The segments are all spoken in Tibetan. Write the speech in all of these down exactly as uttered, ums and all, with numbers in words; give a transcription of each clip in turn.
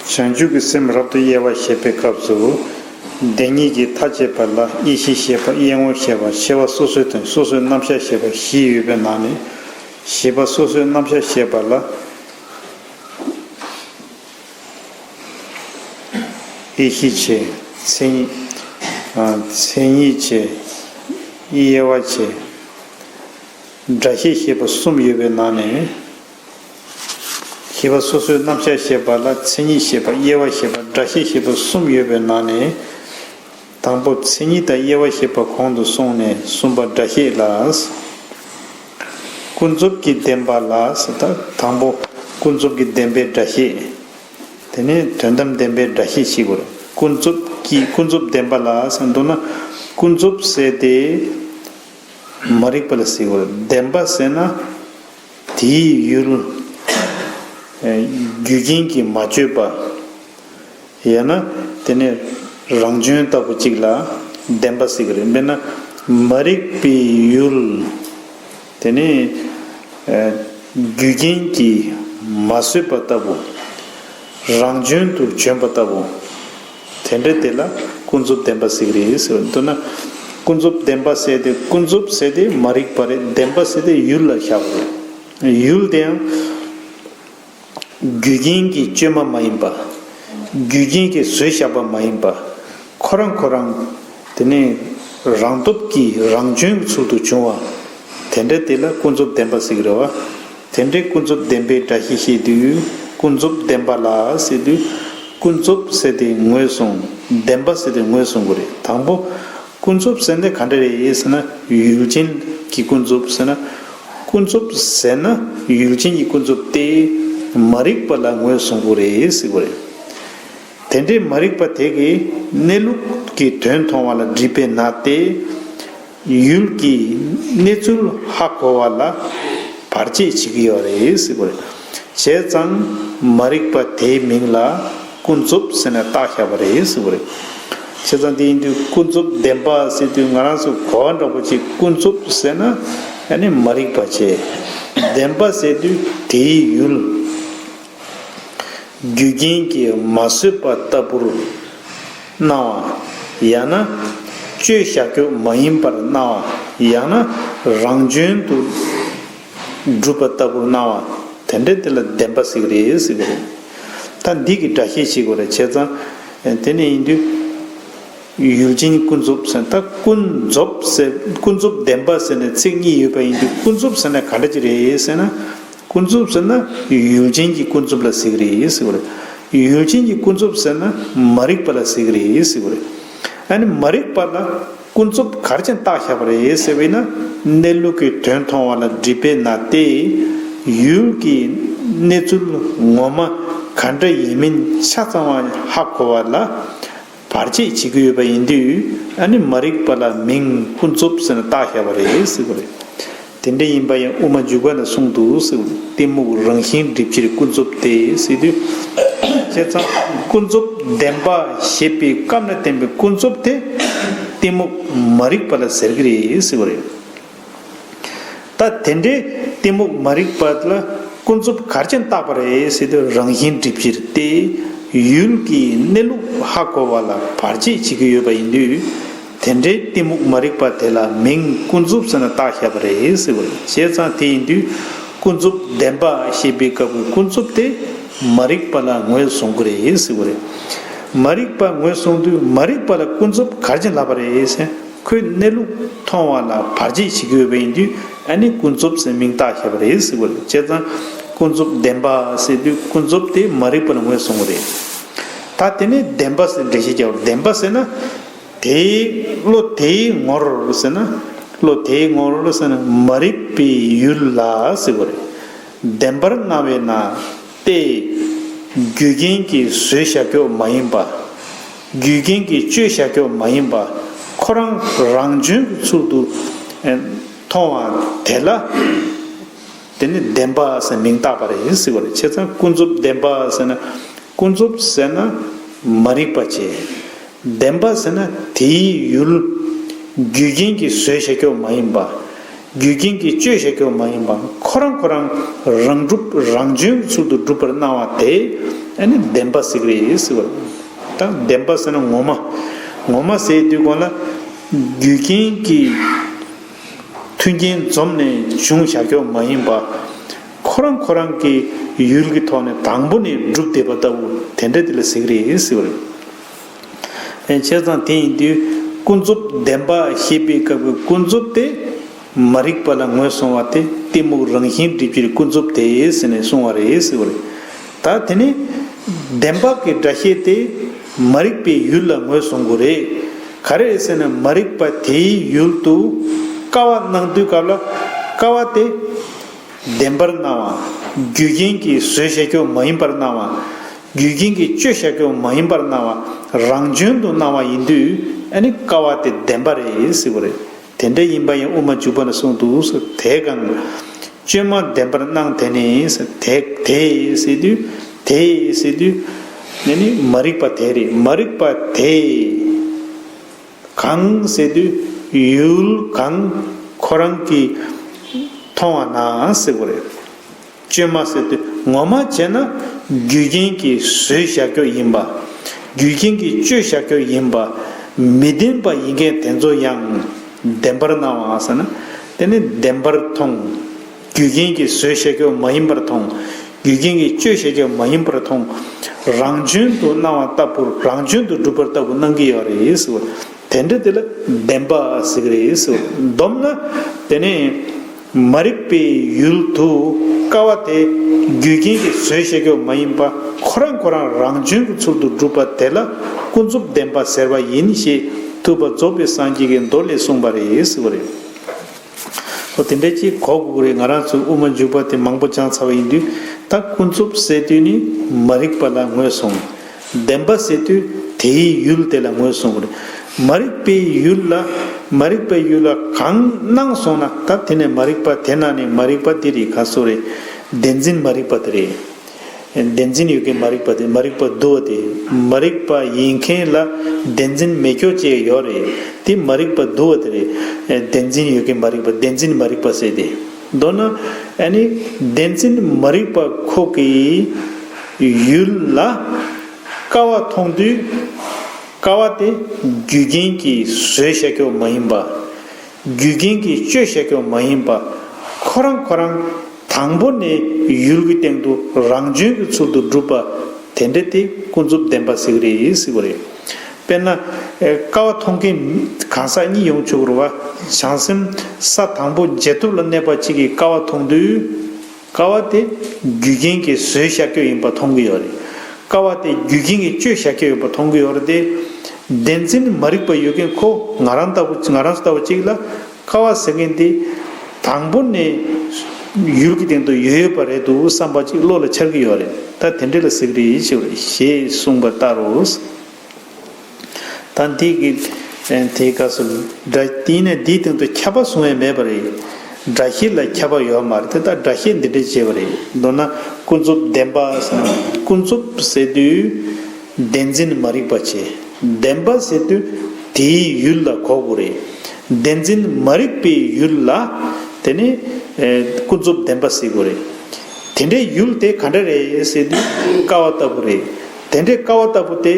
བྱང་ཆུབ་ཀྱི་སེམས་རབ་ཏུ་དབྱེ་བ་བཤད་པའི་སྐབས་སུ། བདེན་གཉིས་ཀྱི་མཐའ་དཔྱད་པ་ལ་དབྱེ་གཞི་བཤད་པ། དབྱེ་ངོ་བཤད་པ། བྱས་པ་སོ་སོའི་དོན། སོ་སོའི་རྣམ་གཞག་བཤད་པ་བཞི་ཡོད་པའི་ནང་ནས། བྱས་པ་སོ་སོའི་རྣམ་གཞག་བཤད་པ་ལ། དབྱེ་གཞི་བྱས། མཚན་ཉིད། ཨ། མཚན་ཉིད་བྱས། དབྱེ་བ་བྱས། སྒྲ་བཤད་བཤད་པ་གསུམ་ཡོད་པའི་ནང་ནས། བྱས་པ་སོ་སོའི་རྣམ་གཞག་བཤད་པ་ལ་མཚན་ཉིད་བཤད་པ། དབྱེ་བ་བཤད་པ། སྒྲ་བཤད་བཤད་པ་གསུམ་ཡོད་པའི་ནང་ནས། དང་པོ་མཚན་ཉིད་དང་དབྱེ་བ་བཤད་པ་གོང་དུ་སོང་ནས་གསུམ་པ་སྒྲ་བཤད་ལ། ཀུན་རྫོབ་ཀྱི་བདེན་པ་ལ་ཟེར། ད་དང་པོ་ཀུན་རྫོབ་ཀྱི་བདེན་པའི་སྒྲ་བཤད། དེ་ནས་དོན་དམ་བདེན་པའི་སྒྲ་བཤད་ཞིག་གོ། ཀུན་རྫོབ་ཀྱི་ཀུན་རྫོབ་བདེན་པ་ལ་ཟེར་འདུག་ན། ཀུན་རྫོབ་ཟེར་དེ་མ་རིག་པ་ལ་ཟེར་གོ། བདེན་པ་ཟེར་ན་དེའི་ཡུལ། ཨེ། རྒྱུ་རྐྱེན་གྱིས་མ་བཅོས་པ། ཡང་ན་དེ་ནི་རང་བྱོན་ལྟ་བུ་ཅིག་ལ་བདེན་པ་ཟེར་གི་རེད། དཔེར་ན་མ་རིག་པའི་ཡུལ། དེ་ནི། ཨེ། རྒྱུ་རྐྱེན་གྱིས་མ་བཟོས་པ་ལྟ་བུ། རང་བྱོན་དུ་བྱོན་པ་ལྟ་བུ། དེ་འདྲ་དེ་ལ་ཀུན་རྫོབ་བདེན་པ་ཟེར་གི་རེད་ཟེར་བ་འདུག་ན། ཀུན་རྫོབ་བདེན་པ་ཟེར་དེ། ཀུན་རྫོབ་ཟེར་དེ་མ་རིག་པ་རེད། བདེན་པ་ཟེར་དེ་ཡུལ་ལ་བཞག་པ་རེད། ཡུལ་དེ་ཡང་རྒྱུ་རྐྱེན་གྱིས་བཅོས་མ་མ་ཡིན་པ། རྒྱུ་རྐྱེན་གྱིས་བཟོས་བཞག་པ་མ་ཡིན་པ། ཁོ་རང་ཁོ་རང་། དེ་ནས་རང་སྟོབས་ཀྱིས་རང་བྱོན་གྱི་ཚུལ་དུ་བྱུང་བ། དེ་འདྲ་དེ་ལ་ཀུན་རྫོབ་བདེན་པ་ཟེར་གྱི་རེད་བ། དེ་འདྲའི་ཀུན་རྫོབ་བདེན་པའི་སྒྲ་བཤད་བཤད་དུས། ཀུན་རྫོབ་བདེན་པ་ལ་ཟེར་དུས། ཀུན་རྫོབ་ཟེར་དེ་ངོས་བཟུང་། བདེན་པ་ཟེར་དེ་ངོས་བཟུང་དགོས་རེད། དང་པོ། ཀུན་རྫོབ་ཟེར་ན་ག་འདྲ་རེད་ཟེར་ན། ཡུལ་ཅན་གྱི་ཀུན་རྫོབ་ཟེར་ན། ཀུན་རྫོབ་ཟེར་ན་ཡུལ་ཅན་གྱི་ཀུན་རྫོབ་སྟེ། མ་རིག་པ་ལ་ངོས་བཟུང་དགོས་རེད་ཟེར་དགོས་རེད། དེ་འདྲའི་མ་རིག་པ་དེ་གིས་གནས་ལུགས་ཀྱི་དོན་མཐོང་བ་ལ་སྒྲིབ་པས་ན་སྟེ། ཡུལ་གྱི་གནས་ཚུལ་ཧ་གོ་བ་ལ་བར་ཆད་བྱེད་ཀྱི་ཡོད་རེད་ཟེར་དགོས་རེད། བྱས་ཙང་མ་རིག་པ་དེའི་མིང་ལ་ཀུན་རྫོབ་ཟེར་ནས་བཏགས་བཞག་པ་རེད་ཟེར་དགོས་རེད། བྱས་ཙང་དེ་ཡིན་དུས་ཀུན་རྫོབ་བདེན་པ་ཟེར་དུས་ང་རང་ཚོ་གོ་བ་འདྲ་པོ་ཅིག་ཀུན་རྫོབ་ཟེར་ན་ཨ་ནི་མ་རིག་པ་བྱས། བདེན་པ་ཟེར་དུས་དེའི་ཡུལ། རྒྱུ་རྐྱེན་གྱིས་མ་བཟོས་པ་ལྟ་བུར་སྣང་བ། ཡང་ན་བཅོས་བཞག་རྒྱུ་མ་ཡིན་པར་སྣང་བ། ཡང་ན་རང་བྱོན་དུ་གྲུབ་པ་ལྟ་བུར་སྣང་བ། དེ་འདྲ་དེ་ལ་བདེན་པ་ཟེར་གྱི་རེད་ཟེར་གྱི་རེད། ད་འདི་གི་སྒྲ་བཤད་བྱེད་དགོས་རེད། བྱས་ཙང་དེ་ནས་ཡིན་དུས། ཡུལ་ཅན་ཀུན་རྫོབ་ཟེར། ད་ཀུན་རྫོབ་ཟེར། ཀུན་རྫོབ་བདེན་པ་ཟེར་ནས་ཚིག་གཉིས་ཡོད་པ་ཡིན་དུས། ཀུན་རྫོབ་ཟེར་ན་ག་འདྲ་ཅིག་རེད་ཟེར་ན། ཀུན་རྫོབ་ཟེར་ན་ཡུལ་ཅན་གྱི་ཀུན་རྫོབ་ལ་ཟེར་གྱི་རེད་ཟེར་བ་རེད། ཡུལ་ཅན་གྱི་ཀུན་རྫོབ་ཟེར་ན་མ་རིག་པ་ལ་ཟེར་གྱི་རེད་ཟེར་བ་རེད། ཨ་ནི་མ་རིག་པ་ལ་ཀུན་རྫོབ་ག་རེ་བྱས་ནས་བཏགས་བཞག་པ་རེད་ཟེར་བས་ན། གནས་ལུགས་ཀྱི་དོན་མཐོང་བ་ལ་སྒྲིབ་པས་ན་སྟེ། ཡུལ་གྱི་གནས་ཚུལ་ངོ་མ་ག་འདྲ་ཡིན་མིན་ཆ་ཚང་བ་ཧ་གོ་བ་ལ་བར་ཆད་བྱེད་ཀྱི་ཡོད་པ་ཡིན་དུས། ཨ་ནི་མ་རིག་པ་ལ་མིང་ཀུན་རྫོབ་ཟེར་ནས་བཏགས་བཞག་པ་རེད་ཟེར་བ་རེད། དེ་འདྲ་ཡིན་པ་ཡང་དབུ་མ་འཇུག་པ་ན་གསུངས་འདུག་ཟེར། གཏི་མུག་རང་བཞིན་སྒྲིབ་ཕྱིར་ཀུན་རྫོབ་སྟེ་ཟེར་དུས། བྱས་ཙང་ཀུན་རྫོབ་བདེན་པ་ཞེས་པའི་སྐབས་ན་བསྟན་པའི་ཀུན་རྫོབ་དེ་གཏི་མུག་མ་རིག་པ་ལ་ཟེར་གྱི་རེད་ཟེར་བ་རེད། ད་དེ་འདྲའི་གཏི་མུག་མ་རིག་པ་ལ་ཀུན་རྫོབ་ག་རེ་བྱས་ནས་བཏགས་པ་རེད་ཟེར་དུས། རང་བཞིན་སྒྲིབ་ཕྱིར་སྟེ། ཡུལ་གྱི་གནས་ལུགས་ཧ་གོ་བ་ལ་བར་ཆད་བྱེད་ཀྱི་ཡོད་པ་ཡིན་དུས། དེ་འདྲའི་གཏི་མུག་མ་རིག་པ་དེ་ལ་མིང་ཀུན་རྫོབ་ཟེར་ནས་བཏགས་བཞག་པ་རེད་ཟེར་བ་རེད། བྱས་ཙང་དེ་ཡིན་དུས་ཀུན་རྫོབ་བདེན་པ་ཞེས་པའི་སྐབས་ཀྱི་ཀུན་རྫོབ་དེ་མ་རིག་པ་ལ་ངོས་བཟུང་གི་རེད་ཟེར་བ་རེད། མ་རིག་པ་ངོས་བཟུང་དུས་མ་རིག་པ་ལ་ཀུན་རྫོབ་ག་རེ་བྱས་ནས་ལབ་པ་རེད་ཟེར། ཁོའི་གནས་ལུགས་མཐོང་བ་ལ་བར་ཆད་བྱེད་ཀྱི་ཡོད་པ་ཡིན་དུས། ཨ་ནི་ཀུན་རྫོབ་ཟེར་མིང་བཏགས་བཞག་པ་རེད་ཟེར་བ་རེད། བྱས་ཙང་ཀུན་རྫོབ་བདེན་པ་ཟེར་དུས་ཀུན་རྫོབ་དེ་མ་རིག་པ་ལ་ངོས་བཟུང་བ་རེད། ད་དེ་ནས་བདེན་པ་ཟེར་འགྲེལ་བཤད་རྒྱག་པ། བདེན་པ་ཟེར་ན། དེའི་བློ་དེའི་ངོར་ཟེར་ན། བློ་དེའི་ངོར་ཟེར་ན་མ་རིག་པའི་ཡུལ་ལ་ཟེར་བ་རེད། བདེན་པར་སྣང་བས་ན་སྟེ། རྒྱུ་རྐྱེན་གྱིས་བཟོས་བཞག་རྒྱུ་མ་ཡིན་པ། རྒྱུ་རྐྱེན་གྱིས་བཅོས་བཞག་རྒྱུ་མ་ཡིན་པ། ཁོ་རང་རང་བྱོན་གྱི་ཚུལ་དུ་མཐོང་བ་དེ་ལ། དེ་ནི་བདེན་པ་ཟེར་མིང་བཏགས་པ་རེད་ཟེར་བ་རེད། བྱས་ཙང་ཀུན་རྫོབ་བདེན་པ་ཟེར་ན། ཀུན་རྫོབ་ཟེར་ན་མ་རིག་པ་བྱས། བདེན་པ་ཟེར་ན་དེའི་ཡུལ། རྒྱུ་རྐྱེན་གྱིས་བཟོས་བཞག་རྒྱུ་མ་ཡིན་པ། རྒྱུ་རྐྱེན་གྱིས་བཅོས་བྱ་རྒྱུ་མ་ཡིན་པ། ཁོ་རང་ཁོ་རང་རང་གྲུབ་རང་བྱུང་གི་ཚུལ་དུ་གྲུབ་པར་སྣང་བ་དེ་ཨ་ནི་བདེན་པ་ཟེར་གྱི་རེད་ཟེར་བ་རེད། ད་བདེན་པ་ཟེར་ན་ངོ་མ། ངོ་མ་ཟེར་དུས་གོང་ལ་རྒྱུ་རྐྱེན་གྱིས་མཐུན་རྐྱེན་འཛོམས་ནས་བྱུང་བྱ་རྒྱུ་མ་ཡིན་པ། ཁོ་རང་ཁོ་རང་གི་ཡུལ་གྱི་ཐོག་ནས་དང་པོ་ནས་གྲུབ་བསྡད་པ་ལྟ་བུ་དེ་འདྲ་དེ་ལ་ཟེར་གྱི་རེད་ཟེར་བ་རེད། བྱས་ཙང་དེ་ཡིན་དུས་ཀུན་རྫོབ་བདེན་པ་ཞེས་པའི་སྐབས་ཀྱི་ཀུན་རྫོབ་དེ་མ་རིག་པ་ལ་ངོས་བཟུང་བ་སྟེ། གཏི་མུག་རང་བཞིན་སྒྲིབ་བྱེད་ཀུན་རྫོབ་དེ་ཟེར་ནས་གསུངས་པ་རེད་ཟེར་བ་རེད། ད་དེ་ནི་བདེན་པ་གི་སྒྲ་བཤད་དེ་མ་རིག་པའི་ཡུལ་ལ་ངོས་བཟུང་དགོས་རེད། ག་རེ་རེད་ཟེར་ན་མ་རིག་པ་དེའི་ཡུལ་དུ་ཀ་བ་སྣང་དུས་སྐབས་ལ་ཀ་བ་དེ་བདེན་པར་སྣང་བ། རྒྱུ་རྐྱེན་གྱིས་བཟོས་བྱ་རྒྱུ་མ་ཡིན་པར་སྣང་བ། རྒྱུ་རྐྱེན་གྱིས་བཅོས་བྱ་རྒྱུ་མ་ཡིན་པར་སྣང་བ། རང་བྱོན་དུ་སྣང་བ་ཡིན་དུས་ཨ་ནི་ཀ་བ་དེ་བདེན་པ་རེད་ཟེར་བ་རེད། དེ་འདྲ་ཡིན་པ་ཡང་དབུ་མ་འཇུག་པ་ན་གསུངས་འདུག་ཟེར། དེ་གང་། བཅོས་མ་བདེན་པར་སྣང་དེ་ནི་ཟེར། དེ་དེ་ཟེར་དུས་དེ་ཟེར་དུས་ནི་ནི་མ་རིག་པ་དེ་རེད། མ་རིག་པ་དེ་གང་ཟེར་དུས་ཡུལ་གང་ཁོ་རང་གིས་མཐོང་བ་ན་ཟེར་བ་རེད། བཅོས་མ་ཟེར་དུས་ངོ་མ་བྱས་ན་རྒྱུ་རྐྱེན་གྱིས་བཟོས་བཞག་རྒྱུ་ཡིན་པ། རྒྱུ་རྐྱེན་གྱིས་བཅོས་བཞག་རྒྱུ་ཡིན་པ། མི་བདེན་པ་ཡིན་མཁན་དེ་ཚོ་ཡང་བདེན་པར་སྣང་བ་ཟེར་ན། དེ་ནི་བདེན་པར་མཐོང་། རྒྱུ་རྐྱེན་གྱིས་བཟོས་བཞག་རྒྱུ་མ་ཡིན་པར་མཐོང་། རྒྱུ་རྐྱེན་གྱིས་བཅོས་བཞག་རྒྱུ་མ་ཡིན་པར་མཐོང་། རང་བྱོན་དུ་སྣང་བ་ལྟ་བུར། རང་བྱོན་དུ་གྲུབ་པ་ལྟ་བུར་སྣང་གི་ཡོད་རེད་ཟེར་བ། དེ་འདྲ་དེ་ལ་བདེན་པ་ཟེར་གི་རེད་ཟེར་བ། བསྡོམས་ན་དེ་ནི་མ་རིག་པའི་ཡུལ་དུ་ཀ་བ་དེ་རྒྱུ་རྐྱེན་གྱིས་བཟོས་བཞག་རྒྱུ་མ་ཡིན་པ། ཁོ་རང་ཁོ་རང་རང་བྱོན་གྱི་ཚུལ་དུ་གྲུབ་པ་དེ་ལ་ཀུན་རྫོབ་བདེན་པ་ཟེར་བ་ཡིན་ཞེས་ཐུབ་པ་རྫོགས་པའི་སངས་རྒྱས་ཀྱི་མདོ་ལས་གསུངས་པ་རེད་ཟེར་བ་རེད། ཨོ་དེ་འདྲ་ཅིག་གོ་དགོས་ཀྱི་རེད། ང་རང་ཚོས་དབུ་མ་འཇུག་པ་དེ་མང་པོ་སྦྱངས་ཚར་བ་ཡིན་དུས། ད་ཀུན་རྫོབ་ཟེར་དུས་ནི་མ་རིག་པ་ལ་ངོས་བཟུང་། བདེན་པ་ཟེར་དུས་དེའི་ཡུལ་དེ་ལ་ངོས་བཟུང་དགོས་རེད། མ་རིག་པའི་ཡུལ་ལ། མ་རིག་པའི་ཡུལ་ལ་གང་སྣང་སོང་ན་ད་དེ་ནས་མ་རིག་པ་དེ་ན་ནི་མ་རིག་པ་དེ་རེད། ག་སོ་རེད། བདེན་འཛིན་མ་རིག་པ་དེ་རེད། བདེན་འཛིན་ཡོད་མཁན་མ་རིག་པ་དེ། མ་རིག་པ་དུ་བ་དེ། མ་རིག་པ་ཡིན་མཁན་ལ་བདེན་འཛིན་མེད་ཀྱོག་ཅེས་ཡོད་རེད། དེ་མ་རིག་པ་དུ་བ་དེ་རེད། བདེན་འཛིན་ཡོད་མཁན་མ་རིག་པ། བདེན་འཛིན་མ་རིག་པ་ཟེར་ཏེ། མདོར་ན་ཨ་ནི་བདེན་འཛིན་མ་རིག་པ་ཁོ་གི་ཡུལ་ལ་ཀ་བ་མཐོང་དུས་ཀ་བ་དེ་རྒྱུ་རྐྱེན་གྱིས་བཟོས་བཞག་རྒྱུ་མ་ཡིན་པ། རྒྱུ་རྐྱེན་གྱིས་བཅོས་བཞག་རྒྱུ་མ་ཡིན་པ། ཁོ་རང་ཁོ་རང་དང་པོ་ནས་ཡུལ་གྱི་སྟེང་དུ་རང་བྱོན་གྱི་ཚུལ་དུ་གྲུབ་པ་དེ་འདྲ་དེ་ཀུན་རྫོབ་བདེན་པ་ཟེར་གྱི་རེད་ཟེར་བ་རེད། དཔེར་ན། ཀ་བ་མཐོང་མཁན་གང་ཟག་གཉིས་ཡོང་ཆོག་གི་རེད་བ། བྱང་སེམས་ས་དང་པོ་འབྱེད་ཐོབ་ལ་གནས་པ་གཅིག་གིས་ཀ་བ་མཐོང་དུས། ཀ་བ་དེ་རྒྱུ་རྐྱེན་གྱིས་བཟོས་བཞག་རྒྱུ་ཡིན་པ་མཐོང་གི་ཡོད་རེད། ཀ་བ་དེ་རྒྱུ་རྐྱེན་གྱིས་བཅོས་བཞག་རྒྱུ་ཡིན་པ་མཐོང་གི་ཡོད་རེད་དེ། བདེན་འཛིན་མ་རིག་པ་ཡོད་མཁན་ཁོ་ང་རང་ལྟ་བུ། ང་རང་ཚོ་ལྟ་བུ་གཅིག་ལ་ཀ་བ་ཟེར་མཁན་དེ་དང་པོ་ནས་ཡུལ་གྱི་སྟེང་དུ་ཡོད་ཡོད་པ་རེད་འདུག་བསམ་པ་གཅིག་བློ་ལ་འཆར་གྱི་ཡོད་རེད། ད་དེ་འདྲ་ལ་ཟེར་གྱི་རེད་ཞེས་གསུངས་པ་ལྟར་རོ། ད་འདི་གི་དེའི་སྐབས་སུ་སྒྲ་དེ་ནས་འདིའི་སྟེང་དུ་ཁྱབ་པ་བཟུང་བས་མེད་པ་རེད། སྒྲ་བཤད་ལ་ཁྱབ་པ་ཡོད་མ་རེད་དེ། ད་སྒྲ་བཤད་འདི་འདྲ་བྱས་པ་རེད། མདོར་ན་ཀུན་རྫོབ་བདེན་པ་ཟེར་ན། ཀུན་རྫོབ་ཟེར་དུས་བདེན་འཛིན་མ་རིག་པ་བྱས། བདེན་པ་ཟེར་དུས་དེའི་ཡུལ་ལ་གོ་དགོས་རེད། བདེན་འཛིན་མ་རིག་པའི་ཡུལ་ལ་དེ་ནི་ཀུན་རྫོབ་བདེན་པ་ཟེར་དགོས་རེད། དེ་འདྲའི་ཡུལ་དེ་ག་འདྲ་རེད་ཟེར་དུས་ཀ་བ་ལྟ་བུ་རེད། དེ་འདྲའི་ཀ་བ་ལྟ་བུ་དེ་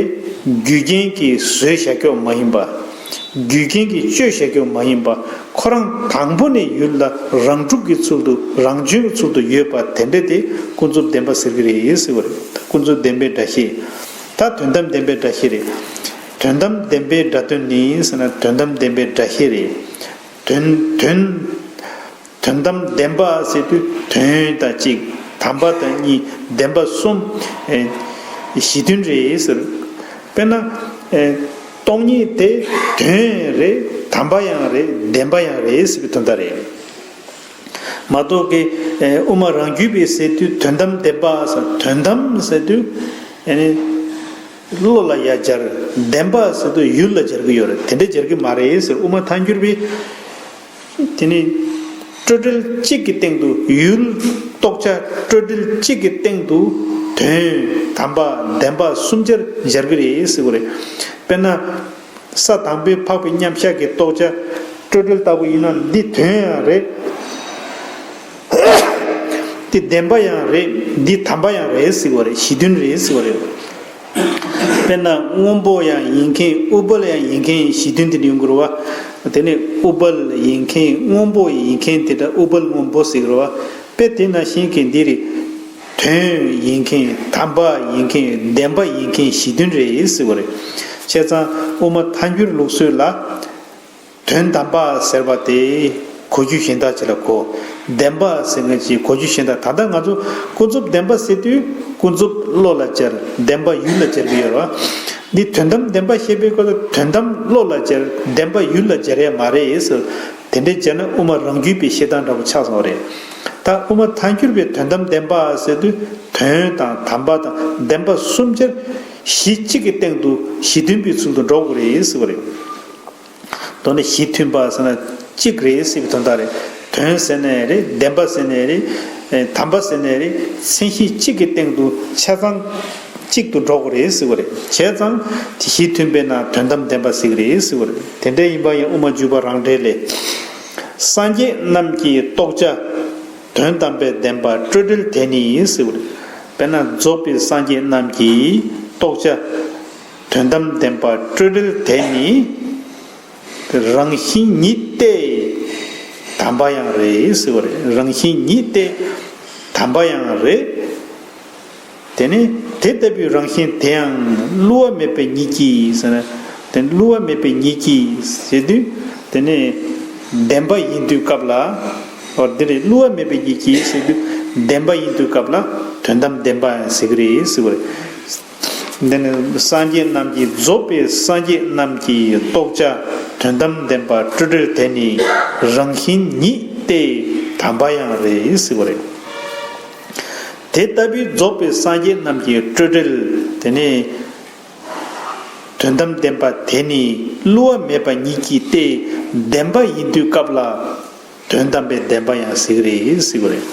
རྒྱུ་རྐྱེན་གྱིས་བཟོས་བཞག་རྒྱུ་མ་ཡིན་པ། རྒྱུ་རྐྱེན་གྱིས་བཅོས་བཞག་རྒྱུ་མ་ཡིན་པ། ཁོ་རང་དང་པོ་ནས་ཡུལ་ལ་རང་གྲུབ་ཀྱི་ཚུལ་དུ། རང་བྱོན་གྱི་ཚུལ་དུ་ཡོད་པ་དེ་འདྲ་དེ་ཀུན་རྫོབ་བདེན་པ་ཟེར་གྱི་རེད་ཟེར་བ་རེད། ཀུན་རྫོབ་བདེན་པའི་སྒྲ་བཤད། ད་དོན་དམ་བདེན་པའི་སྒྲ་བཤད་རེད། དོན་དམ་བདེན་པའི་སྒྲ་དོན་ནི་ཟེར་ན་དོན་དམ་བདེན་པའི་སྒྲ་བཤད་རེད། དོན་དོན། དོན་དམ་བདེན་པ་ཟེར་དུས་དོན་དང་གཅིག་དམ་པ་དང་གཉིས། བདེན་པ་གསུམ། ཨེ། གཞི་མཐུན་རེད་ཟེར། དཔེར་ན། ཨེ། སྟོང་ཉིད་དེ་དོན་རེད། དམ་པ་ཡང་རེད། བདེན་པ་ཡང་རེད་ཟེར་བའི་དོན་དག་རེད། མ་གཏོགས་ཀྱི། ཨེ། དབུ་མ་རང་རྒྱུད་པས་ཟེར་དུས་དོན་དམ་བདེན་པ་ཟེར། དོན་དམ་ཟེར་དུས། ཨེ་ནི། བློ་ལ་ཡ་སྦྱར། བདེན་པ་ཟེར་དུས་ཡུལ་ལ་སྦྱར་གྱི་ཡོད་རེད། དེ་འདྲ་སྦྱར་གྱི་མ་རེད་ཟེར། དབུ་མ་ཐལ་འགྱུར་བས། དེ་ནི་སྤྲོས་བྲལ་གཅིག་གི་སྟེང་དུ། ཡུལ་རྟོགས་བྱ་སྤྲོས་བྲལ་གཅིག་གི་སྟེང་དུ་དོན་དམ་པ་བདེན་པ་གསུམ་ཆར་སྦྱར་གྱི་རེད་ཟེར་བ་རེད། དཔེར་ན། ས་དང་པོའི་འཕགས་པའི་མཉམ་གཞག་གི་རྟོགས་བྱ་སྤྲོས་བྲལ་ལྟ་བུ་ཡིན་ན་འདི་དོན་ཡང་རེད། དེ་བདེན་པ་ཡང་རེད། འདི་དམ་པ་ཡང་རེད་ཟེར་བ་རེད། གཞི་མཐུན་རེད་ཟེར་བ་རེད། དཔེར་ན་སྔོན་པོ་ཡང་ཡིན་མཁན། ཨུཏྤལ་ཡང་ཡིན་མཁན། གཞི་མཐུན་དེ་འདྲ་ཡོང་གི་རེད་བ། དེ་ནས་ཨུཏྤལ་ཡིན་མཁན། སྔོན་པོ་ཡིན་མཁན་དེ་འདྲ་ཨུཏྤལ་སྔོན་པོ་ཟེར་གི་རེད་བ། དཔེ་དེ་ནང་བཞིན་གྱི་འདི་རེད། དོན་ཡིན་མཁན། དམ་པ་ཡིན་མཁན། བདེན་པ་ཡིན་མཁན་གཞི་མཐུན་རེད་ཟེར་བ་རེད། བྱས་ཙང་དབུ་མ་ཐལ་འགྱུར་ལུགས་སྲོལ་ལ། དོན་དམ་པ་ཟེར་བ་དེ་གོ་རྒྱུ་གཞན་དག་ཅིག་ལ་གོ། བདེན་པ་ཟེར་མཁན་གྱི་གོ་རྒྱུ་གཞན་དག་ད་ལྟ་ང་ཚོ་ཀུན་རྫོབ་བདེན་པ་ཟེར་དུས་ཀུན་རྫོབ་བློ་ལ་སྦྱར། བདེན་པ་ཡུལ་ལ་སྦྱར་གྱི་ཡོད་རེད་བ། འདི་དོན་དམ་བདེན་པ་བཤད་པའི་སྐབས་ལ་དོན་དམ་བློ་ལ་སྦྱར། བདེན་པ་ཡུལ་ལ་སྦྱར་ཡ་མ་རེད་ཟེར། དེ་འདྲའི་སྦྱར་ན་དབུ་མ་རང་རྒྱུད་པའི་བཤད་སྟངས་འདྲ་པོ་ཆགས་སོང་བ་རེད། ད་དབུ་མ་ཐལ་འགྱུར་པའི་དོན་དམ་བདེན་པ་ཟེར་དུས་དོན་དང་དམ་པ་དང་བདེན་པ་གསུམ་ཆར་གཞི་གཅིག་གི་སྟེང་དུ་གཞི་མཐུན་པའི་ཚུལ་དུ་འགྲོ་དགོས་རེད་ཟེར་བ་རེད། མདོར་ན་གཞི་མཐུན་པ་ཟེར་ན་གཅིག་རེད་ཟེར་བའི་དོན་དག་རེད། དོན་ཟེར་ནའི་རེད། བདེན་པ་ཟེར་ནའི་རེད། ཨེ། དམ་པ་ཟེར་ནའི་རེད། མཚན་གཞི་གཅིག་གི་སྟེང་དུ་ཆ་ཚང་གཅིག་ཏུ་འགྲོ་དགོས་རེད་ཟེར་བ་རེད། བྱས་ཙང་དེ་གཞི་མཐུན་པས་ན་དོན་དམ་བདེན་པ་ཟེར་གི་རེད་ཟེར་བ་རེད། དེ་འདྲ་ཡིན་པ་ཡང་དབུ་མ་འཇུག་པ་རང་འགྲེལ་ལས། སངས་རྒྱས་རྣམས་ཀྱི་རྟོགས་བྱ་དོན་དམ་པའི་བདེན་པ་སྤྲོས་བྲལ་དེ་ནི་ཟེར་བ་རེད། དཔེར་ན་རྫོགས་པའི་སངས་རྒྱས་རྣམས་ཀྱི་རྟོགས་བྱ་དོན་དམ་བདེན་པ་སྤྲོས་བྲལ་དེ་ནི། རང་བཞིན་ཉིད་དེ་དམ་པ་ཡང་རེད་ཟེར་བ་རེད། རང་བཞིན་ཉིད་དེ་དམ་པ་ཡང་རེད། དེ་ནི་དེ་ལྟ་བུའི་རང་བཞིན་དེ་ཡང་བསླུ་བ་མེད་པའི་ཉིད་ཀྱིས་ཟེར་ན། དེ་བསླུ་བ་མེད་པའི་ཉིད་ཀྱིས་ཟེར་དུས་དེ་ནི་བདེན་པ་ཡིན་དུས་སྐབས་ལ། འོ་དེ་ནི་བསླུ་བ་མེད་པའི་ཉིད་ཀྱིས་ཟེར་དུས་བདེན་པ་ཡིན་དུས་སྐབས་ལ་དོན་དམ་བདེན་པ་ཡང་ཟེར་གི་རེད་ཟེར་བ་རེད། འདི་ནི་སངས་རྒྱས་རྣམས་ཀྱི་རྫོགས་པའི་སངས་རྒྱས་རྣམས་ཀྱི་རྟོགས་བྱ་དོན་དམ་བདེན་པ་སྤྲོས་བྲལ་དེ་ནི་རང་བཞིན་ཉིད་དེ་དམ་པ་ཡང་རེད་ཟེར་བ་རེད། དེ་ལྟ་བུའི་རྫོགས་པའི་སངས་རྒྱས་རྣམས་ཀྱི་སྤྲོས་བྲལ་དེ་ནི་དོན་དམ་བདེན་པ་དེ་ནི་བསླུ་བ་མེད་པ་ཉིད་ཀྱིས་ཏེ་བདེན་པ་ཡིན་དུས་སྐབས་ལ། དོན་དམ་པའི་བདེན་པ་ཡང་གཟིགས་རེད་གཟིགས་པ་རེད།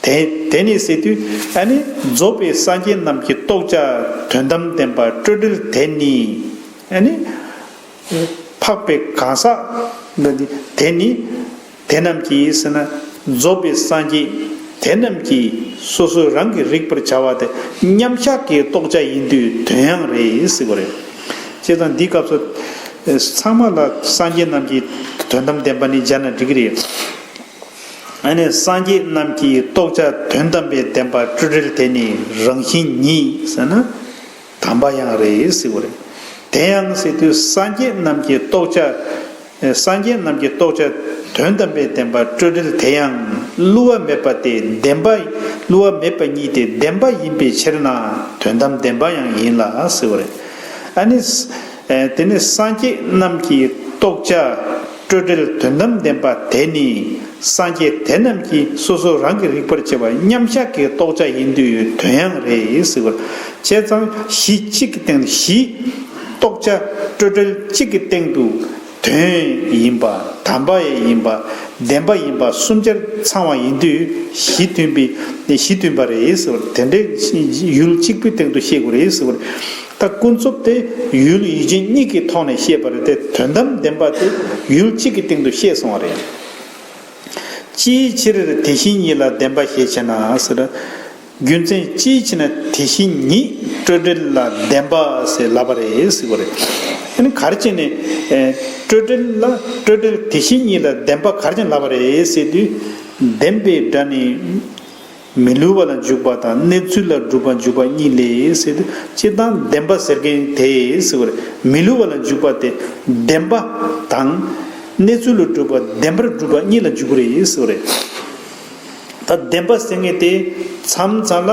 དེ་དེ་ནི་ཟེར་དུས་ཨ་ནི་རྫོགས་པའི་སངས་རྒྱས་རྣམས་ཀྱི་རྟོགས་བྱ་དོན་དམ་བདེན་པ་སྤྲོས་བྲལ་དེ་ནི་ཨ་ནི་འཕགས་པའི་གང་ཟག་འདི་དེ་ནི་དེ་རྣམས་ཀྱིས་ཟེར་ན་རྫོགས་པའི་སངས་རྒྱས་དེ་རྣམས་ཀྱིས་སོ་སོ་རང་གིས་རིག་པར་བྱ་བ་དེ་མཉམ་གཞག་གི་རྟོགས་བྱ་ཡིན་དུས་དོན་ཡང་རེད་གཟིགས་པ་རེད། བྱས་ཙང་འདིའི་སྐབས་སུ་ཚང་མ་ལ་སངས་རྒྱས་རྣམས་ཀྱི་དོན་དམ་བདེན་པ་ནི་སྦྱར་ན་འགྲིག་གི་རེད། ཨ་ནི་སངས་རྒྱས་རྣམས་ཀྱི་རྟོགས་བྱ་དོན་དམ་པའི་བདེན་པ་སྤྲོས་བྲལ་དེ་ནི་རང་བཞིན་ཉིད་ཟེར་ན་དམ་པ་ཡང་རེད་གཟིགས་པ་རེད། དེ་ཡང་ཟེར་དུས་སངས་རྒྱས་རྣམས་ཀྱི་རྟོགས་བྱ། སངས་རྒྱས་རྣམས་ཀྱི་རྟོགས་བྱ་དོན་དམ་པའི་བདེན་པ་སྤྲོས་བྲལ་དེ་ཡང་བསླུ་བ་མེད་པ་སྟེ་བདེན་པ། བསླུ་བ་མེད་པ་ཉིད་དེ་བདེན་པ་ཡིན་པའི་ཕྱིར་ན་དོན་དམ་བདེན་པ་ཡང་ཡིན་ལ་ཟེར་བ་རེད། ཨ་ནི། དེ་ནི་སངས་རྒྱས་རྣམས་ཀྱི་རྟོགས་བྱ་སྤྲོས་བྲལ་དོན་དམ་བདེན་པ་དེ་ནི་སངས་རྒྱས་དེ་རྣམས་ཀྱིས་སོ་སོ་རང་གིས་རིག་པར་བྱེད་པ་མཉམ་གཞག་གི་རྟོགས་བྱ་ཡིན་དུས་དོན་ཡང་རེད་ཟེར་བ། བྱས་ཙང་གཞི་གཅིག་གི་སྟེང་དུ་གཞི་རྟོགས་བྱ་སྤྲོས་བྲལ་གཅིག་གི་སྟེང་དུ་དོན་ཡིན་པ་དམ་པ་ཡང་ཡིན་པ་བདེན་པ་ཡིན་པ་གསུམ་ཆར་ཚང་བ་ཡིན་དུས་གཞི་མཐུན་པའི་གཞི་མཐུན་པ་རེད་ཟེར་བ། དེ་འདྲའི་ཡུལ་གཅིག་པུའི་སྟེང་དུ་བཤད་དགོས་རེད་ཟེར་བ། ད་ཀུན་རྫོབ་དེ་ཡུལ་ཡུལ་ཅན་གཉིས་ཀྱི་ཐོག་ནས་བཤད་པ་རེད་དེ་དོན་དམ་བདེན་པ་དེ་ཡུལ་གཅིག་གི་སྟེང་དུ་བཤད་སོང་བ་རེད། ཅིའི་ཕྱིར་དེ་བཞིན་ཉིད་ལ་བདེན་པ་ཞེས་བྱ་ན་ཟེར། རྒྱུ་མཚན་ཅིའི་ཕྱིར་ན་དེ་བཞིན་ཉིད་སྤྲོས་བྲལ་ལ་བདེན་པ་ཟེར་ལབ་པ་རེད་ཟེར་བ་རེད། ཨ་ནི་ག་རེ་བྱས་ནས་ཨེ་སྤྲོས་བྲལ་ལ་སྤྲོས་བྲལ་དེ་བཞིན་ཉིད་ལ་བདེན་པ་ག་རེ་བྱས་ལབ་པ་རེད་ཟེར་དུས་བདེན་པའི་སྒྲ་ནི། མི་སླུ་བ་ལ་འཇུག་པ་དང་གནས་ཚུལ་ལ་སྒྲུབ་པ་འཇུག་པ་གཉིས་ལས་ཟེར་ཏེ་སྤྱིར་བཏང་བདེན་པ་ཟེར་མཁན་དེ་ཟེར་བ་རེད། མི་སླུ་བ་ལ་འཇུག་པ་དེ་བདེན་པ་དང་གནས་ཚུལ་ལ་སྒྲུབ་པ་བདེན་པར་སྒྲུབ་པ་གཉིས་ལ་འཇུག་གི་རེད་ཟེར་བ་རེད། ད་བདེན་པ་ཟེར་མཁན་དེ་མཚམས་མཚམས་ལ་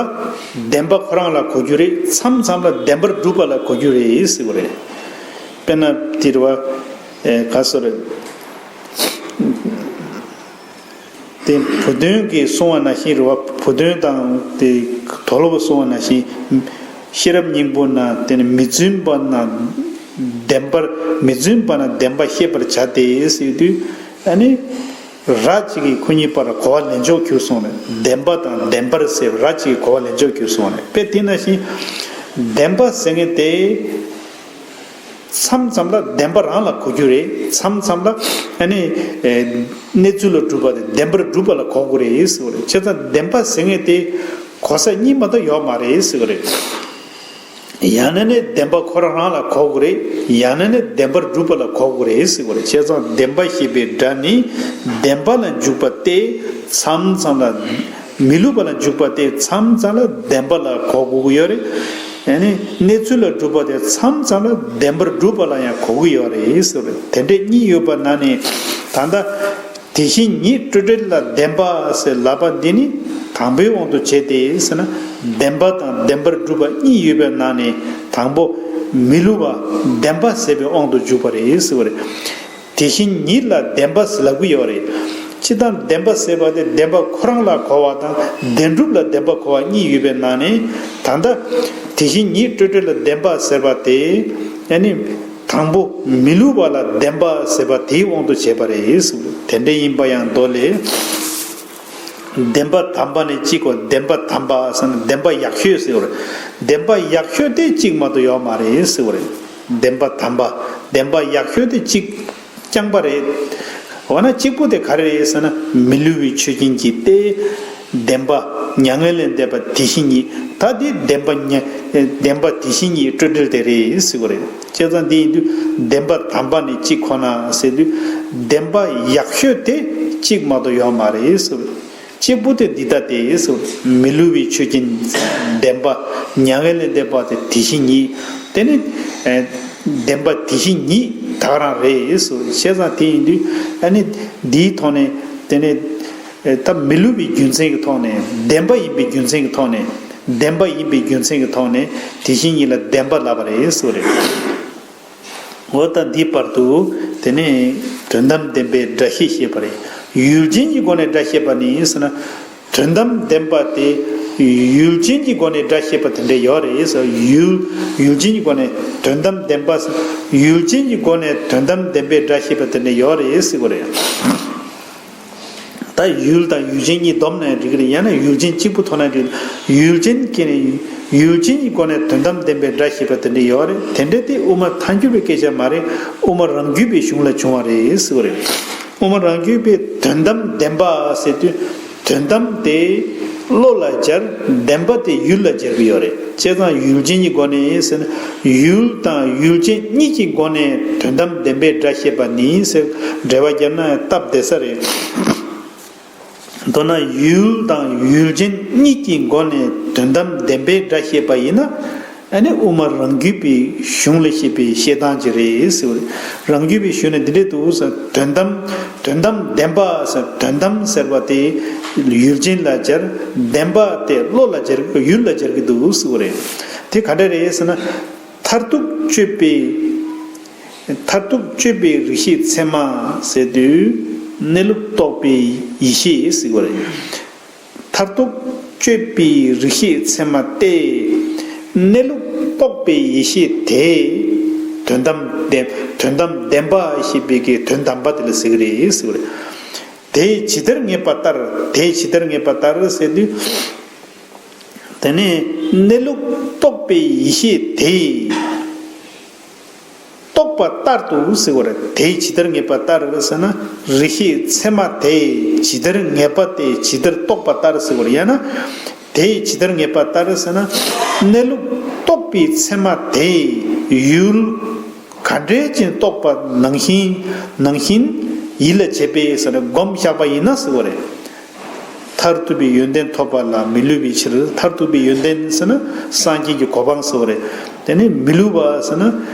བདེན་པ་ཁོ་རང་ལ་གོ་རྒྱུ་རེད། མཚམས་མཚམས་ལ་བདེན་པར་སྒྲུབ་པ་ལ་གོ་རྒྱུ་རེད་ཟེར་བ་རེད། དཔེར་ན་དེ་རེད་བ། ཨེ་ག་སོ་རེད། དེ་བུ་སྟོན་གྱིས་གསུངས་པ་ནང་བཞིན་རེད་བ། བུ་སྟོན་དང་དེ་དོ་ལོ་པ་གསུངས་པ་ནང་བཞིན། ཤེས་རབ་སྙིང་པོ་ན་དེ་ནི་མི་བརྫུན་པ་ན་བདེན་པར་མི་བརྫུན་པ་ན་བདེན་པ་ཤེས་པར་བྱ་སྟེ་ཟེར་དུས་ཨ་ནི་ར་གཅིག་གིས་ཁོ་གཉིས་བར་གོ་བ་ལེན་ཆོག་གྱུར་སོང་ནས་བདེན་པ་དང་བདེན་པར་ཟེར་ར་གཅིག་གིས་གོ་བ་ལེན་ཆོག་གྱུར་སོང་ནས་དཔེ་དེ་ནང་བཞིན་བདེན་པ་ཟེར་མཁན་དེ། མཚམས་མཚམས་ལ་བདེན་པ་རང་ལ་གོ་རྒྱུ་རེད། མཚམས་མཚམས་ལ་ ཨ་ནི་ཨེ་གནས་ཚུལ་ལ་གྲུབ་པ་དེ་བདེན་པར་གྲུབ་པ་ལ་གོ་དགོས་རེད་ཟེར་བ་རེད། བྱས་ཙང་བདེན་པ་ཟེར་མཁན་དེ་གོ་ས་གཉིས་མ་གཏོགས་ཡོད་མ་རེད་ཟེར་བ་རེད། ཡང་ན་ནི་བདེན་པ་ཁོ་རང་རང་ལ་གོ་དགོས་རེད། ཡང་ན་ནི་བདེན་པར་གྲུབ་པ་ལ་གོ་དགོས་རེད་ཟེར་བ་རེད། བྱས་ཙང་བདེན་པ་ཞེས་པའི་སྒྲ་ནི་བདེན་པ་ལ་འཇུག་པ་སྟེ། མཚམས་མཚམས་ལ། མི་སླུ་བ་ལ་འཇུག་པ་སྟེ། མཚམས་མཚམས་ལ་བདེན་པ་ལ་གོ་དགོས་ཀྱི་ཡོད་རེད། ཡང་ན་གནས་ཚུལ་ལ་གྲུབ་པ་དེ་མཚམས་མཚམས་ལ་བདེན་པར་གྲུབ་པ་ལ་ཡང་གོ་གི་ཡོད་རེད་ཟེར་བ་རེད། དེ་འདྲའི་གཉིས་ཡོད་པ་ནང་ནས་ད་ལྟ་དེ་བཞིན་ཉིད་སྤྲོས་བྲལ་ལ་བདེན་པ་ཟེར་ལབ་པ་འདི་ནི་དང་པོའི་དབང་དུ་བྱས་ཏེ་ཟེར་ན། བདེན་པ་དང་བདེན་པར་གྲུབ་པ་གཉིས་ཡོད་པའི་ནང་ནས་དང་པོ་མི་སླུ་བ་བདེན་པ་ཟེར་བའི་དབང་དུ་འཇུག་པ་རེད་ཟེར་བ་རེད། དེ་བཞིན་ཉིད་ལ་བདེན་པ་ལབ་ཀྱི་ཡོད་རེད། སྤྱིར་བཏང་བདེན་པ་ཟེར་བ་དེ་བདེན་པ་ཁོ་རང་ལ་གོ་བ་དང་བདེན་གྲུབ་ལ་བདེན་པ་གོ་བ་གཉིས་ཡོད་པའི་ནང་ནས། ད་ལྟ་དེ་བཞིན་ཉིད་སྤྲོས་བྲལ་ལ་བདེན་པ་ཟེར་བ་དེ་ཨ་ནི་དང་པོ་མི་སླུ་བ་ལ་བདེན་པ་ཟེར་བ་དེའི་དབང་དུ་བྱས་པ་རེད། དེ་འདྲ་ཡིན་པ་ཡང་མདོ་ལས། བདེན་པ་དམ་པ་ནི་གཅིག་གོ། བདེན་པ་དམ་པ་ཟེར་ན་བདེན་པ་ཡག་ཤོས་ཟེར་བ་རེད། བདེན་པ་ཡག་ཤོས་དེ་གཅིག་མ་གཏོགས་ཡོད་མ་རེད་ཟེར་བ་རེད། བདེན་པ་དམ་པ། བདེན་པ་ཡག་ཤོས་དེ་གཅིག་རྐྱང་པ་རེད། འོ་ན་གཅིག་པོ་དེ་ག་རེ་རེད་ཟེར་ན། མི་སླུ་བའི་ཆོས་ཅན་གྱི་སྟེ། བདེན་པ་མྱ་ངན་ལས་འདས་པ་དེ་བཞིན་ཉིད། ད་དེ་བདེན་པ་མྱ་བདེན་པ་དེ་བཞིན་ཉིད་སྤྲོས་བྲལ་དེ་རེད་ཟེར་བ་རེད། བྱས་ཙང་དེ་ཡིན་དུས་བདེན་པ་དམ་པ་ནི་གཅིག་ཁོ་ན་ཟེར་དུས། བདེན་པ་ཡག་ཤོས་དེ་གཅིག་མ་གཏོགས་ཡོད་མ་རེད་ཟེར་བ་རེད། གཅིག་པུ་དེ་འདི་ལྟ་སྟེ་ཟེར། མི་སླུ་བའི་ཆོས་ཅན། བདེན་པ། མྱ་ངན་ལས་འདས་པ་དེ་དེ་བཞིན་ཉིད། དེ་ནི་ཨེ་བདེན་པ་དེ་བཞིན་ཉིད་ད་ག་རང་རེད་ཟེར། བྱས་ཙང་དེ་ཡིན་དུས་ཨ་ནི་འདིའི་ཐོག་ནས་དེ་ནི་ཨེ་ད་མི་སླུ་བའི་རྒྱུ་མཚན་གྱི་ཐོག་ནས། བདེན་པ་ཡིན་པའི་རྒྱུ་མཚན་གྱི་ཐོག་ནས། བདེན་པ་ཡིན་པའི་རྒྱུ་མཚན་གྱི་ཐོག་ནས་དེ་བཞིན་ཉིད་ལ་བདེན་པ་ལབ་པ་རེད་ཟེར་བ་རེད། འོ་ད་འདིའི་བར་དུ་དེ་ནས་དོན་དམ་བདེན་པའི་སྒྲ་བཤད་བཤད་པ་རེད། ཡུལ་ཅན་གྱི་སྒོ་ནས་སྒྲ་བཤད་པ་ནི་ཟེར་ན། དོན་དམ་བདེན་པ་དེ་ཡུལ་ཅན་གྱི་སྒོ་ནས་སྒྲ་བཤད་པ་དེ་འདྲ་ཡོད་རེད་ཟེར། ཡུལ་ཡུལ་ཅན་གྱི་སྒོ་ནས་དོན་དམ་བདེན་པ་ཟེར། ཡུལ་ཅན་གྱི་སྒོ་ནས་དོན་དམ་བདེན་པའི་སྒྲ་བཤད་པ་དེ་འདྲ་ཡོད་རེད་ཟེར་བ་རེད། ད་ཡུལ་དང་ཡུལ་ཅན་གཉིས་བསྡོམས་ནའང་འགྲིག་གི་རེད། ཡང་ན་ཡུལ་ཅན་གཅིག་པུ་ཐོགས་ནའང་འགྲིག་གི་རེད། ཡུལ་ཅན་གྱི་ནི་ཡུལ་ཅན་གྱི་སྒོ་ནས་དོན་དམ་བདེན་པའི་སྒྲ་བཤད་པ་དེ་འདྲ་ཡོད་རེད། དེ་འདྲ་དེ་དབུ་མ་ཐལ་འགྱུར་བའི་སྐད་ཆ་མ་རེད། དབུ་མ་རང་རྒྱུད་པའི་གཞུང་ལ་བྱུང་བ་རེད་ཟེར་བ་རེད། དབུ་མ་རང་རྒྱུད་པའི་དོན་དམ་བདེན་པ་ཟེར་དུས། དོན་དམ་དེ་བློ་ལ་སྦྱར། བདེན་པ་དེ་ཡུལ་ལ་སྦྱར་གྱི་ཡོད་རེད། བྱས་ཙང་ཡུལ་ཅན་གྱི་སྒོ་ནས་ཟེར་ན། ཡུལ་དང་ཡུལ་ཅན་གཉིས་ཀྱི་སྒོ་ནས་དོན་དམ་བདེན་པའི་སྒྲ་བཤད་པ་ནི་ཟེར། འགྲེལ་པ་བརྒྱབ་ན་སྟབས་བདེ་ས་རེད། མདོར་ན་ཡུལ་དང་ཡུལ་ཅན་གཉིས་ཀྱི་སྒོ་ནས་དོན་དམ་བདེན་པའི་སྒྲ་བཤད་པ་ཡིན་ན། ཨ་ནི་དབུ་མ་རང་རྒྱུད་པའི་གཞུང་ལ་བཤད་པའི་བཤད་སྟངས་ཅིག་རེད་ཟེར་བ་རེད། རང་རྒྱུད་པའི་གཞུང་ནས་འདི་འདྲས་འདུག་ཟེར། དོན་དམ། དོན་དམ་བདེན་པ་ཟེར། དོན་དམ་ཟེར་བ་དེ་ཡུལ་ཅན་ལ་སྦྱར། བདེན་པ་དེ་བློ་ལ་སྦྱར། ཡུལ་ལ་སྦྱར་གྱི་འདུག་ཟེར་བ་རེད། དེ་ག་འདྲ་རེད་ཟེར་ན། མཐར་ཐུག་དཔྱོད་པའི། མཐར་ཐུག་དཔྱོད་པའི་རིགས་ཤེས་ཚད་མ་ཟེར་དུས། གནས་ལུགས་རྟོགས་པའི་ཡེ་ཤེས་ཟེར་བ་རེད། མཐར་ཐུག་དཔྱོད་པའི་རིགས་ཤེས་ཚད་མ་སྟེ། གནས་ལུགས་རྟོགས་པའི་ཡེ་ཤེས་དེ། དོན་དམ་བདེན། དོན་དམ་བདེན་པ་ཞེས་པའི་གི་དོན་དམ་པ་དེ་ལ་ཟེར་གི་རེད་ཟེར་བ་རེད། དེ་ཇི་ལྟར་ངེས་པ་ལྟར། དེ་ཇི་ལྟར་ངེས་པ་ལྟར་ཟེར་དུས། དེ་ནས་གནས་ལུགས་རྟོགས་པའི་ཡེ་ཤེས་དེ། རྟོགས་པ་ལྟར་དུ་ཟེར་བ་རེད། དེ་ཇི་ལྟར་ངེས་པ་ལྟར་ཟེར་ན། རིགས་ཤེས་ཚད་མ་དེ་ཇི་ལྟར་ངེས་པ་དེ་ཇི་ལྟར་རྟོགས་པ་ལྟར་ཟེར་བ་རེད། ཡང་ན། དེ་ཇི་ལྟར་ངེས་པ་ལྟར་ཟེར་ན། གནས་ལུགས་རྟོགས་པའི་ཚད་མ་དེ་ཡུལ་ག་འདྲས་ཅན་རྟོགས་པ་ནང་བཞིན་ནང་བཞིན་ཡིད་ལ་བྱེད་པས་ཟེར་ན་སྒོམ་བཞག་པ་ཡིན་ན་ཟེར་བ་རེད། མཐར་ཐུག་པའི་ཡོན་ཏན་ཐོབ་པ་ལ་མི་སླུ་བའི་ཕྱིར། མཐར་ཐུག་པའི་ཡོན་ཏན་ཟེར་ན་སངས་རྒྱས་ཀྱི་གོ་འཕང་ཟེར་བ་རེད། དེ་ནས་མི་སླུ་བ་ཟེར་ན།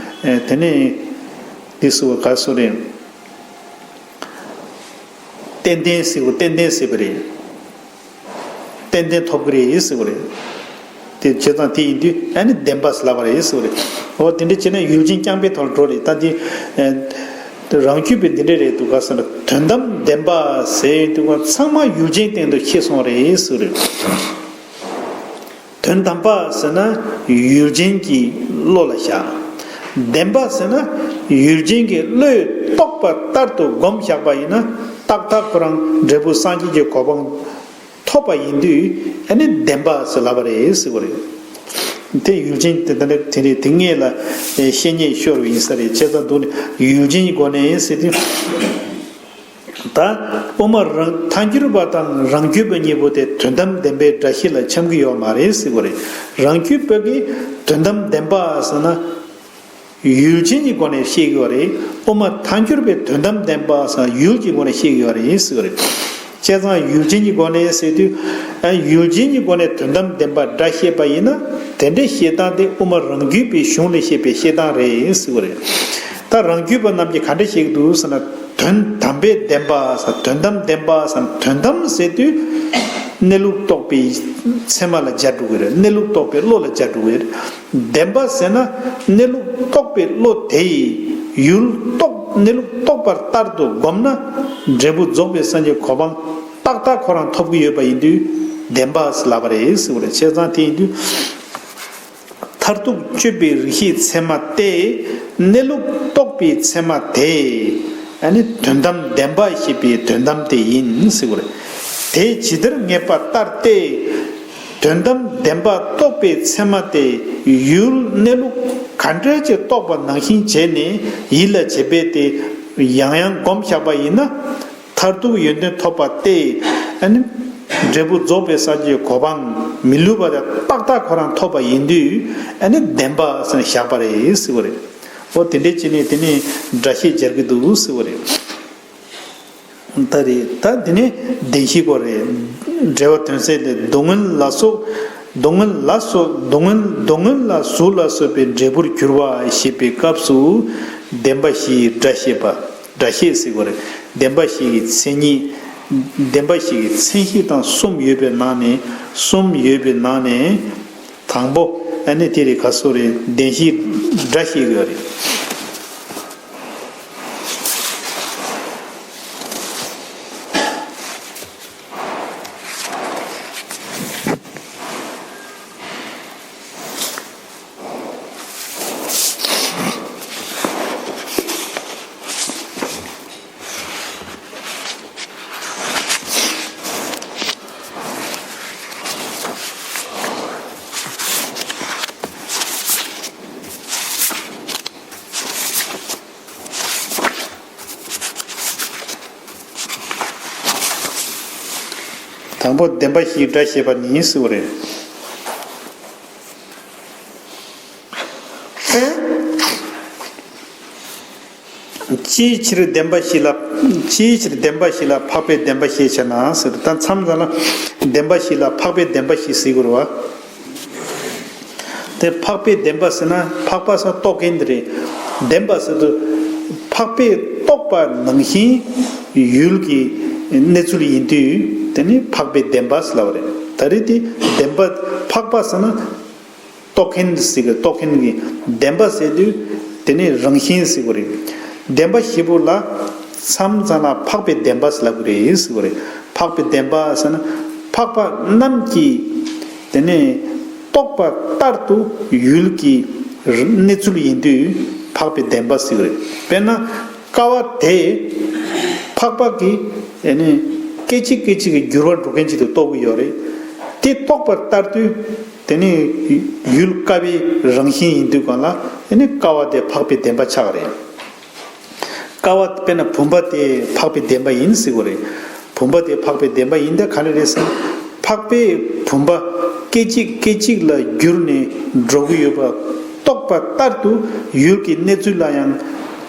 ཨེ་དེ་ནས་འདི་ཟེར་བ་ག་ཟེར་རེད། ཏན་ཏན་ཟེར་བ་ཏན་ཏན་ཟེར་བ་རེད། ཏན་ཏན་ཐོབ་ཀྱི་རེད་ཟེར་བ་རེད། དེ་བྱས་ཙང་དེ་ཡིན་དུས་ཨ་ནི་བདེན་པ་ཟེར་ལབ་པ་རེད་ཟེར་བ་རེད། འོ་དེ་འདྲ་བྱས་ན་ཡུལ་ཅན་རྐྱང་པའི་ཐོག་ལ་འགྲོ་རེད། ད་དེ་ཨེ་རང་རྒྱུད་པའི་འདི་འདྲ་རེད་འདུག་ག་ཟེར་ན། དོན་དམ་བདེན་པ་ཟེར་དུས་ཚང་མ་ཡུལ་ཅན་སྟེང་དུ་ཁེལ་སོང་བ་རེད་ཟེར་བ་རེད། དོན་དམ་པ་ཟེར་ན་ཡུལ་ཅན་གྱི་བློ་ལ་བཞག། བདེན་པ་ཟེར་ན་ཡུལ་ཅན་གྱི་བློས་རྟོགས་པ་ལྟར་དུ་སྒོམ་བཞག་པ་ཡིན་ན། ཏག་ཏག་ཁོ་རང་འབྲས་བུ་སངས་རྒྱས་ཀྱི་གོ་འཕང་ཐོབ་པ་ཡིན་དུས་ཨ་ནི་བདེན་པ་ཟེར་ལབ་པ་རེད་ཟེར་བ་རེད། དེ་ཡུལ་ཅན་དེ་འདྲ་དེ་རེད། དེ་སྔས་ལ་བཤད་ཉེས་ཤོར་བ་ཡིན་ས་རེད། བྱས་ཙང་འདུག་ནས་ཡུལ་ཅན་གྱི་སྒོ་ནས་ཟེར་དུས། ད་དབུ་མ་རང་ཐལ་འགྱུར་བ་དང་རང་རྒྱུད་པ་གཉིས་པོ་དེ་དོན་དམ་བདེན་པའི་སྒྲ་བཤད་ལ་འཆམ་གྱི་ཡོད་མ་རེད་ཟེར་བ་རེད། རང་རྒྱུད་པ་གི་དོན་དམ་བདེན་པ་ཟེར་ན། ཡུལ་ཅན་གྱི་སྒོ་ནས་བཤད་ཀྱི་ཡོད་རེད། དབུ་མ་ཐལ་འགྱུར་བའི་དོན་དམ་བདེན་པ་ཟེར་ཡུལ་གྱི་སྒོ་ནས་བཤད་ཀྱི་ཡོད་རེད་ཟེར་བ་རེད། བྱས་ཙང་ཡུལ་ཅན་གྱི་སྒོ་ནས་ཟེར་དུས། ཨ་ཡུལ་ཅན་གྱི་སྒོ་ནས་དོན་དམ་བདེན་པ་སྒྲ་བཤད་པ་ཡིན་ན། དེ་འདྲའི་བཤད་སྟངས་དེ་དབུ་མ་རང་རྒྱུད་པའི་གཞུང་ལས་བཤད་པའི་བཤད་སྟངས་རེད་ཟེར་བ་རེད། ད་རང་རྒྱུད་པ་རྣམས་ཀྱིས་ག་འདྲ་བཤད་ཀྱི་འདུག་ཟེར་ན། དོན་དམ་པའི་བདེན་པ་ཟེར། དོན་དམ་བདེན་པ་ཟེར། དོན་དམ་ཟེར་དུས་གནས་ལུགས་རྟོགས་པའི་ཚད་མ་ལ་སྦྱར་འགྲོ་གི་རེད། གནས་ལུགས་རྟོགས་པའི་བློ་ལ་སྦྱར་འགྲོ་གི་རེད། བདེན་པ་ཟེར་ན་གནས་ལུགས་རྟོགས་པའི་བློ་དེ་ཡི་ཡུལ་རྟོགས། གནས་ལུགས་རྟོགས་པ་ལྟར་དུ་བསྒོམས་ན་འབྲས་བུ་རྫོགས་པའི་སངས་རྒྱས་གོ་འཕང་ཏག་ཏག་ཁོ་རང་ཐོབ་ཀྱི་ཡོད་པ་ཡིན་དུས་བདེན་པ་ཟེར་ལབ་པ་རེད་ཟེར་བ་རེད། བྱས་ཙང་དེ་ཡིན་དུས། མཐར་ཐུག་དཔྱོད་པའི་རིགས་ཤེས་ཚད་མ་སྟེ། གནས་ལུགས་རྟོགས་པའི་ཚད་མ་དེ། ཨ་ནི་དོན་དམ་བདེན་པ་ཞེས་པའི་དོན་དམ་དེ་ཡིན་ཟེར་བ་རེད། དེ་ཇི་ལྟར་ངེས་པ་ལྟར་ཏེ། དོན་དམ་བདེན་པ་རྟོགས་པའི་ཚད་མ་དེ་ཡུལ་གནས་ལུགས་ག་འདྲ་ཅིག་རྟོགས་པ་ནང་བཞིན་བྱས་ནས་ཡིད་ལ་བྱེད་པས་ཏེ་ཡང་ཡང་བསྒོམས་བཞག་པ་ཡིན་ན། མཐར་ཐུག་ཡོན་ཏན་ཐོབ་པ་སྟེ། ཨ་ནི་འབྲས་བུ་རྫོགས་པའི་སངས་རྒྱས་གོ་འཕང་མི་ལུས་པ་དེ་ཏག་ཏག་ཁོ་རང་ཐོབ་པ་ཡིན་དུས། ཨ་ནི་བདེན་པ་ཟེར་ནས་བཞག་པ་རེད་ཟེར་བ་རེད། འོ་དེ་འདྲས་བྱས་ནས་དེ་ནས་སྒྲ་བཤད་སྦྱར་གྱི་འདུག་ཟེར་བ་རེད། ད་རེད། ད་དེ་ནས་བདེན་བཞིའི་སྐོར་རེད། འགྲེལ་པ་དོན་གསལ་ལས། སྡུག་བསྔལ་ལ་སོགས། སྡུག་བསྔལ་ལ་སོགས། སྡུག་བསྔལ། སྡུག་བསྔལ་ལ་གཟུགས་ལ་སོགས་པའི་འབྲས་བུར་གྱུར་པ་ཞེས་པའི་སྐབས་སུ་བདེན་པ་བཞིའི་སྒྲ་བཤད་པ། སྒྲ་བཤད་ཟེར་དགོས་རེད། བདེན་པ་བཞི་གི་མཚན་ཉིད། བདེན་པ་བཞི་གི་མཚན་གཞི་དང་གསུམ་ཡོད་པའི་ནང་ནས། གསུམ་ཡོད་པའི་ནང་ནས་དང་པོ། ཨ་ནི་དེ་རེད། ག་སོ་རེད། བདེན་བཞིའི་སྒྲ་བཤད་ཀྱི་ཡོད་རེད། དང་པོ་བདེན་པ་བཞིའི་སྒྲ་བཤད་པ་ནི་ཟེར་བ་རེད། ཅིའི་ཕྱིར་བདེན་པ་བཞི་ལ། ཅིའི་ཕྱིར་བདེན་པ་བཞི་ལ་འཕགས་པའི་བདེན་པ་ཞེས་བྱ་ན་ཟེར། ད་མཚམས་མཚམས་ལ་བདེན་པ་བཞི་ལ་འཕགས་པའི་བདེན་པ་བཞི་ཟེར་དགོས་རེད་བ། དེ་འཕགས་པའི་བདེན་པ་ཟེར་ན་འཕགས་པ་ཟེར་རྟོགས་མཁན་དེ་རེད། བདེན་པ་ཟེར་དུས་འཕགས་པས་རྟོགས་པ་ནང་བཞིན་ཡུལ་གྱི་གནས་ཚུལ་ཡིན་དུས་དེ་ནི་འཕགས་པའི་བདེན་པ་ཟེར་ལབ་པ་རེད། ད་རེས་དེ་བདེན་པ་འཕགས་པ་ཟེར་ན། རྟོགས་མཁན་ཟེར་གི། རྟོགས་མཁན་གྱི་བདེན་པ་ཟེར་དུས་དེ་ནི་རང་བཞིན་ཟེར་གི་རེད། བདེན་པ་བཞི་པོ་ལ་མཚམས་མཚམས་ལ་འཕགས་པའི་བདེན་པ་ཟེར་ལབ་གི་རེད་ཟེར་གི་རེད། འཕགས་པའི་བདེན་པ་ཟེར་ན་འཕགས་པ་རྣམས་ཀྱི་དེ་ནི་རྟོགས་པ་ལྟར་དུ་ཡུལ་གྱི་གནས་ཚུལ་ཡིན་དུས་འཕགས་པའི་བདེན་པ་ཟེར་གི་རེད། དཔེར་ན་ཀ་བ་དེ་འཕགས་པ་གི་དེ་ནི་སྐད་ཅིག་སྐད་ཅིག་གི་འགྱུར་བ་འགྲོ་མཁན་ཅིག་ཏུ་རྟོགས་ཀྱི་ཡོད་རེད། དེ་རྟོགས་པ་ལྟར་དུ། དེ་ནི་ཡུལ་ཀ་བའི་རང་བཞིན་ཡིན་དུས་གང་ལ། དེ་ནི་ཀ་བ་དེ་འཕགས་པའི་བདེན་པ་ཆགས་རེད། ཀ་བ་དཔེར་ན་བུམ་པ་དེ་འཕགས་པའི་བདེན་པ་ཡིན་ཟེར་དགོས་རེད། བུམ་པ་དེ་འཕགས་པའི་བདེན་པ་ཡིན་ད་ག་རེ་རེད་ཟེར་ན། འཕགས་པས་བུམ་པ་སྐད་ཅིག་སྐད་ཅིག་ལ་འགྱུར་ནས་འགྲོ་གི་ཡོད་པ་རྟོགས་པ་ལྟར་དུ་ཡུལ་གྱི་གནས་ཚུལ་ལ་ཡང་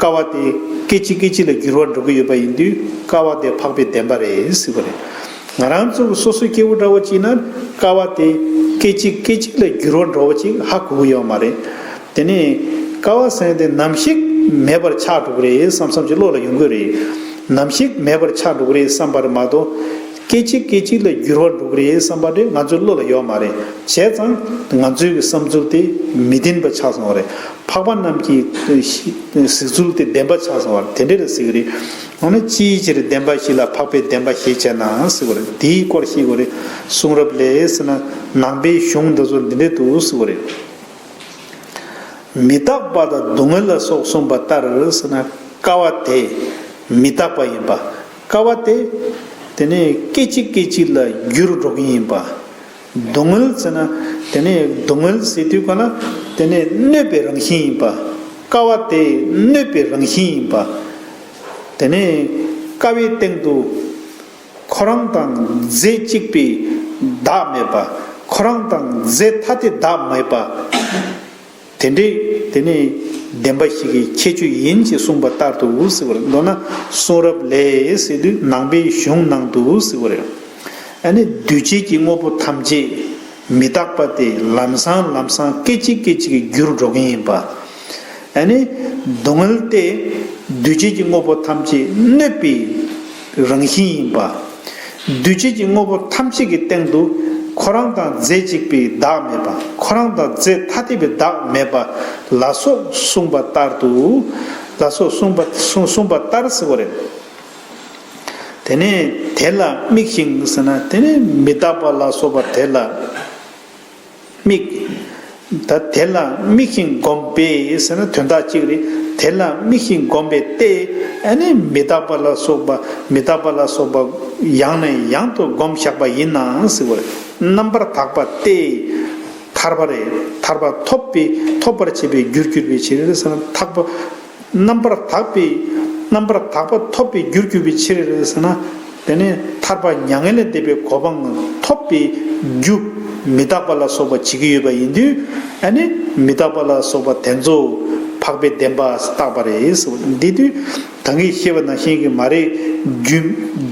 ཀ་བ་དེ་སྐད་ཅིག་སྐད་ཅིག་ལ་འགྱུར་བ་འགྲོ་གི་ཡོད་པ་ཡིན་དུས་ཀ་བ་དེ་འཕགས་པའི་བདེན་པ་རེད་ཟེར་དགོས་རེད། ང་རང་ཚོ་སོ་སོའི་སྐྱེ་བོ་འདྲ་བོ་ཅིག་ན་ཀ་བ་དེ་སྐད་ཅིག་སྐད་ཅིག་ལ་འགྱུར་བ་འགྲོ་བ་ཅིག་ཧ་གོ་གི་ཡོད་མ་རེད། དེ་ནས་ཀ་བ་ཟེར་དེ་ནམ་ཞིག་མེད་པར་ཆགས་འགྲོ་གི་རེད་བསམ་བསམ་ཅིག་བློ་ལ་ཡོང་གི་རེད། ནམ་ཞིག་མེད་པར་ཆགས་འགྲོ་གི་རེད་བསམ་པ་རེད་མ་གཏོགས་སྐད་ཅིག་སྐད་ཅིག་ལ་འགྱུར་བ་འགྲོ་གི་རེད་བསམ་པ་དེ་ང་ཚོའི་བློ་ལ་ཡོད་མ་རེད། བྱས་ཙང་ང་ཚོའི་གི་བསམ་ཚུལ་དེ་མི་བདེན་པ་ཆགས་སོང་བ་རེད། འཕགས་པ་རྣམས་ཀྱི་གཟིགས་ཚུལ་དེ་བདེན་པ་ཆགས་སོང་བ་རེད། དེ་འདྲ་རེད་ཟེར་གི་རེད། འོ་ན་ཅིའི་ཕྱིར་བདེན་པ་བཞི་ལ་འཕགས་པའི་བདེན་པ་ཞེས་བྱ་ན་ཟེར་བ་རེད། དེའི་སྐོར་ཤེས་དགོས་རེད། གསུང་རབ་ལས་ཟེར་ན་ནང་པའི་གཞུང་འདི་ཚོ་འདི་འདྲས་འདུག་ཟེར་བ་རེད། མི་རྟག་པ་དང་སྡུག་བསྔལ་ལ་སོགས་གསུངས་པ་ལྟར་ཟེར་ན་ཀ་བ་དེ་མི་རྟག་པ་ཡིན་པ། ཀ་བ་དེ་དེ་ནས་སྐད་ཅིག་སྐད་ཅིག་ལ་འགྱུར་འགྲོ་གི་ཡིན་པ། སྡུག་བསྔལ་ཟེར་ན་དེ་ནས་སྡུག་བསྔལ་ཟེར་དུས་ག་ན་དེ་ནས་གནོད་པའི་རང་བཞིན་ཡིན་པ། ཀ་བ་དེ་གནོད་པའི་རང་བཞིན་ཡིན་པ། དེ་ནས་ ཀ་བའི་སྟེང་དུ་ཁོ་རང་དང་རྫས་གཅིག་པའི་བདག་མེད་པ། ཁོ་རང་དང་རྫས་ཐ་དད་བདག་མེད་པ། དེ་འདྲའི་དེ་ནི་བདེན་པ་བཞི་གི་ཁྱད་ཆོས་ཡིན་ཞེས་གསུངས་པ་ལྟར་དུ་ཟེར་བ་རེད། མདོར་ན་གསུང་རབ་ལས་ཟེར་དུས་ནང་པའི་གཞུང་ནང་དུ་ཟེར་བ་རེད། ཨ་ནི་འདུས་བྱས་ཀྱི་དངོས་པོ་ཐམས་ཅད་མི་རྟག་པ་སྟེ་ལམ་སང་ལམ་སང་སྐད་ཅིག་སྐད་ཅིག་གིས་འགྱུར་འགྲོ་མཁན་ཡིན་པ། ཨ་ནི་སྡུག་བསྔལ་སྟེ་འདུས་བྱས་ཀྱི་དངོས་པོ་ཐམས་ཅད་གནོད་པའི་རང་བཞིན་ཡིན་པ། འདུས་བྱས་ཀྱི་དངོས་པོ་ཐམས་ཅད་ཀྱི་སྟེང་དུ་ཁོ་རང་དང་རྫས་གཅིག་པའི་བདག་མེད་པ། ཁོ་རང་དང་རྫས་ཐ་དད་པའི་བདག་མེད་པ་ལ་སོགས་གསུངས་པ་ལྟར་དུ། ལ་སོགས་གསུངས་པ་གསུངས་གསུངས་པ་ལྟར་ཟེར་བ་རེད། དེ་ནས་དེ་ལ་དམིགས་ཤིང་ཟེར་ན་དེ་ནས་མི་རྟག་པ་ལ་སོགས་པ་དེ་ལ་དམིགས། ད་དེ་ལ་དམིགས་ཤིང་བསྒོམས་པས་ཟེར་ན་དོན་དག་གཅིག་རེད། དེ་ལ་དམིགས་ཤིང་བསྒོམས་པས་ཏེ། ཨ་ནི་མི་རྟག་པ་ལ་སོགས་པ་མི་རྟག་པ་ལ་སོགས་པ་ཡང་ནས་ཡང་དུ་བསྒོམས་བཞག་པ་ཡིན་ན་ཟེར་བ་རེད། རྣམ་པར་དག་པ་སྟེ། ཐར་པ་རེད། ཐར་པ་ཐོབ་པའི་ཐོབ་པར་བྱེད་པའི་རྒྱུར་གྱུར་པའི་ཕྱིར་ཟེར་ན་ཐག་པ། རྣམ་པར་དག་པའི་རྣམ་པར་དག་པ་ཐོབ་པའི་རྒྱུར་གྱུར་པའི་ཕྱིར་ཟེར་ན། དེ་ནས་ཐར་པ་མྱ་ངན་ལས་འདས་པའི་གོ་འཕང་ཐོབ་པའི་རྒྱུ་མི་རྟག་པ་ལ་སོགས་པ་བྱེད་ཀྱི་ཡོད་པ་ཡིན་དུས། ཨ་ནི་མི་རྟག་པ་ལ་སོགས་པ་དེ་ཚོ་འཕགས་པའི་བདེན་པ་བཏགས་པ་རེད་ཟེར་བ། འདི་དུས་ད་གིན་བཤད་པ་ནང་བཞིན་གྱི་མ་རེད། རྒྱུ་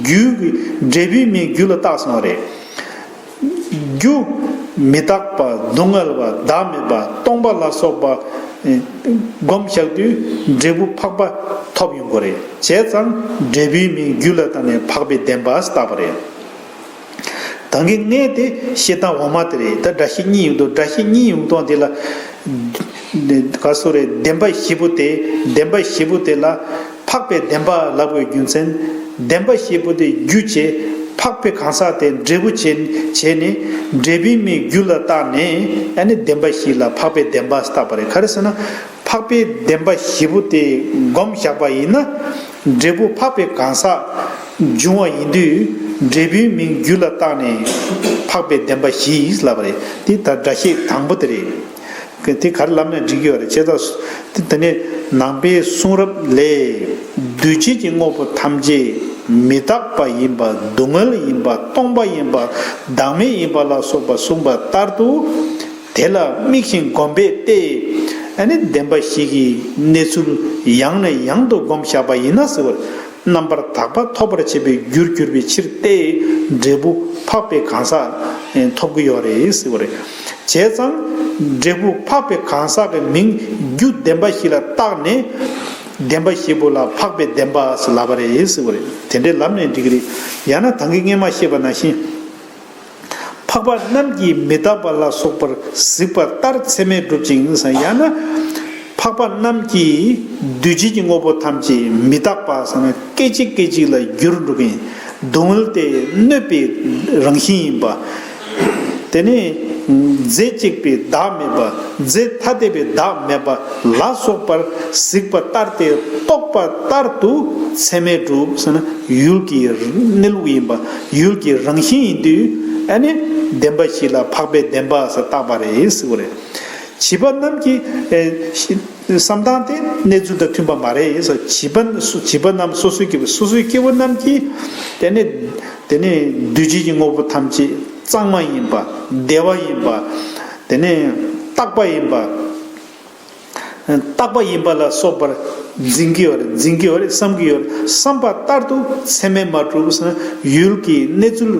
རྒྱུ་གི་འབྲས་བུའི་མིང་རྒྱུ་ལ་བཏགས་སོང་བ་རེད། རྒྱུ་མི་རྟག་པ། སྡུག་བསྔལ་བ། བདག་མེད་པ། སྟོང་པ་ལ་སོགས་པ་སྒོམ་བཞག་དུས་འབྲས་བུ་འཕགས་པ་ཐོབ་ཡོང་གི་རེད། བྱས་ཙང་འབྲས་བུའི་མིང་རྒྱུ་ལ་བཏགས་ནས་འཕགས་པའི་བདེན་པ་བཏགས་པ་རེད། ད་གིན་ངས་དེ་བཤད་སྟངས་འོག་མ་དེ་རེད། ད་སྒྲ་བཤད་གཉིས་ཡོང་དུས་སྒྲ་བཤད་གཉིས་ཡོང་སྟངས་དེ་ལ། ག་སོ་རེད། བདེན་པ་བཞི་པོ་དེ། བདེན་པ་བཞི་པོ་དེ་ལ་འཕགས་པའི་བདེན་པ་ལབ་པའི་རྒྱུ་མཚན། བདེན་པ་བཞི་པོ་དེ་རྒྱུ་བྱས། འཕགས་པའི་གང་ཟག་དེ་འབྲས་བུ་བྱས་བྱས་ནས་འབྲས་བུའི་མིང་རྒྱུ་ལ་བཏགས་ནས། ཨ་ནི་བདེན་པ་བཞི་ལ་འཕགས་པའི་བདེན་པ་བཏགས་པ་རེད། ག་རེ་ཟེར་ན། འཕགས་པའི་བདེན་པ་བཞི་པོ་དེ་སྒོམ་བཞག་པ་ཡིན་ན། འབྲས་བུ་འཕགས་པའི་གང་ཟག་འབྱུང་བ་ཡིན་དུས། འབྲས་བུའི་མིང་རྒྱུ་ལ་བཏགས་ནས་འཕགས་པའི་བདེན་པ་བཞི་ལབ་པ་རེད། འདི་ད་སྒྲ་བཤད་དང་པོ་དེ་རེད། དེ་ག་རེ་ལབ་ན་འགྲིག་གི་ཡོད་རེད། བྱས་ཙང་དེ་ནས་ནང་པའི་གསུང་རབ་ལས། འདུས་བྱས་ཀྱི་དངོས་པོ་ཐམས་ཅད་མི་རྟག་པ་ཡིན་པ། སྡུག་བསྔལ་ཡིན་པ། སྟོང་པ་ཡིན་པ། བདག་མེད་ཡིན་པ་ལ་སོགས་པ་གསུངས་པ་ལྟར་དུ། དེ་ལ་དམིགས་ཤིང་བསྒོམས་པས་ཏེ། ཨ་ནི་བདེན་པ་བཞི་གི་གནས་ཚུལ་ཡང་ནས་ཡང་དུ་བསྒོམས་བཞག་པ་ཡིན་ན་ཟེར་བ། རྣམ་པར་དག་པ་ཐོབ་པར་བྱེད་པའི་རྒྱུར་གྱུར་པའི་ཕྱིར་ཏེ། འབྲས་བུ་འཕགས་པའི་གང་ཟག་ཐོབ་ཀྱི་ཡོད་རེད་ཟེར་བ་རེད། བྱས་ཙང་འབྲས་བུ་འཕགས་པའི་གང་ཟག་གི་མིང་རྒྱུ་བདེན་པ་བཞི་ལ་བཏགས་ནས། བདེན་པ་བཞི་པོ་ལ་འཕགས་པའི་བདེན་པ་ཟེར་ལབ་པ་རེད་ཟེར་བ་རེད། དེ་འདྲའི་ལབ་ནས་འགྲིག་གི་རེད། ཡང་ན་ད་གིན་སྔས་མ་བཤད་པ་ནང་བཞིན། འཕགས་པ་རྣམས་ཀྱིས་མི་རྟག་པ་ལ་སོགས་པར་གཟིགས་པ་ལྟར་ཚད་མས་གྲུབ་ཅིང་ཟེར། ཡང་ན་འཕགས་པ་རྣམས་ཀྱིས་འདུས་བྱས་ཀྱི་དངོས་པོ་ཐམས་ཅད་མི་རྟག་པ་ཟེར་ན་སྐད་ཅིག་སྐད་ཅིག་ལ་འགྱུར་འགྲོ་མཁན། སྡུག་བསྔལ་ཏེ་གནོད་པའི་རང་བཞིན་ཡིན་པ། དེ་ནས་རྫས་གཅིག་པའི་བདག་མེད་པ། རྫས་ཐ་དད་པའི་བདག་མེད་པ་ལ་སོགས་པར་གཟིགས་པ་ལྟར་ཏེ། རྟོགས་པ་ལྟར་དུ་ཚད་མས་གྲུབ་ཟེར་ན་ཡུལ་གྱི་གནས་ལུགས་ཡིན་པ། ཡུལ་གྱི་རང་བཞིན་ཡིན་དུས། ཨ་ནི་བདེན་པ་བཞི་ལ་འཕགས་པའི་བདེན་པ་ཟེར་བཏགས་པ་རེད་ཟེར་བ་རེད། བྱིས་པ་རྣམས་ཀྱིས། ཨེ། བསམ་སྟངས་དེ་གནས་ཚུལ་དང་མཐུན་པ་མ་རེད་ཟེར། བྱིས་པ་བྱིས་པ་རྣམས་སོ་སོའི་སྐྱེ་བོ། སོ་སོའི་སྐྱེ་བོ་རྣམས་ཀྱིས་དེ་ནི་དེ་ནི་འདུས་བྱས་ཀྱི་དངོས་པོ་ཐམས་ཅད་གཙང་མ་ཡིན་པ། བདེ་བ་ཡིན་པ། དེ་ནི་རྟག་པ་ཡིན་པ། རྟག་པ་ཡིན་པ་ལ་སོགས་པར་འཛིན་གྱི་ཡོད་རེད། འཛིན་གྱི་ཡོད་རེད། བསམ་གྱི་ཡོད་རེད། བསམ་པ་ལྟར་དུ་ཚད་མས་མ་གྲུབ་ཟེར་ན་ཡུལ་གྱི་གནས་ཚུལ་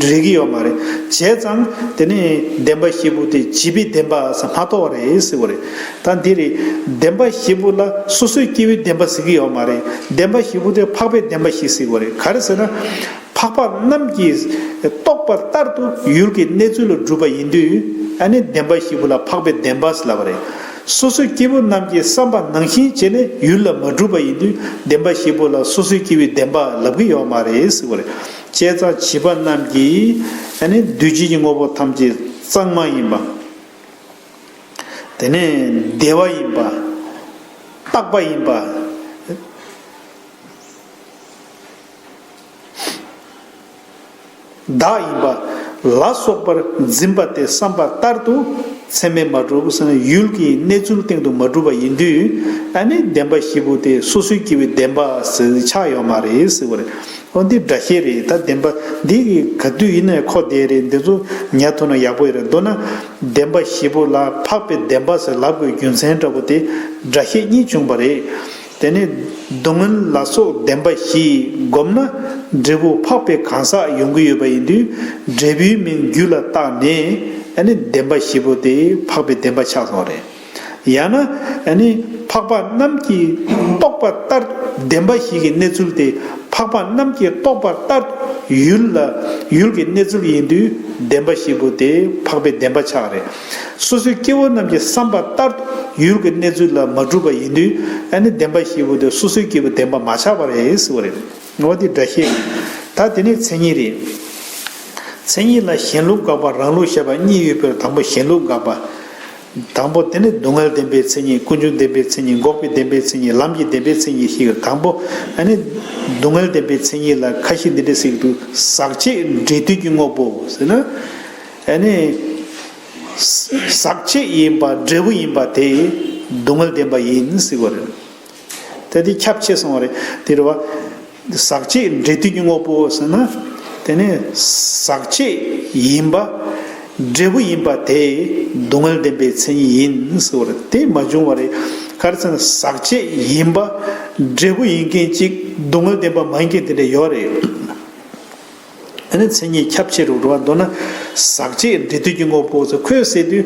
རེག་གི་ཡོད་མ་རེད། བྱས་ཙང་དེ་ནི་བདེན་པ་བཞི་པོ་དེ་བྱིས་པའི་བདེན་པ་ཟེར་མ་གཏོགས་པ་རེད་ཟེར་བ་རེད། ད་འདི་རེད། བདེན་པ་བཞི་པོ་ལ་སོ་སོའི་སྐྱེ་བོའི་བདེན་པ་ཟེར་གྱི་ཡོད་མ་རེད། བདེན་པ་བཞི་པོ་དེ་འཕགས་པའི་བདེན་པ་བཞི་ཟེར་བ་རེད། ག་རེ་ཟེར་ན། འཕགས་པ་རྣམས་ཀྱིས་རྟོགས་པ་ལྟར་དུ་ཡུལ་གྱི་གནས་ཚུལ་ལ་གྲུབ་པ་ཡིན་དུས། ཨ་ནི་བདེན་པ་བཞི་པོ་ལ་འཕགས་པའི་བདེན་པ་ཟེར་ལབ་པ་རེད། སོ་སོའི་སྐྱེ་བོ་རྣམས་ཀྱིས་བསམ་པ་ནང་བཞིན་བྱས་ནས་ཡུལ་ལ་མ་གྲུབ་པ་ཡིན་དུས། བདེན་པ་བཞི་པོ་ལ་སོ་སོའི་སྐྱེ་བོའི་བདེན་པ་ལབ་ཀྱི་ཡོད་མ་རེད་ཟེར་བ་རེད། བྱས་ཙང་བྱིས་པ་རྣམས་ཀྱིས་ཨ་ནི་འདུས་བྱས་ཀྱི་དངོས་པོ་ཐམས་ཅད་གཙང་མ་ཡིན་པ། དེ་ནས་བདེ་བ་ཡིན་པ། རྟག་པ་ཡིན་པ། བདག་ཡིན་པ་ལ་སོགས་པར་འཛིན་པ་སྟེ་བསམ་པ་ལྟར་དུ་ ཚད་མས་མ་གྲུབ་ཟེར་ན་ཡུལ་གྱི་གནས་ཚུལ་སྟེང་དུ་མ་གྲུབ་པ་ཡིན་དུས། ཨ་ནི་བདེན་པ་བཞི་པོ་དེ་སོ་སོའི་སྐྱེ་བོའི་བདེན་པ་ཟེར་ཆགས་ཡོད་མ་རེད་ཟེར་བ་རེད། འོ་འདི་འདྲ་བཤད་རེད། ད་བདེན་པ་འདི་གི་ག་དུས་ཡིན་ནའི་གོ་བདེ་རེད། འདི་ཚོ་ཉར་ཐུབ་ན་ཡག་པོ་ཡོད་རེད། མདོར་ན་བདེན་པ་བཞི་པོ་ལ་འཕགས་པའི་བདེན་པ་ཟེར་ལབ་དགོས་རྒྱུ་མཚན་འདྲ་པོ་དེ་འདྲ་བཤད་གཉིས་བྱུང་བ་རེད། དེ་ནས་སྡུག་བསྔལ་ལ་སོགས་བདེན་པ་བཞི་བསྒོམས་ན་འབྲས་བུ་འཕགས་པའི་གང་ཟག་ཡོང་གི་ཡོད་པ་ཡིན་དུས། འབྲས་བུའི་མིང་རྒྱུ་ལ་བཏགས་ནས་ཨ་ནི་བདེན་པ་བཞི་པོ་དེ་འཕགས་པའི་བདེན་པ་ཆགས་སོང་རེད། ཡང་ན་ཨ་ནི་འཕགས་པ་རྣམས་ཀྱིས་རྟོགས་པ་ལྟར་བདེན་པ་བཞི་གི་གནས་ཚུལ་དེ་འཕགས་པ་རྣམས་ཀྱིས་རྟོགས་པ་ལྟར་ཡུལ་ལ་ཡུལ་གྱི་གནས་ཚུལ་ཡིན་དུས་བདེན་པ་བཞི་པོ་དེ་འཕགས་པའི་བདེན་པ་ཆགས་རེད། སོ་སོའི་སྐྱེ་བོ་རྣམས་ཀྱི་བསམ་པ་ལྟར་དུ་ཡུལ་གྱི་གནས་ཚུལ་ལ་མ་གྲུབ་པ་ཡིན་དུས། ཨ་ནི་བདེན་པ་བཞི་པོ་དེ་སོ་སོའི་སྐྱེ་བོའི་བདེན་པ་མ་ཆགས་པ་རེད་ཟེར་བ་རེད། འོ་དེ་འདྲ་ཤེས། ད་དེ་ནས་མཚན་ཉིད་རེད། མཚན་ཉིད་ལ་གཞན་ལུགས་དགག་པ་རང་ལུགས་བཤད་པ་གཉིས་ཡོད་པའི་དང་པོ་གཞན་ལུགས་དགག་པ། དང་པོ་དེ་ནི་སྡུག་བསྔལ་བདེན་པའི་མཚན་ཉིད། ཀུན་འབྱུང་བདེན་པའི་མཚན་ཉིད། འགོག་པའི་བདེན་པའི་མཚན་ཉིད། ལམ་གྱི་བདེན་པའི་མཚན་ཉིད་ཞེས་དང་པོ། ཨ་ནི་སྡུག་བསྔལ་བདེན་པའི་མཚན་ཉིད་ལ་ཁ་ཤས་འདི་འདྲ་ཟེར་གྱི་འདུག། ཟག་བཅས་འབྲས་དུས་ཀྱི་དངོས་པོ་ཟེར་ན། ཨ་ནི་ཟག་བཅས་ཡིན་པ་འབྲས་བུ་ཡིན་པ་དེ་སྡུག་བསྔལ་བདེན་པ་ཡིན་ཟེར་བ་རེད། དེ་དེ་ཁྱབ་ཆེ་སོང་བ་རེད། དེ་རེད་བ། ཟག་བཅས་འབྲས་དུས་ཀྱི་དངོས་པོ་ཟེར་ན། དེ་ནི་ཟག་བཅས་ཡིན་པ་འབྲས་བུ་ཡིན་པ་དེ་སྡུག་བསྔལ་བདེན་པའི་མཚན་ཉིད་ཡིན་ཟེར་བ་རེད། དེ་མ་བྱུང་བ་རེད། ག་རེ་ཟེར་ན་ཟག་བཅས་ཡིན་པ་འབྲས་བུ་ཡིན་མཁན་གཅིག་སྡུག་བསྔལ་བདེན་པ་མ་ཡིན་མཁན་དེ་འདྲ་ཡོད་རེད། ཨ་ནི་མཚན་ཉིད་ཁྱབ་ཆེ་རུ་འགྲོ་བ། མདོར་ན་ཟག་བཅས་འབྲས་དུས་ཀྱི་དངོས་པོ་ཟེར་ཁོས་ཟེར་དུས།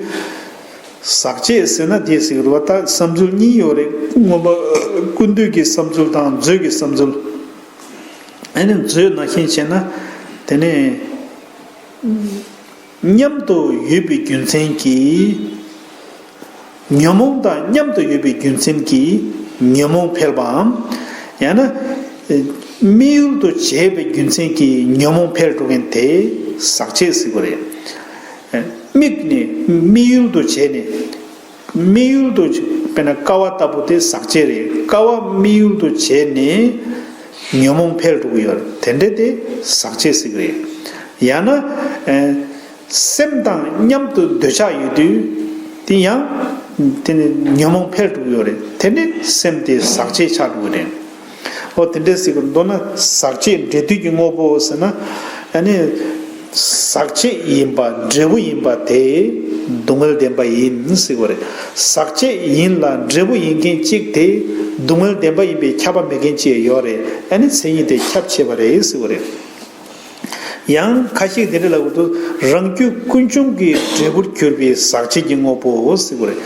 ཟག་བཅས་ཟེར་ན་དེ་ཟེར་རུ་བ། ད་བསམ་ཚུལ་གཉིས་ཡོད་རེད། མངོན་པ་ཀུན་བཏུས་ཀྱི་བསམ་ཚུལ་དང་མཛོད་ཀྱི་བསམ་ཚུལ། ཨ་ནི་མཛོད་ནང་བཞིན་བྱས་ན། དེ་ནས་མཉམ་དུ་ཡོད་པའི་རྒྱུ་མཚན་གྱིས། ཉོན་མོངས་དང་མཉམ་དུ་ཡོད་པའི་རྒྱུ་མཚན་གྱིས་ཉོན་མོངས་འཕེལ་བའམ། ཡང་ན། དམིགས་ཡུལ་དུ་བྱས་པའི་རྒྱུ་མཚན་གྱིས་ཉོན་མོངས་འཕེལ་འགྲོ་མཁན་དེ་ཟག་བཅས་ཟེར་གྱི་རེད། དམིགས་ནས་དམིགས་ཡུལ་དུ་བྱས་ནས། དམིགས་ཡུལ་དུ་དཔེར་ན་ཀ་བ་ལྟ་བུ་དེ་ཟག་བཅས་རེད། ཀ་བ་དམིགས་ཡུལ་དུ་བྱས་ནས་ཉོན་མོངས་འཕེལ་འགྲོ་གི་ཡོད་རེད། དེ་འདྲ་དེ་ཟག་བཅས་ཟེར་གྱི་རེད། ཡང་ན། སེམས་དང་མཉམ་དུ་འདོད་ཆགས་ཡོད་དུས། དེ་ཡང་དེ་ནི་ཉོན་མོངས་འཕེལ་འགྲོ་གི་ཡོད་རེད། དེ་ནི་སེམས་དེ་ཟག་བཅས་ཆགས་འགྲོ་གི་རེད། འོ་དེ་འདྲ་ཟེར་གྱི། མདོར་ན་ཟག་བཅས་འབྲས་དུས་ཀྱི་དངོས་པོ་ཟེར་ན། ཨ་ནི་ཟག་བཅས་ཡིན་པ་འབྲས་བུ་ཡིན་པ་དེ་སྡུག་བསྔལ་བདེན་པ་ཡིན་ཟེར་གྱི་རེད། ཟག་བཅས་ཡིན་ལ་འབྲས་བུ་ཡིན་མཁན་གཅིག་དེ་སྡུག་བསྔལ་བདེན་པ་ཡིན་པའི་ཁྱབ་པ་མེད་མཁན་གཅིག་ཡོད་རེད། ཨ་ནི་མཚན་ཉིད་དེ་ཁྱབ་ཆེ་བ་རེད་ཟེར་གྱི་རེད། ཡང་ཁ་ཤས་དེ་འདྲ་ལབ་ཀྱི་འདུག། རང་རྒྱུད་ཀུན་འབྱུང་གི་འབྲས་བུར་གྱུར་པའི་ཟག་བཅས་ཀྱི་དངོས་པོའོ་ཟེར་གྱི་རེད།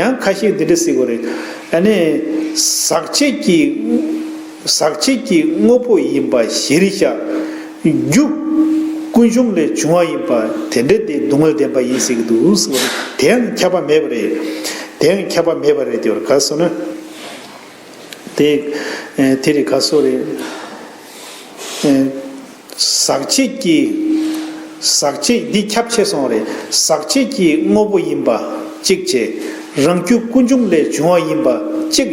ཡང་ཁ་ཤས་དེ་འདྲ་ཟེར་གྱི་རེད། ཨ་ནི་ཟག་བཅས་ཀྱི་ཟག་བཅས་ཀྱི་དངོས་པོ་ཡིན་པ་གཞིར་བཞག། རྒྱུ་ཀུན་འབྱུང་ལས་བྱུང་བ་ཡིན་པ་དེ་འདྲ་དེ་སྡུག་བསྔལ་བདེན་པ་ཡིན་ཟེར་གྱི་འདུག་ཟེར་གྱི་རེད། དེ་ཡང་ཁྱབ་པ་མེད་པ་རེད། དེ་ཡང་ཁྱབ་པ་མེད་པ་རེད། དེ་བར་ག་སོང་ན། དེ། ཨེ། དེ་རེད། ག་སོ་རེད། ཨེ། ཟག་བཅས་ཀྱི། ཟག་བཅས་འདི་ཁྱབ་ཆེ་སོང་རེད། ཟག་བཅས་ཀྱི་དངོས་པོ་ཡིན་པ་གཅིག་བྱས། རང་རྒྱུད་ཀུན་འབྱུང་ལས་བྱུང་བ་ཡིན་པ་གཅིག་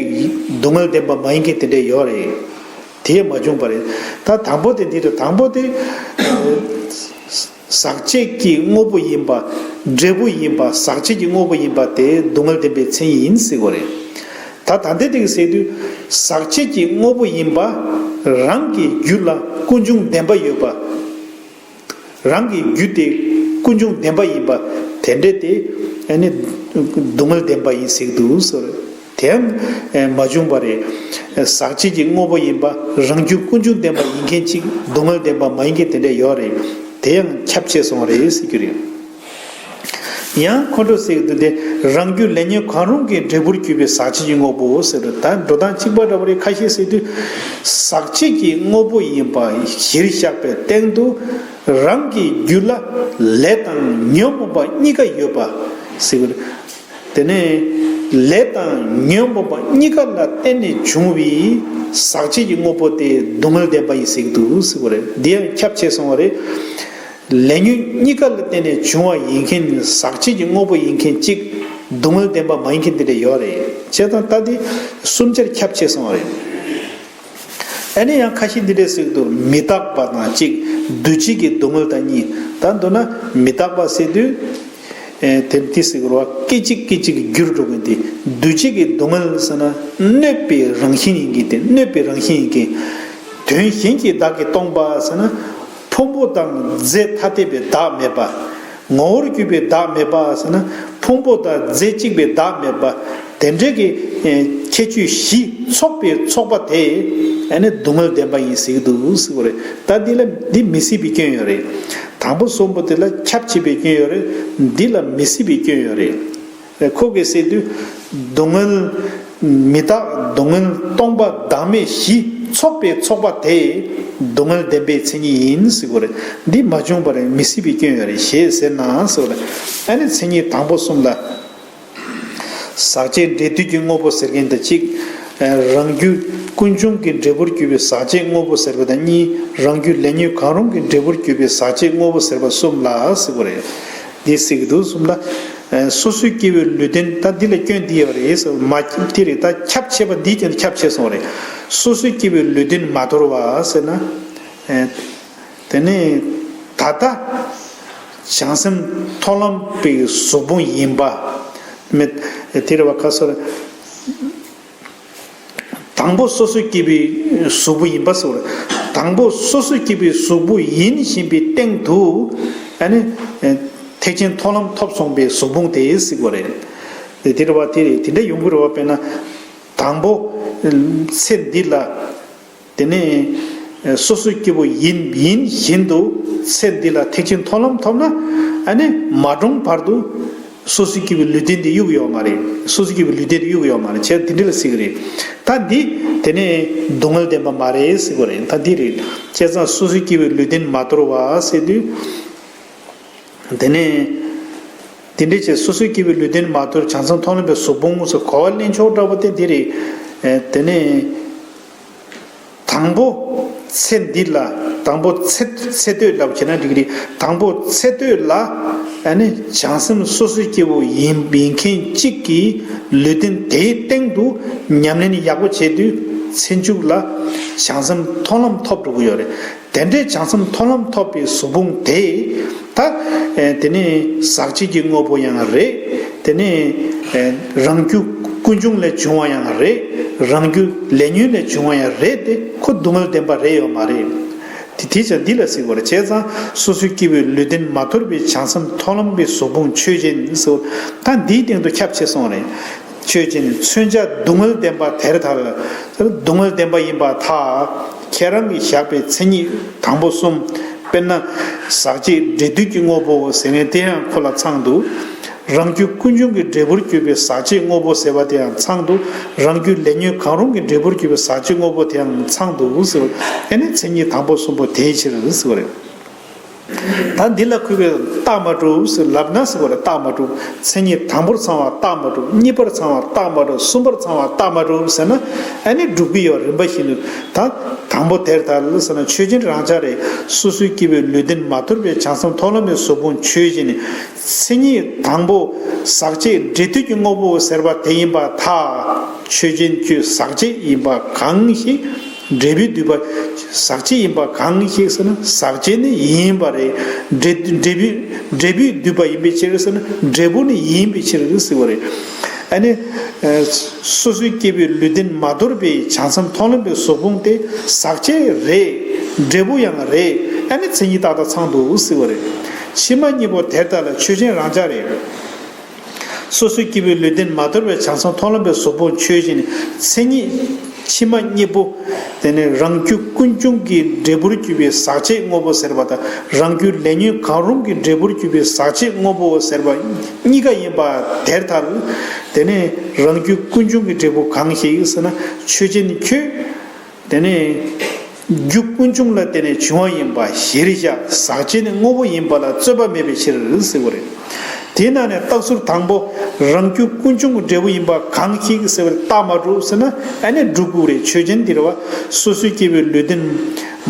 སྡུག་བསྔལ་བདེན་པ་མ་ཡིན་མཁན་དེ་འདྲ་ཡོད་རེད། དེ་མ་བྱུང་བ་རེད། ད་དང་པོ་དེ་འདི་རེད། དང་པོ་དེ། ཨེ། ཟག་བཅས་ཀྱི་དངོས་པོ་ཡིན་པ། འབྲས་བུ་ཡིན་པ། ཟག་བཅས་ཀྱི་དངོས་པོ་ཡིན་པ་དེ་སྡུག་བསྔལ་བདེན་པའི་མཚན་ཉིད་ཡིན་ཟེར་གྱི་རེད། ད་ད་ལྟའི་དེ་གི་ཟེར་དུས། ཟག་བཅས་ཀྱི་དངོས་པོ་ཡིན་པ། རང་གི་རྒྱུད་ལ་ཀུན་འབྱུང་བདེན་པ་ཡོད་པ། རང་གི་རྒྱུད་དེ་ཀུན་འབྱུང་བདེན་པ་ཡིན་པ། དེ་འདྲ་དེ་ཨ་ནི་སྡུག་བསྔལ་བདེན་པ་ཡིན་ཟེར་གྱི་འདུག་ཟེར། དེའང་མ་བྱུང་བ་རེད། ཟག་བཅས་ཀྱི་དངོས་པོ་ཡིན་པ། རང་རྒྱུད་ཀུན་འབྱུང་བདེན་པ་ཡིན་མཁན་གཅིག། སྡུག་བསྔལ་བདེན་པ་མ་ཡིན་མཁན་དེ་འདྲ་ཡོད་རེད། དེ་ཡང་ཁྱབ་ཆེ་སོང་བ་རེད་ཟེར་རྒྱུ་རེད། ཡང་ཁོང་ཁྲོ་ཟེར་གྱི་འདུག་སྟེ། རང་རྒྱུད་ལས་ཉོན་གང་རུང་གི་འབྲས་བུར་གྱུར་པའི་ཟག་བཅས་ཀྱི་དངོས་པོའོ་ཟེར་རེད། ད་འགྲོ་སྟངས་གཅིག་པ་འདྲ་བོ་རེད། ཁ་ཤས་ཟེར་དུས། ཟག་བཅས་ཀྱི་དངོས་པོ་ཡིན་པ་གཞིར་བཞག་པའི་སྟེང་དུ། རང་གི་རྒྱུད་ལ་ལས་དང་ཉོན་མོངས་པ་གཉིས་ཀ་ཡོད་པ་ཟེར་གྱི་རེད། དེ་ནས་ལས་དང་ཉོན་མོངས་པ་གཉིས་ཀ་ལ་བརྟེན་ནས་བྱུང་བའི་ཟག་བཅས་ཀྱི་དངོས་པོ་དེ་སྡུག་བསྔལ་བདེན་པ་ཡིན་ཟེར་གྱི་འདུག་ཟེར་གྱི་རེད། འདི་ཡང་ཁྱབ་ཆེ་སོང་བ་རེད། ལས་ཉོན་གཉིས་ཀ་ལ་བརྟེན་ནས་བྱུང་བ་ཡིན་མཁན། ཟག་བཅས་ཀྱི་དངོས་པོ་ཡིན་མཁན་གཅིག། སྡུག་བསྔལ་བདེན་པ་མ་ཡིན་མཁན་དེ་འདྲ་ཡོད་རེད། བྱས་ཙང་ད་དེ་གསུམ་ཆར་ཁྱབ་ཆེ་སོང་བ་རེད། ཨ་ནི་ཡང་ཁ་ཤས་འདི་འདྲས་ཟེར་གྱི་འདུག། མི་རྟག་པ་དང་གཅིག། འདུ་བྱེད་ཀྱི་སྡུག་བསྔལ་དང་གཉིས། ད་མདོར་ན་མི་རྟག་པ་ཟེར་དུས། དེ་དེ་ཟེར་གི་རེད་བ། སྐད་ཅིག་སྐད་ཅིག་གིས་འགྱུར་འགྲོ་གི་འདི་འདུ་བྱེད་ཀྱི་སྡུག་བསྔལ་ཟེར་ན་གནོད་པའི་རང་བཞིན་ཡིན་གྱི། དེ་གནོད་པའི་རང་བཞིན་ཡིན་གྱི། དོན་གཞན་གྱིས་བདག་གིས་སྟོང་པ་ཟེར་ན་ཕུང་པོ་དང་རྫས་ཐ་དད་པའི་བདག་མེད་པ། ངོ་བོར་གྱུར་པའི་བདག་མེད་པ་ཟེར་ན་ཕུང་པོ་དང་རྫས་གཅིག་པའི་བདག་མེད་པ། དེ་འདྲའི་གི་ཁྱད་ཆོས་བཞི་ཚོགས་པའི་ཚོགས་པ་དེ་ཨ་ནི་སྡུག་བསྔལ་ལྡན་པ་ཡིན་ཟེར་གྱི་འདུག་ཟེར་བ་རེད། ད་འདི་ལ་འདི་མི་སྲིད་པའི་སྐྱོན་ཡོད་རེད། དང་པོ་གསུམ་པོ་དེ་ལ་ཁྱབ་ཆེས་པའི་སྐྱོན་ཡོད་རེད། འདི་ལ་མི་སྲིད་པའི་སྐྱོན་ཡོད་རེད། ཁོ་གིས་ཟེར་དུས་སྡུག་བསྔལ་མི་རྟག་སྡུག་བསྔལ་སྟོང་པ་བདག་མེད་བཞི་ཚོགས་པའི་ཚོགས་པ་དེ་སྡུག་བསྔལ་ལྡན་པའི་མཚན་ཉིད་ཡིན་ཟེར་བ་རེད། འདི་མ་བྱུང་བ་རེད། མི་སྲིད་པའི་སྐྱོན་ཡོད་རེད་ཞེས་ཟེར་ན་ཟེར་བ་རེད། ཨ་ནི་མཚན་ཉིད་དང་པོ་གསུམ་ལ། ཟག་བཅས་འབྲས་དུས་ཀྱི་དངོས་པོ་ཟེར་མཁན་དང་གཅིག་རང་རྒྱུད་ཀུན་འབྱུང་གི་འབྲས་བུར་གྱུར་པའི་ཟག་བཅས་དངོས་པོ་ཟེར་བ་དང་གཉིས། རང་རྒྱུད་ལས་ཉོན་གང་རུང་གི་འབྲས་བུར་གྱུར་པའི་ཟག་བཅས་དངོས་པོ་ཟེར་བ་གསུམ་ལ་ཟེར་བ་རེད། འདི་ཟེར་གྱི་འདུག་གསུམ་ལ། སོ་སོའི་སྐྱེ་བོའི་ལུས་རྟེན། ད་འདི་ལ་སྐྱོན་འདི་ཡོད་རེད་ཟེར་མ་དེ་རེད། ད་ཁྱབ་ཆེས་པ་འདིའི་སྟེང་དུ་ཁྱབ་ཆེས་སོང་བ་རེད། སོ་སོའི་སྐྱེ་བོའི་ལུས་རྟེན་མ་དོར་བ་ཟེར་ན། དེ་ནས་ད་ལྟ་བྱང་སེམས་མཐོང་ལམ་པའི་གཟུགས་ཕུང་ཡིན་པ། མེད། དེ་རེད་བ། ཁ་སོ་རེད། དང་པོ་སོ་སོའི་སྐྱེ་བོའི་གཟུགས་པོ་ཡིན་པ་ཟེར་བ་རེད། དང་པོ་སོ་སོའི་སྐྱེ་བོའི་གཟུགས་པོ་ཡིན་བཞིན་པའི་སྟེང་དུ་ཨ་ནི་ཐེག་ཆེན་མཐོང་ལམ་ཐོབ་སོང་པའི་གཟུགས་ཕུང་དེ་ཟེར་བ་རེད། དེ་རེད་བ། དེ་རེད། དེ་འདྲ་ཡོང་གི་རེད་བ། དཔེར་ན་དང་པོ་ཚེ་འདི་ལ། དེ་ནས་སོ་སོའི་སྐྱེ་བོ་ཡིན་ཡིན་བཞིན་དུ་ཚེ་འདི་ལ་ཐེག་ཆེན་མཐོང་ལམ་ཐོབ་ན། ཨ་ནི་མ་གྲོངས་བར་དུ་སོ་སོའི་སྐྱེ་བོའི་ལུས་རྟེན་དེ་གཡུག་ཡོད་མ་རེད། སོ་སོའི་སྐྱེ་བོའི་ལུས་རྟེན་དེ་གཡུག་ཡོད་མ་རེད། བྱས་དེ་འདྲ་ལ་ཟེར་གི་རེད། ད་འདི་དེ་ནས་སྡུག་བསྔལ་ལྡན་པ་མ་རེད་ཟེར་གི་རེད། ད་འདི་རེད། བྱས་ཙང་སོ་སོའི་སྐྱེ་བོའི་ལུས་རྟེན་མ་དོར་བ་ཟེར་དུས། དེ་ནས་དེ་འདྲའི་ཆེད་སོ་སོའི་སྐྱེ་བོའི་ལུས་རྟེན་མ་དོར་བྱང་སེམས་མཐོང་ལམ་པའི་གཟུགས་ཕུང་ངོ་སོ་གོ་བ་ལེན་ཕྱོགས་འདྲ་པོ་དེ་འདི་རེད། དེ་ནས་དང་པོ་ཚེ་འདི་ལ། དང་པོ་ཚེ་ཚེ་སྟོད་ལབ་བྱས་ན་འགྲིག་གི་རེད། དང་པོ་ཚེ་སྟོད་ལ་ཨ་ནི་བྱང་སེམས་སོ་སོའི་སྐྱེ་བོ་ཡིན་ཡིན་མཁན་གཅིག་གི་ལུས་རྟེན་དེའི་སྟེང་དུ་ཉམས་ལེན་ཡག་པོ་བྱས་དུས་ཚེ་མཇུག་ལ་བྱང་སེམས་མཐོང་ལམ་ཐོབ་འགྲོ་གི་ཡོད་རེད། དེ་འདྲའི་བྱང་སེམས་མཐོང་ལམ་ཐོབ་པའི་གཟུགས་ཕུང་དེ་ད་དེ་ནི་ཟག་བཅས་ཀྱི་དངོས་པོ་ཡང་རེད། དེ་ནི་རང་རྒྱུད་ཀུན་འབྱུང་ལས་བྱུང་བ་ཡང་རེད། རང་རྒྱུད་ལས་ཉོན་ལས་བྱུང་བ་ཡང་རེད་དེ། ཁོ་སྡུག་བསྔལ་ལྡན་པ་རེད་ཡོད་མ་རེད། དེ་དེ་ཙམ་འདི་ལ་ཟེར་བ་རེད། བྱས་ཙང་སོ་སོའི་སྐྱེ་བོའི་ལུས་རྟེན་མ་དོར་བའི་བྱང་སེམས་མཐོང་ལམ་པའི་གཟུགས་ཕུང་ཆོས་ཅན་ཟེར་བ་ད་འདིའི་སྟེང་དུ་ཁྱབ་ཆེ་སོང་རེད། ཆོས་ཅན་མཚོན་བྱ་སྡུག་བསྔལ་ལྡན་པ་དེར་ཐལ། སྡུག་བསྔལ་ལྡན་པ་ཡིན་པར་ཐལ། ཁྱེད་རང་གིས་བཞག་པའི་མཚན་ཉིད་དང་པོ་གསུམ། དཔེར་ན་ཟག་བཅས་འབྲས་དུས་ཀྱི་དངོས་པོ་ཟེར་མཁན་དེ་ཡང་ཁོ་ལ་ཚང་འདུག་རང་རྒྱུད་ཀུན་འབྱུང་གི་འབྲས་བུར་གྱུར་པའི་ཟག་བཅས་དངོས་པོ་ཟེར་བ་དེ་ཡང་ཚང་འདུག་རང་རྒྱུད་ལས་ཉོན་གང་རུང་གི་འབྲས་བུར་གྱུར་པའི་ཟག་བཅས་དངོས་པོ་དེ་ཡང་ཚང་འདུག་ཟེར་བ། ཨ་ནི་མཚན་ཉིད་དང་པོ་གསུམ་པོ་དེའི་ཕྱིར་ཟེར་བ་རེད། ད་འདི་ལ་ཁོས་རྟགས་མ་གྲུབ་ཟེར་ལབ་ན་ཟེར་བ་རེད། རྟགས་མ་གྲུབ། མཚན་ཉིད་དང་པོར་ཚང་བ་རྟགས་མ་གྲུབ། གཉིས་པར་ཚང་བ་རྟགས་མ་གྲུབ། གསུམ་པར་ཚང་བ་རྟགས་མ་གྲུབ་ཟེར་ན་ཨ་ནི་གྲུབ་ཀྱི་ཡོད། རིམ་པ་བཞིན་དུ། ད་དང་པོ་དེར་ཐལ་ཟེར་ན་ཆོས་ཅན་རང་འཇགས་རེད། སོ་སོའི་སྐྱེ་བོའི་ལུས་རྟེན་མ་དོར་བའི་བྱང་སེམས་མཐོང་ལམ་པའི་གཟུགས་ཕུང་ཆོས་ཅན། མཚན་ཉིད་དང་པོ་ཟག་བཅས་འབྲས་དུས་ཀྱི་དངོས་པོ་ཟེར་བ་དེ་ཡིན་པར་ཐལ། ཆོས་ཅན་ཁྱོད་ཟག་བཅས་ཡིན་པ་གང་ཞིག་འབྲས་བུས་བསྡུས་པ། ཟག་བཅས་ཡིན་པ་གང་ཞིག་ཟེར་ན་ཟག་བཅས་ནི་ཡིན་པ་རེད། འབྲས་འབྲས་བུས་འབྲས་བུས་བསྡུས་པ་ཡིན་པའི་ཕྱིར་ཟེར་ན་འབྲས་བུ་ནི་ཡིན་པའི་ཕྱིར་ཟེར་བ་རེད། ཨ་ནི། སོ་སོའི་སྐྱེ་བོའི་ལུས་རྟེན་མ་དོར་བའི་བྱང་སེམས་མཐོང་ལམ་པའི་གཟུགས་ཕུང་དེ་ཟག་བཅས་རེད། འབྲས་བུ་ཡང་རེད། ཨ་ནི་མཚན་ཉིད་ཏག་ཏག་ཚང་འདུག་ཟེར་བ་རེད། ཕྱི་མ་གཉིས་པོ་དེར་ཐལ་ལ་ཆོས་ཅན་རང་འཇགས་རེད། སོ་སོའི་སྐྱེ་བོའི་ལུས་རྟེན་མ་དོར་བའི་བྱང་སེམས་མཐོང་ལམ་པའི་གཟུགས་ཕུང་ཆོས་ཅན། མཚན་ཉིད་ཕྱི་མ་གཉིས་པོ། དེ་ནས་རང་རྒྱུད་ཀུན་འབྱུང་གི་འབྲས་བུར་གྱུར་པའི་ཟག་བཅས་དངོས་པོ་ཟེར་བ་དང་རང་རྒྱུད་ལས་ཉོན་གང་རུང་གི་འབྲས་བུར་གྱུར་པའི་ཟག་བཅས་དངོས་པོ་ཟེར་བ་གཉིས་ཀ་ཡིན་པ་དེར་ཐལ། དེ་ནས་རང་རྒྱུད་ཀུན་འབྱུང་གི་འབྲས་བུ་གང་ཞིག་ཟེར་ན་ཆོས་ཅན་ཁྱོད། དེ་ནས་རྒྱུ་ཀུན་འབྱུང་ལ་བརྟེན་ནས་བྱུང་བ་ཡིན་པ་གཞིར་བཞག་ཟག་བཅས་ནི་དངོས་པོ་ཡིན་པ་ལ་རྩོད་པ་མེད་པའི་ཕྱིར་ཟེར་བ་རེད། དེའི་ནང་ནས་རྟགས་ཟུར་དང་པོ་རང་རྒྱུ་ཀུན་འབྱུང་གི་འབྲས་བུ་ཡིན་པ་གང་ཞིག་ཟེར་བ་རྟགས་མ་གྲུབ་ཟེར་ན་ཨ་ནི་སྒྲུབ་དགོས་རེད། ཆོས་ཅན་འདིར་བ་སོ་སོའི་སྐྱེ་བོའི་ལུས་རྟེན་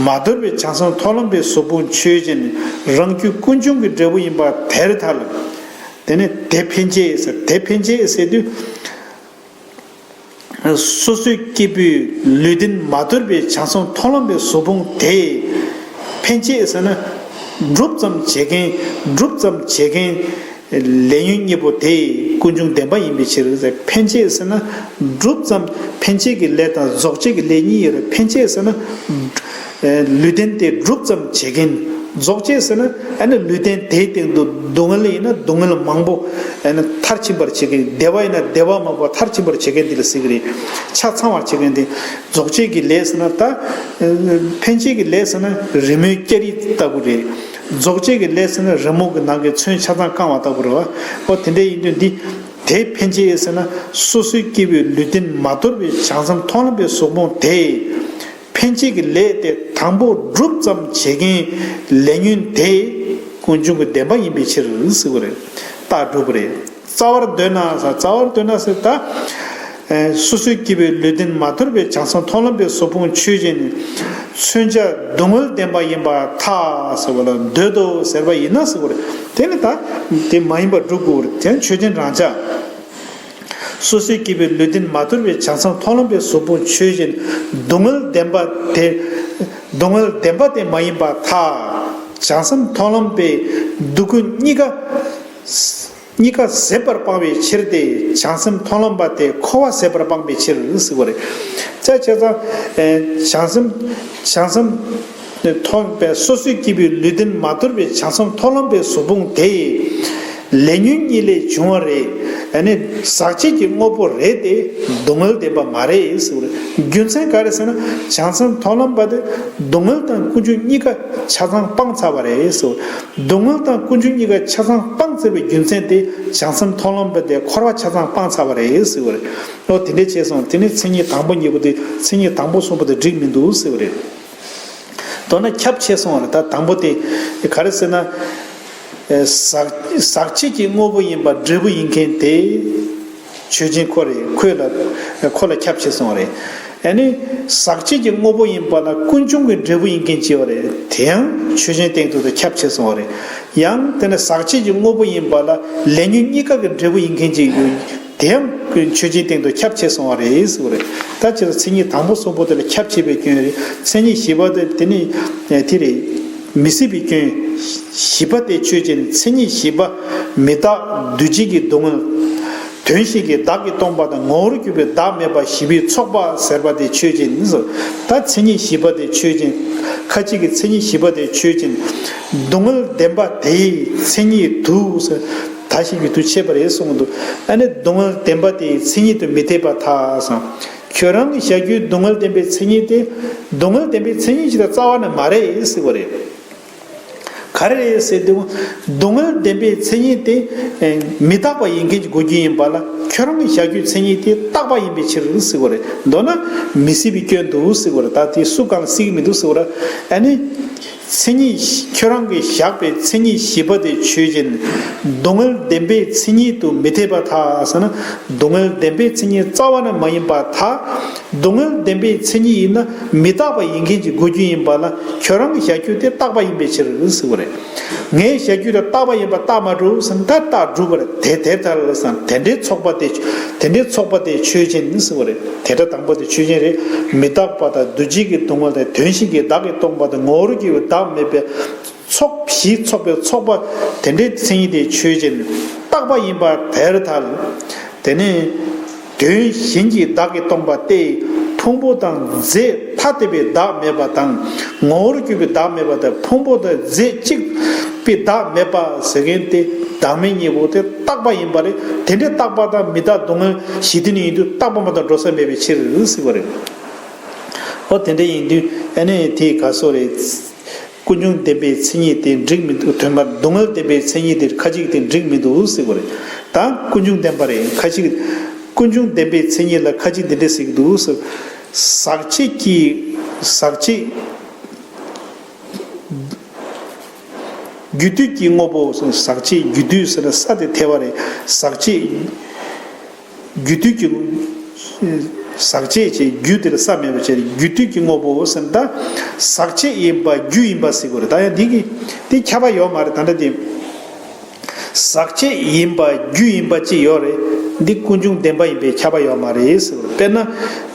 མ་དོར་བའི་བྱང་སེམས་མཐོང་ལམ་པའི་གཟུགས་ཕུང་ཆོས་ཅན་རང་རྒྱུ་ཀུན་འབྱུང་གི་འབྲས་བུ་ཡིན་པ་དེར་ཐལ། དེ་ནས་དེ་ཕན་ཆད་ཟེར། དེ་ཕན་ཆད་ཟེར་དུས། སོ་སོའི་སྐྱེ་བོའི་ལུས་རྟེན་མ་དོར་བའི་བྱང་སེམས་མཐོང་ལམ་པའི་གཟུགས་ཕུང་དེ། ཕན་ཆད་ཟེར་ན། སྒྲུབ་ཙམ་བྱེད་མཁན། སྒྲུབ་ཙམ་བྱེད་མཁན། ལས་ཉོན་གཉིས་པོ་དེ་ཀུན་འབྱུང་བདེན་པ་ཡིན་པའི་ཕྱིར། འཕེན་བྱེད་ཟེར་ན་སྒྲུབ་ཙམ། འཕེན་བྱེད་ཀྱི་ལས་དང་རྫོགས་བྱེད་ཀྱི་ལས་གཉིས་ཡོད་རེད། འཕེན་བྱེད་ཟེར་ན་ལུས་རྟེན་དེ་སྒྲུབ་ཙམ་བྱེད་མཁན། རྫོགས་བྱེད་ཟེར་ན་ཨ་ནི་ལུས་རྟེན་དེའི་སྟེང་དུ་སྡུག་བསྔལ་ཡིན་ན་སྡུག་བསྔལ་མང་པོ་ཨ་ནི་མཐར་ཕྱིན་པར་བྱེད་མཁན། བདེ་བ་ཡིན་ན་བདེ་བ་མང་པོ་མཐར་ཕྱིན་པར་བྱེད་མཁན་འདི་ལ་ཟེར་གྱི་རེད། ཆ་ཚང་བར་བྱེད་མཁན་དེ། རྫོགས་བྱེད་ཀྱི་ལས་ཟེར་ན་ད། འཕེན་བྱེད་ཀྱི་ལས་ཟེར་ན་རི་མོའི་སྐྱ་རིས་ལྟ་བུ་རེད། རྫོགས་བྱེད་ཀྱི་ལས་ཟེར་ན་རི་མོ་གི་ནང་གི་ཚོན་ཆ་ཚང་བཀང་བ་ལྟ་བུ་རེད་བ། ཨོ་དེ་འདྲ་ཡིན་དུས་འདི། དེ་འཕེན་བྱེད་ཟེར་ན་སོ་སོའི་སྐྱེ་བོའི་ལུས་རྟེན་མ་དོར་བའི་བྱང་སེམས་མཐོང་ལམ་པའི་གཟུགས་ཕུང་དེ། འཕེན་བྱེད་ཀྱི་ལས་དེ་དང་པོ་སྒྲུབ་ཙམ་བྱེད་མཁན་ལས་ཉོན་དེ་ཀུན་འབྱུང་གི་བདེན་པ་ཡིན་པའི་ཕྱིར་ཟེར་བ་རེད། རྟགས་སྒྲུབ་པ་རེད། རྩ་བར་འདོད་ན་ཟེར། རྩ་བར་འདོད་ན་ཟེར་ད། སོ་སོའི་སྐྱེ་བོའི་ལུས་རྟེན་མ་དོར་བའི་བྱང་སེམས་མཐོང་ལམ་པའི་གཟུགས་ཕུང་ཆོས་ཅན། མཚོན་བྱ་སྡུག་བསྔལ་བདེན་པ་ཡིན་པར་ཐལ་ཟེར་བ་ལ་འདོད་དོ་ཟེར་བ་ཡིན་ན་ཟེར་བ་རེད། དེ་ནི་ད་དེ་མ་ཡིན་པར་སྒྲུབ་དགོས་པ་རེད། དེ་ནི་ཆོས་ཅན་རང་འཇགས། སོ་སོའི་སྐྱེ་བོའི་ལུས་རྟེན་མ་དོར་བའི་བྱང་སེམས་མཐོང་ལམ་པའི་གཟུགས་ཕུང་ཆོས་ཅན། སྡུག་བསྔལ་བདེན་པ་དེ། སྡུག་བསྔལ་བདེན་པ་དེ་མ་ཡིན་པར་ཐལ། བྱང་སེམས་མཐོང་ལམ་པས་སྡུག་ཀུན་གཉིས་ཀ་གཉིས་ཀ་ཟད་པར་སྤང་བའི་ཕྱིར་ཏེ། བྱང་སེམས་མཐོང་ལམ་པ་དེ་འཁོར་བ་ཟད་པར་སྤངས་པའི་ཕྱིར་ཟེར་བ་རེད། ཅེས་བྱས་ཙང་། བྱང་སེམས། བྱང་སེམས། མཐོང་བས་སོ་སོའི་སྐྱེ་བོའི་ལུས་རྟེན་མ་དོར་བའི་བྱང་སེམས་མཐོང་ལམ་པའི་གཟུགས་ཕུང་དེ། ལས་ཉོན་གཉིས་ལས་བྱུང་བ་རེད། ཨ་ནི་ཟག་བཅས་ཀྱི་དངོས་པོ་རེད་དེ། སྡུག་བསྔལ་བདེན་པ་མ་རེད་ཟེར་བ་རེད། རྒྱུ་མཚན་ག་རེ་ཟེར་ན། བྱང་སེམས་མཐོང་ལམ་པ་དེ་སྡུག་བསྔལ་དང་ཀུན་འབྱུང་གཉིས་ཀ་ཆ་ཚང་སྤངས་ཚར་བ་རེད་ཟེར་བ། སྡུག་བསྔལ་དང་ཀུན་འབྱུང་གཉིས་ཀ་ཆ་ཚང་སྤངས་ཚར་བའི་རྒྱུ་མཚན་དེ། བྱང་སེམས་མཐོང་ལམ་པ་དེ་འཁོར་བ་ཆ་ཚང་སྤངས་ཚར་བ་རེད་ཟེར་བ་རེད། ཨོ་དེ་འདྲས་བྱས་སོང་། དེ་ནི་མཚན་ཉིད་དང་པོ་གཉིས་པོ་དེ། མཚན་ཉིད་དང་པོ་གསུམ་པོ་དེ་འགྲིག་མི་འདུག་ཟེར་བ་རེད། མདོར་ན་ཁྱབ་ཆེ་སོང་བ་རེད། ད་དང་པོ་དེ་ག་རེ་ཟེར་ན། ཟག་ཟག་བཅས་ཀྱི་དངོས་པོ་ཡིན་པ་འབྲས་བུ་ཡིན་མཁན་དེ། ཆོས་ཅན་ཁོ་རེད། ཁོ་ལ་ཁོ་ལ་ཁྱབ་ཆེ་སོང་བ་རེད། ཨ་ནི་ཟག་བཅས་ཀྱི་དངོས་པོ་ཡིན་པ་ལ་ཀུན་འབྱུང་གི་འབྲས་བུ་ཡིན་མཁན་ཅིག་ཡོད་རེད། དེ་ཡང་ཆོས་ཅན་སྟེང་དུ་ད་ཁྱབ་ཆེ་སོང་བ་རེད། ཡང་དེ་ནི་ཟག་བཅས་ཀྱི་དངོས་པོ་ཡིན་པ་ལ་ལས་ཉོན་གཉིས་ཀ་གི་འབྲས་བུ་ཡིན་མཁན་ཅིག་ཡོད། དེ་ཡང་ཆོས་ཅན་སྟེང་དུ་ཁྱབ་ཆེ་སོང་བ་རེད་ཟེར་བ་རེད། ད་ཅི་ལ་མཚན་ཉིད་དང་པོ་གསུམ་པོ་དེ་ལ་ཁྱབ་ཆེ་བའི་སྐྱོན་རེད། མཚན་ཉིད་བཞི་པ་དེ་དེ་ནི་དེ་རེད། མི་སྲིད་པའི་སྐྱོན། བཞི་པ་དེ་ཆོས་ཅན། མཚན་ཉིད་བཞི་པ། མི་རྟག་འདུ་བྱེད་ཀྱི་སྡུག་བསྔལ། དོན་གཞན་གྱི་བདག་གིས་སྟོང་པ་དང་ངོ་བོར་གྱུར་པའི་བདག་མེད་པ་བཞི་པའི་ཚོགས་པ་ཟེར་བ་དེ་ཆོས་ཅན་ཟེར། ད་མཚན་ཉིད་བཞི་པ་དེ་ཆོས་ཅན། ཁ་ཅིག་གིས་མཚན་ཉིད་བཞི་པ་དེ་ཆོས་ཅན། སྡུག་བསྔལ་བདེན་པ་དེའི་མཚན་ཉིད་དུ་ཟེར། ད་ཞིག་གི་དུ་ཆད་པ་རེད་གསུངས་འདུག་ཨ་ནི་སྡུག་བསྔལ་བདེན་པ་དེའི་མཚན་ཉིད་དུ་མི་འཐད་པར་ཐལ་གསུངས། ཁྱོད་རང་གི་བཞག་རྒྱུའི་སྡུག་བསྔལ་བདེན་པའི་མཚན་ཉིད་དེ། སྡུག་བསྔལ་བདེན་པའི་མཚན་ཉིད་ཅིག་དང་རྩ་བ་ནས་མ་རེད་ཟེར་བ་རེད། ག་རེ་རེད་ཟེར་དུས། སྡུག་བསྔལ་བདེན་པའི་མཚན་ཉིད་དེ། མི་རྟག་པ་ཡིན་མཁན་གྱི་གོ་རྒྱུ་ཡིན་པ་ལ། ཁྱོད་རང་གི་བཞག་རྒྱུའི་མཚན་ཉིད་དེ་རྟག་པ་ཡིན་པའི་ཕྱིར་ཟེར་བ་རེད། མདོར་ན་མི་སྲིད་པའི་སྐྱོན་འདུག་ཟེར་བ་རེད། ད་དེ་སུ་གང་སྲིད་ཀྱི་མི་འདུག་ཟེར་བ་རེད། ཨ་ནི། མཚན་ཉིད། ཁྱོད་རང་གིས་བཞག་པའི་མཚན་ཉིད་བཞི་པ་དེ་ཆོས་ཅན། སྡུག་བསྔལ་བདེན་པའི་མཚན་ཉིད་དུ་མི་འཐད་པར་ཐལ་ཟེར་ན། སྡུག་བསྔལ་བདེན་པའི་མཚན་ཉིད་རྩ་བ་ནས་མ་ཡིན་པར་ཐལ། སྡུག་བསྔལ་བདེན་པའི་མཚན་ཉིད་ཡིན་ན་མི་རྟག་པ་ཡིན་མཁན་གྱི་གོ་རྒྱུ་ཡིན་པ་ལ། ཁྱོད་རང་གི་བཞག་རྒྱུ་དེ་རྟག་པ་ཡིན་པའི་ཕྱིར་ཟེར་བ་རེད། ངའི་བཞག་རྒྱུ་དེ་རྟག་པ་ཡིན་པ་རྟགས་མ་གྲུབ་ཟེར་ན་ད་རྟགས་གྲུབ་པ་རེད། དེ་དེར་ཐལ་ཟེར་ན་དེ་འདྲའི་ཚོགས་པ་དེ། དེ་འདྲའི་ཚོགས་པ་དེ་ཆོས་ཅན་ཟེར་བ་རེད། དེ་འདྲ་དང་པོ་དེ་ཆོས་ཅན་རེད། མི་རྟག་པ་དང་འདུ་བྱེད་ཀྱི་སྡུག་བསྔལ་དང་དོན་གཞན་གྱི་བདག་གིས་སྟོང་པ་དང་ངོ་བོར་གྱུར་པའི་བདག་མེད་པའི་ཚོགས་བཞི་ཚོགས་པའི་ཚོགས་པ་དེ་འདྲའི་མཚན་ཉིད་དེ་ཆོས་ཅན། རྟག་པ་ཡིན་པ་དེར་ཐལ། དེ་ནས་དོན་གཞན་གྱི་བདག་གིས་སྟོང་པ་སྟེ། ཕུང་པོ་དང་རྫས་ཐ་དད་པའི་བདག་མེད་པ་དང་། ངོ་བོར་གྱུར་པའི་བདག་མེད་པ་དང་། ཕུང་པོ་དང་རྫས་གཅིག་པའི་བདག་མེད་པ་ཟེར་མཁན་དེ་བདག་མེད་གཉིས་པོ་དེ་རྟག་པ་ཡིན་པ་རེད། དེ་འདྲའི་རྟག་པ་དང་མི་རྟག་སྡུག་བསྔལ་གཞི་མཐུན་ཡིན་དུས་རྟག་པ་མ་གཏོགས་འགྲོ་ས་མེད་པའི་ཕྱིར་ཟེར་བ་རེད། ཨོ་དེ་འདྲ་ཡིན་དུས་ཨ་ནི་དེ་ག་སོ་རེད། ཀུན་འབྱུང་བདེན་པའི་མཚན་ཉིད་དེ་འགྲིག་མི་འདུག་དོན་དག་སྡུག་བསྔལ་བདེན་པའི་མཚན་ཉིད་དེ་ཁ་ཅིག་དེ་འགྲིག་མི་འདུག་ཟེར་བ་རེད། ད་ཀུན་འབྱུང་བདེན་པ་རེད། ཁ་ཅིག་ཀུན་འབྱུང་བདེན་པའི་མཚན་ཉིད་ལ་ཁ་ཅིག་འདི་འདྲ་ཟེར་གྱི་འདུག་ཟེར། ཟག་བཅས་ཀྱི་ཟག་བཅས་རྒྱུ་དུས་ཀྱི་དངོས་པོ། ཟག་བཅས་རྒྱུ་དུས་ཟེར་ན་ས་དེ་ཐལ་བ་རེད། ཟག་བཅས། རྒྱུ་དུས་ཀྱི། ཟག་བཅས་ཀྱི་རྒྱུ་དེ་ལ་ས་མེད་པ་བྱས་རྒྱུ་དུས་ཀྱི་དངོས་པོ་ཟེར་ན་ད། ཟག་བཅས་ཡིན་པ་རྒྱུ་ཡིན་པ་ཟེར་དགོས་རེད། ད་ཡང་འདི་གི་འདི་ཁྱབ་པ་ཡོད་མ་རེད། ད་ལྟ་འདི། ཟག་བཅས་ཡིན་པ་རྒྱུ་ཡིན་པ་ཅིག་ཡོད་རེད། འདི་ཀུན་འབྱུང་བདེན་པ་ཡིན་པས་ཁྱབ་པ་ཡོད་མ་རེད་ཟེར་དགོས་རེད། དཔེར་ན།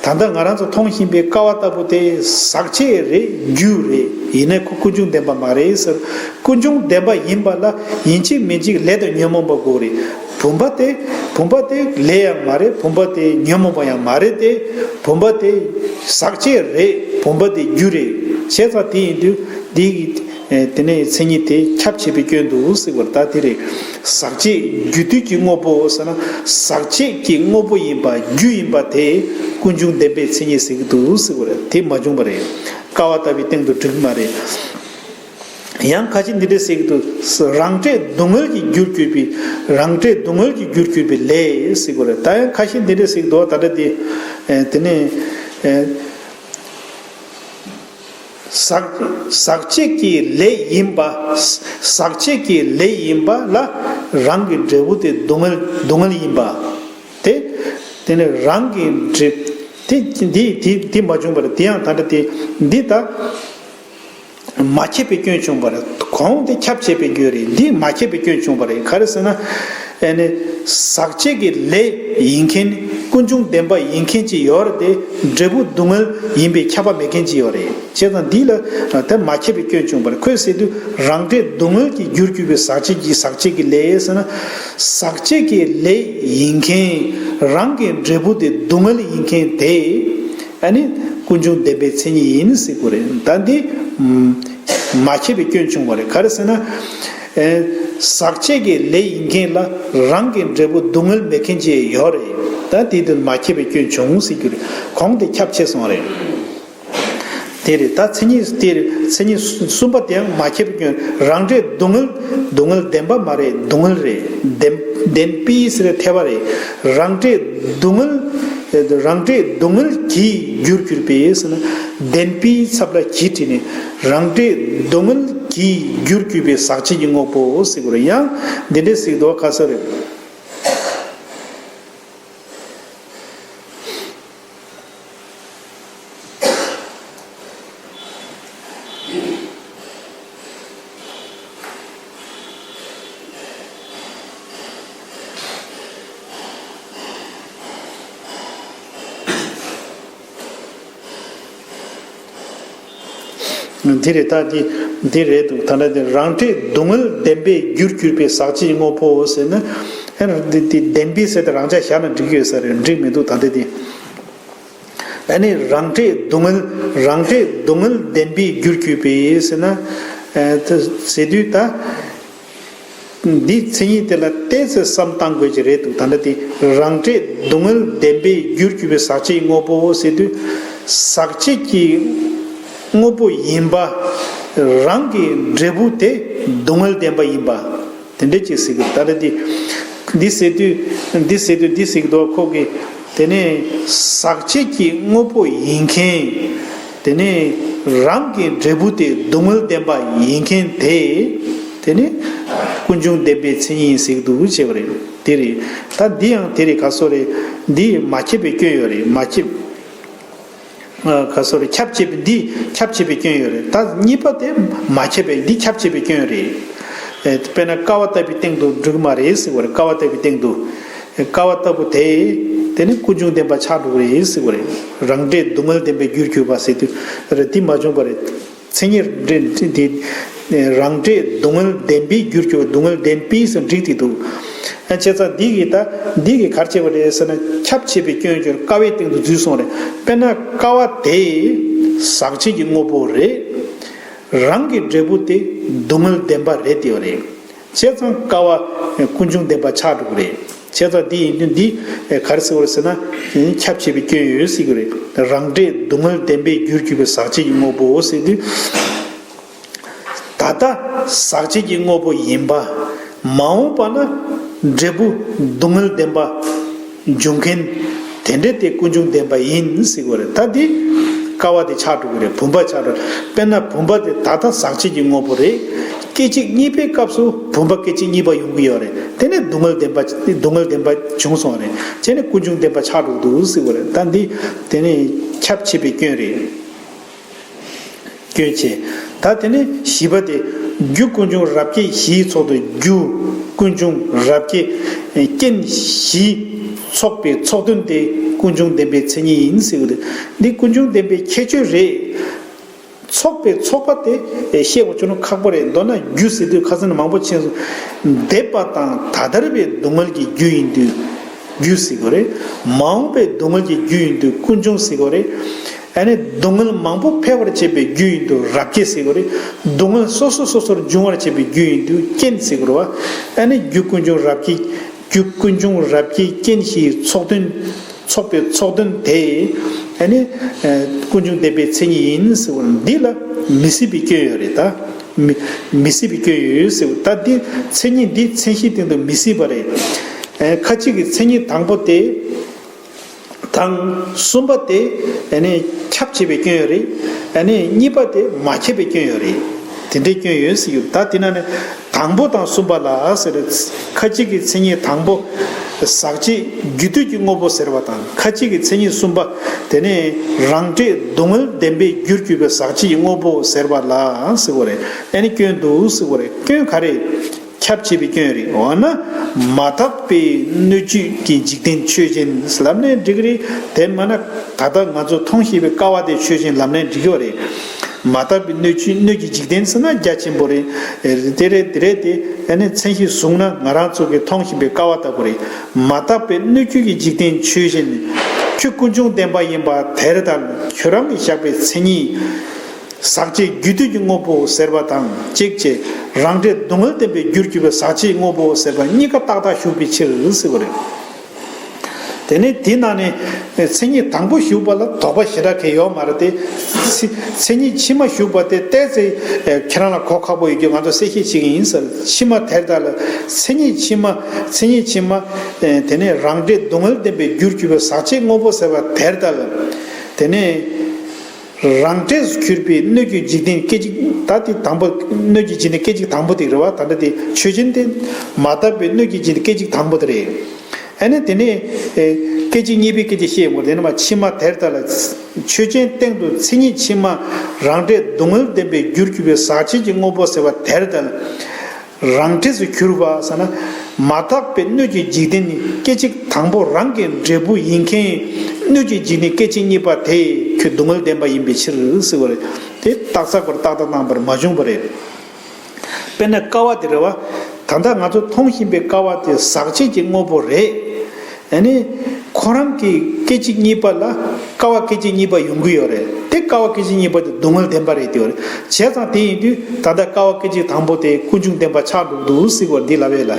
ད་ལྟ་ང་རང་ཚོ་མཐོང་བཞིན་པའི་ཀ་བ་ལྟ་བུ་དེ་ཟག་བཅས་རེད། རྒྱུ་རེད། ཡིན་ནའི་ཁོ་ཀུན་འབྱུང་བདེན་པ་མ་རེད་ཟེར། ཀུན་འབྱུང་བདེན་པ་ཡིན་པ་ལ་ཡིན་གཅིག་མིན་གཅིག་ལས་དང་ཉོན་མོངས་པ་དགོས་རེད། བུམ་པ་དེ་བུམ་པ་དེ་ལས་ཡང་མ་རེད། བུམ་པ་དེ་ཉོན་མོངས་པ་ཡང་མ་རེད་དེ། བུམ་པ་དེ་ཟག་བཅས་རེད། བུམ་པ་དེ་རྒྱུ་རེད། བྱས་ཙང་དེ་ཡིན་དུས་འདི་གི་དེ་ནས་མཚན་ཉིད་དེ་ཁྱབ་བྱེད་པའི་སྐྱོན་འདུག་ཟེར་བར་ད་དེ་རེད། ཟག་བཅས་རྒྱུ་དུས་ཀྱི་དངོས་པོ་ཟེར་ན། ཟག་བཅས་ཀྱི་དངོས་པོ་ཡིན་པ་རྒྱུ་ཡིན་པ་དེ་ཀུན་འབྱུང་བདེན་པའི་མཚན་ཉིད་ཟེར་གྱི་འདུག་ཟེར་བ་རེད། དེ་མ་བྱུང་བ་རེད། ཀ་བ་ལྟ་བུའི་སྟེང་དུ་འགྲིག་གི་མ་རེད། ཡང་ཁ་ཤས་འདི་འདྲ་ཟེར་གྱི་འདུག་རང་འབྲས་སྡུག་བསྔལ་གྱི་རྒྱུར་གྱུར་པའི། རང་འབྲས་སྡུག་བསྔལ་གྱི་རྒྱུར་གྱུར་པའི་ལས་ཟེར་གྱི་རེད། ད་ཡང་ཁ་ཤས་འདི་འདྲ་ཟེར་གྱི་འདུག་ད་ལྟ་དེ་དེ་ནས་ཟག་ཟག་བཅས་ཀྱི་ལས་ཡིན་པ། ཟག་བཅས་ཀྱི་ལས་ཡིན་པ་ལ་རང་གི་འབྲས་བུ་དེ་སྡུག་བསྔལ་སྡུག་བསྔལ་ཡིན་པ། དེ་དེ་ནས་རང་གི་འབྲས་དེ་འདི་འདི་འདི་མ་བྱུང་བར་དེ་ཡང་ད་ལྟ་དེ་འདི་ད། མ་ཁྱབ་པའི་སྐྱོན་བྱུང་བ་རེད། གོང་དེ་ཁྱབ་བྱེད་པའི་རྒྱུ་རེད། འདི་མ་ཁྱབ་པའི་སྐྱོན་བྱུང་བ་རེད། ག་རེ་ཟེར་ན། ཨ་ནི་ཟག་བཅས་ཀྱི་ལས་ཡིན་མཁན། ཀུན་འབྱུང་བདེན་པ་ཡིན་མཁན་ཅིག་ཡོད་རེད་དེ། འབྲས་བུ་སྡུག་བསྔལ་ཡིན་པས་ཁྱབ་པ་མེད་མཁན་ཅིག་ཡོད་རེད། བྱས་ཙང་འདི་ལ་དེ་མ་ཁྱབ་པའི་སྐྱོན་བྱུང་བ་རེད། ཁོས་ཟེར་དུས་རང་འབྲས་སྡུག་བསྔལ་གྱི་རྒྱུར་གྱུར་པའི་ཟག་བཅས་ཀྱི་ཟག་བཅས་ཀྱི་ལས་ཟེར་ན། ཟག་བཅས་ཀྱི་ལས་ཡིན་མཁན། རང་གི་འབྲས་བུ་དེ་སྡུག་བསྔལ་ཡིན་མཁན་དེ། ཨ་ནི་ཀུན་འབྱུང་བདེན་པའི་མཚན་ཉིད་ཡིན་ཟེར་དགོས་རེད། ད་འདི་མ་ཁྱབ་པའི་སྐྱོན་བྱུང་བ་རེད། ག་རེ་ཟེར་ན། ཨེ། ཟག་བཅས་ཀྱི་ལས་ཡིན་མཁན་ལ་རང་གི་འབྲས་བུ་སྡུག་བསྔལ་མེད་མཁན་ཅིག་ཡོད་རེད། ད་དེ་དུས་མ་ཁྱབ་པའི་སྐྱོན་བྱུང་ཟེར་རྒྱུ་རེད། གོང་དེ་ཁྱབ་ཆེ་སོང་རེད། དེ་རེད། ད་མཚན་ཉིད་དེ་རེད། མཚན་ཉིད་གསུམ་པ་དེའང་མ་ཁྱབ་པའི་སྐྱོན། རང་འབྲས་སྡུག་བསྔལ། སྡུག་བསྔལ་བདེན་པ་མ་རེད། སྡུག་བསྔལ་རེད། བདེན་བདེན་པའི་ཟེར་ཐལ་བ་རེད། རང་འབྲས་སྡུག་བསྔལ། རང་འབྲས་སྡུག་བསྔལ་གྱི་རྒྱུར་གྱུར་པའི་ཟེར་ན། བདེན་པའི་ཚབ་ལ་གྱི་བྲིས་ནས། རང་འབྲས་སྡུག་བསྔལ་གྱི་རྒྱུར་གྱུར་པའི་ཟག་བཅས་ཀྱི་དངོས་པོ་ཟེར་དགོས་རེད། ཡང་འདི་འདྲས་ཟེར་འདུག་ག་ས་རེད། འདི་རེད། ད་འདི་འདི་རེད་འདུག་ད་ལྟ་འདི་རང་འབྲས་སྡུག་བསྔལ་བདེན་པའི་རྒྱུར་གྱུར་པའི་ཟག་བཅས་དངོས་པོ་ཟེར་ན། ཨ་ནི་འདི་འདི་བདེན་པའི་ཟེར་ཏེ་རང་འཇགས་བཞག་ན་འགྲིག་ཡོད་ས་རེད། འགྲིག་མི་འདུག་ད་ལྟ་འདི། ཨ་ནི་རང་འབྲས་སྡུག་བསྔལ། རང་འབྲས་སྡུག་བསྔལ་བདེན་པའི་རྒྱུར་གྱུར་པའི་ཟེར་ན། ཨ་ད་ཟེར་དུས་ད། འདིའི་མཚན་ཉིད་དེ་ལ་ཏོག་ཙམ་བསམ་བཏང་དགོས་ཀྱི་རེད་འདུག་ད་ལྟ་དེ་རང་འབྲས་སྡུག་བསྔལ་བདེན་པའི་རྒྱུར་གྱུར་པའི་ཟག་བཅས་དངོས་པོ་ཟེར་དུས། ཟག་བཅས་ཀྱི་དངོས་པོ་ཡིན་པ། རང་གི་འབྲས་བུ་དེ་སྡུག་བསྔལ་བདེན་པ་ཡིན་པ། དེ་འདྲ་ཅིག་ཟེར་གི། ད་ལྟ་དེ་འདི་ཟེར་དུས་འདི་ཟེར་དུས་འདི་ཟེར་གི་འདུག་ཁོ་གི། དེ་ནས་ཟག་བཅས་ཀྱི་དངོས་པོ་ཡིན་མཁན། དེ་ནས་རང་གི་འབྲས་བུ་དེ་སྡུག་བསྔལ་བདེན་པ་ཡིན་མཁན་དེ། དེ་ནི་ཀུན་འབྱུང་བདེན་པའི་མཚན་ཉིད་ཡིན་ཟེར་གྱི་འདུག་ཅེས་པ་རེད། དེ་རེད། ད་འདི་ཡང་དེ་རེད། ག་སོ་རེད། འདི་མ་ཁྱབ་པའི་སྐྱོན་ཡོད་རེད། མ་ཁྱབ། ཨ། ག་སོ་རེད། ཁྱབ་བྱེད་པའི་འདི་ཁྱབ་བྱེད་པའི་སྐྱོན་ཡོད་རེད། ད་གཉིས་པ་དེ་མ་ཁྱབ་པའི་འདི་ཁྱབ་བྱེད་པའི་སྐྱོན་རེད། ཨེ། དཔེར་ན་ཀ་བ་ལྟ་བུའི་སྟེང་དུ་འགྲིག་མ་རེད་ཟེར་བ་རེད། ཀ་བ་ལྟ་བུའི་སྟེང་དུ། ཀ་བ་ལྟ་བུ་དེ། དེ་ནི་ཀུན་འབྱུང་བདེན་པ་ཆགས་འགྲོ་གི་རེད་ཟེར་བ་རེད། རང་འབྲས་སྡུག་བསྔལ་བདེན་པའི་རྒྱུར་གྱུར་པ་ཟེར་དུས་རེད། དེ་མ་བྱུང་བ་རེད། མཚན་ཉིད་འབྲས་དེ་རང་འབྲས་སྡུག་བསྔལ་བདེན་པའི་རྒྱུར་གྱུར། སྡུག་བསྔལ་བདེན་པའི་ཟེར་འགྲིག་དེ་འདུག་ཨ། བྱས་ཙང་འདི་གི་ད་འདི་གི་ག་རེ་བྱས་པ་རེད་ཟེར་ན། ཁྱབ་བྱེད་པའི་སྐྱོན་གྱུར། ཀ་བའི་སྟེང་དུ་འཛུལ་སོང་རེད། དཔེར་ན་ཀ་བ་དེ་ཟག་བཅས་ཀྱི་དངོས་པོ་རེད། རང་གི་འབྲས་བུ་དེ་སྡུག་བསྔལ་བདེན་པ་རེད་དེ་ཡོད་རེད། བྱས་ཙང་ཀ་བ་ཀུན་འབྱུང་བདེན་པ་ཆགས་འགྲོ་གི་རེད། བྱས་ཙང་འདི་ཡིན་དུས་འདི་ག་རེ་ཟེར་བ་རེད་ཟེར་ན། ཁྱབ་བྱེད་པའི་སྐྱོན་ཡོད་ཟེར་གི་རེད། རང་འབྲས་སྡུག་བསྔལ་བདེན་པའི་རྒྱུར་གྱུར་པའི་ཟག་བཅས་ཀྱི་དངོས་པོ་ཟེར་དུས། ད་ལྟ་ཟག་བཅས་ཀྱི་དངོས་པོ་ཡིན་པ། མ་འོངས་པ་ན་འབྲས་བུ་སྡུག་བསྔལ་བདེན་པ་འབྱུང་མཁན་དེ་འདྲ་དེ་ཀུན་འབྱུང་བདེན་པ་ཡིན་ཟེར་གི་རེད། ད་འདི་ཀ་བ་དེ་ཆགས་འགྲོ་གི་རེད། བུམ་པ་ཆགས་འགྲོ། དཔེར་ན་བུམ་པ་དེ་ད་ལྟ་ཟག་བཅས་ཀྱི་དངོས་པོ་རེད། སྐད་ཅིག་གཉིས་པའི་སྐབས་སུ་བུམ་པ་སྐད་ཅིག་གཉིས་པ་ཡོང་གི་ཡོད་རེད། དེ་ནས་སྡུག་བསྔལ་བདེན་པ་སྡུག་བསྔལ་བདེན་པ་བྱུང་སོང་རེད། བྱས་ནས་ཀུན་འབྱུང་བདེན་པ་ཆགས་འགྲོ་གི་འདུག་ཟེར་གི་རེད། ད་འདི་དེ་ནས་ཁྱབ་བྱེད་པའི་སྐྱོན་རེད། སྐྱོན་བྱས། ད་དེ་ནས་བཞི་པ་དེ། རྒྱུ་ཀུན་འབྱུང་རབ་བསྐྱེད་བཞིའི་ཚོགས་དུ། རྒྱུ་ཀུན་འབྱུང་རབ་བསྐྱེད་རྐྱེན་བཞིའི་ཚོགས་པའི་ཚོགས་དོན་དེ་ཀུན་འབྱུང་བདེན་པའི་མཚན་ཉིད་ཡིན་ཟེར་གི་འདུག་འདི་ཀུན་འབྱུང་བདེན་པའི་ཁྱད་ཆོས་རེད། ཚོགས་པའི་ཚོགས་པ་དེ་བཤད་དགོས་ཆོག་ན་ཁག་པོ་རེད། མདོར་ན་རྒྱུ་ཟེར་དུས་ཁ་སང་ནས་མང་པོ་མཁྱེན་སོང་། འདས་པ་དང་ད་ལྟར་བའི་སྡུག་བསྔལ་གྱི་རྒྱུ་ཡིན་དུས་རྒྱུ་ཟེར་དགོས་རེད། མ་འོངས་པའི་སྡུག་བསྔལ་གྱི་རྒྱུ་ཡིན་དུས་ཀུན་འབྱུང་ཟེར་དགོས་རེད། ཨ་ནི་སྡུག་བསྔལ་མང་པོ་འཕེལ་བར་བྱེད་པའི་རྒྱུ་ཡིན་དུས་རབ་དཀྱིལ་ཟེར་དགོས་རེད། སྡུག་བསྔལ་སོ་སོ་སོ་སོར་འབྱུང་བར་བྱེད་པའི་རྒྱུ་ཡིན་དུས་རྐྱེན་ཟེར་དགོས་རེད་བ། ཨ་ནི་རྒྱུ་ཀུན་འབྱུང་རབ་དཀྱིལ། རྒྱུ་ཀུན་འབྱུང་རབ་དཀྱིལ་རྐྱེན་བཞིའི་ཚོགས་དོན། ཚོགས་པའི་ཚོགས་དོན་དེ། ཨ་ནི། ཀུན་འབྱུང་བདེན་པའི་མཚན་ཉིད་ཡིན་ཟེར་བ་འདི་ལ་མི་སྲིད་པའི་སྐྱོན་ཡོད་རེད་ད། མི་མི་སྲིད་པའི་སྐྱོན་ཡོད་ཟེར་བ་ད་འདི་མཚན་ཉིད་འདི་མཚན་གཞིའི་སྟེང་དུ་མི་སྲིད་པ་རེད། ཁ་ཅིག་གི་མཚན་ཉིད་དང་པོ་དེ། དང་གསུམ་པ་དེ་ཨ་ནི་ཁྱབ་བྱེད་པའི་སྐྱོན་ཡོད་རེད། ཨ་ནི་གཉིས་པ་དེ་མ་ཁྱབ་པའི་སྐྱོན་ཡོད་རེད། དེ་འདྲའི་སྐྱོན་ཡོད་ཟེར་ཡོད། ད་དེ་ན་ནི་དང་པོ་དང་གསུམ་པ་ལ་ཟེར། ཁ་ཅིག་གི་མཚན་ཉིད་དང་པོ་ཟག་བཅས་རྒྱུ་དུས་ཀྱི་དངོས་པོ་ཟེར་བ་དང་། ཁ་ཅིག་གི་མཚན་ཉིད་གསུམ་པ་དེ་ནི་རང་འབྲས་སྡུག་བསྔལ་བདེན་པའི་རྒྱུར་གྱུར་པའི་ཟག་བཅས་ཀྱི་དངོས་པོ་ཟེར་བ་ལ་ཟེར་བ་རེད། ཨ་ནི་སྐྱོན་འདུག་ཟེར་བ་རེད། སྐྱོན་ག་རེ། ཁྱབ་བྱེད་པའི་སྐྱོན་རེད། འོ་ན། མ་དག་པའི་སྣོད་བཅུད་ཀྱི་འཇིག་རྟེན་ཆོས་ཅན། ལབ་ནའི་འགྲིག་གི་རེད། དེ་མིན་ན་ད་ལྟ་ང་ཚོ་མཐོང་བཞིན་པའི་ཀ་བ་དེ་ཆོས་ཅན་ལབ་ནའི་འགྲིག་གི་རེད། མ་དག་པའི་སྣོད་བཅུད་སྣོད་ཀྱི་འཇིག་རྟེན་ཟེར་ན་རྒྱ་ཆེན་པོ་རེད། དེ་རེད་དེ་རེད་དེ། ཨ་ནི་མཚན་གཞི་བཟུང་ན་ང་རང་ཚོ་གི་མཐོང་བཞིན་པའི་ཀ་བ་ལྟ་བུ་རེད། མ་དག་པའི་སྣོད་བཅུད་ཀྱི་འཇིག་རྟེན་ཆོས་ཅན། ཁྱོད་ཀུན་འབྱུང་བདེན་པ་ཡིན་པ་དེར་ལྟ། ཁྱོད་རང་གིས་བཞག་པའི་མཚན་ཉིད། ཟག་བཅས་རྒྱུ་དུས་ཀྱི་དངོས་པོ་ཟེར་བ་དང་གཅིག་བྱས། རང་འབྲས་སྡུག་བསྔལ་བདེན་པའི་རྒྱུར་གྱུར་པའི་ཟག་བཅས་དངོས་པོ་ཟེར་བ་གཉིས་ཀ་ཏག་ཏག་ཞུགས་པའི་ཕྱིར་ཟེར་བ་རེད། དེ་ནས་དེ་ནང་ནས་མཚན་ཉིད་དང་པོ་ཞུགས་པ་ལ་དོགས་པ་ཞེ་དྲག་གང་ཡོད་མ་རེད་དེ། མཚན་ཉིད་ཕྱི་མ་ཞུགས་པ་དེ་ཏོག་ཙམ་ཁྱེད་རང་ལ་གོ་ཁག་པོ་ཡོད་རྒྱུ་ང་ཚོ་གསལ་བཤད་བྱེད་ཀྱི་ཡིན་ཟེར། ཕྱི་མ་དེར་ལྟ་ལ། མཚན་ཉིད་ཕྱི་མ། མཚན་ཉིད་ཕྱི་མ། དེ་ནས་རང་འབྲས་སྡུག་བསྔལ་བདེན་པའི་རྒྱུར་གྱུར་པའི་ཟག་བཅས་དངོས་པོ་ཟེར་བ་དེར་ལྟ་ལ། དེ་ནས། རང་འབྲས་སུ་གྱུར་པའི་སྣོད་ཀྱི་འཇིག་རྟེན་སྐད་ཅིག་ད་དེ་དང་པོ། སྣོད་ཀྱི་འཇིག་རྟེན་སྐད་ཅིག་དང་པོ་དེ་རེད་བ། ད་ལྟ་དེ་ཆོས་ཅན་དེ། མ་དག་པའི་སྣོད་ཀྱི་འཇིག་རྟེན་སྐད་ཅིག་དང་པོ་དེ་རེད། ཨ་ནི་དེ་ནས་སྐད་ཅིག་གཉིས་པའི་སྐད་ཆ་བཤད་ཡོང་གི་རེད། དེ་ནས་མ་ཕྱི་མ་དེར་ལྟ་ལ། ཆོས་ཅན་སྟེང་དུ་མཚན་ཉིད་ཕྱི་མ་རང་འབྲས་སྡུག་བསྔལ་བདེན་པའི་རྒྱུར་གྱུར་པའི་ཟག་བཅས་ཀྱི་དངོས་པོ་ཟེར་བ་དེར་ལྟ་ལ། རང་འབྲས་སུ་གྱུར་པ་ཟེར་ན། མ་དག་པའི་སྣོད་ཀྱི་འཇིག་རྟེན་ནི་སྐད་ཅིག་དང་པོ་རང་གི་འབྲས་བུ་ཡིན་མཁན། སྣོད་ཀྱི་འཇིག་རྟེན་སྐད་ཅིག་གཉིས་པ་དེ་ཁྱོད་སྡུག་བསྔལ་བདེན་པ་ཡིན་པའི་ཕྱིར་ཟེར་བ་རེད། དེ་རྟགས་གསལ་པར་རྟགས་བརྟག་བཏང་བར་མ་བྱུང་བ་རེད། དཔེར་ན་ཀ་བ་དེ་རེད་བ། ད་ལྟ་ང་ཚོ་མཐོང་བཞིན་པའི་ཀ་བ་དེ་ཟག་བཅས་ཀྱི་དངོས་པོ་རེད། ཨ་ནི། ཁོ་རང་གི་སྐད་ཅིག་གཉིས་པ་ལ་ཀ་བ་སྐད་ཅིག་གཉིས་པ་ཡོང་གི་ཡོད་རེད། དེ་ཀ་བ་སྐད་ཅིག་གཉིས་པ་དེ་སྡུག་བསྔལ་བདེན་པ་རེད་དེ་ཡོད་རེད། བྱས་ཙང་དེ་ཡིན་དུས་ད་ལྟ་ཀ་བ་སྐད་ཅིག་དང་པོ་དེ་ཀུན་འབྱུང་བདེན་པ་ཆགས་འགྲོ་གི་འདུག་ཟེར་བ་འདི་ལབ་ཡས་ལ།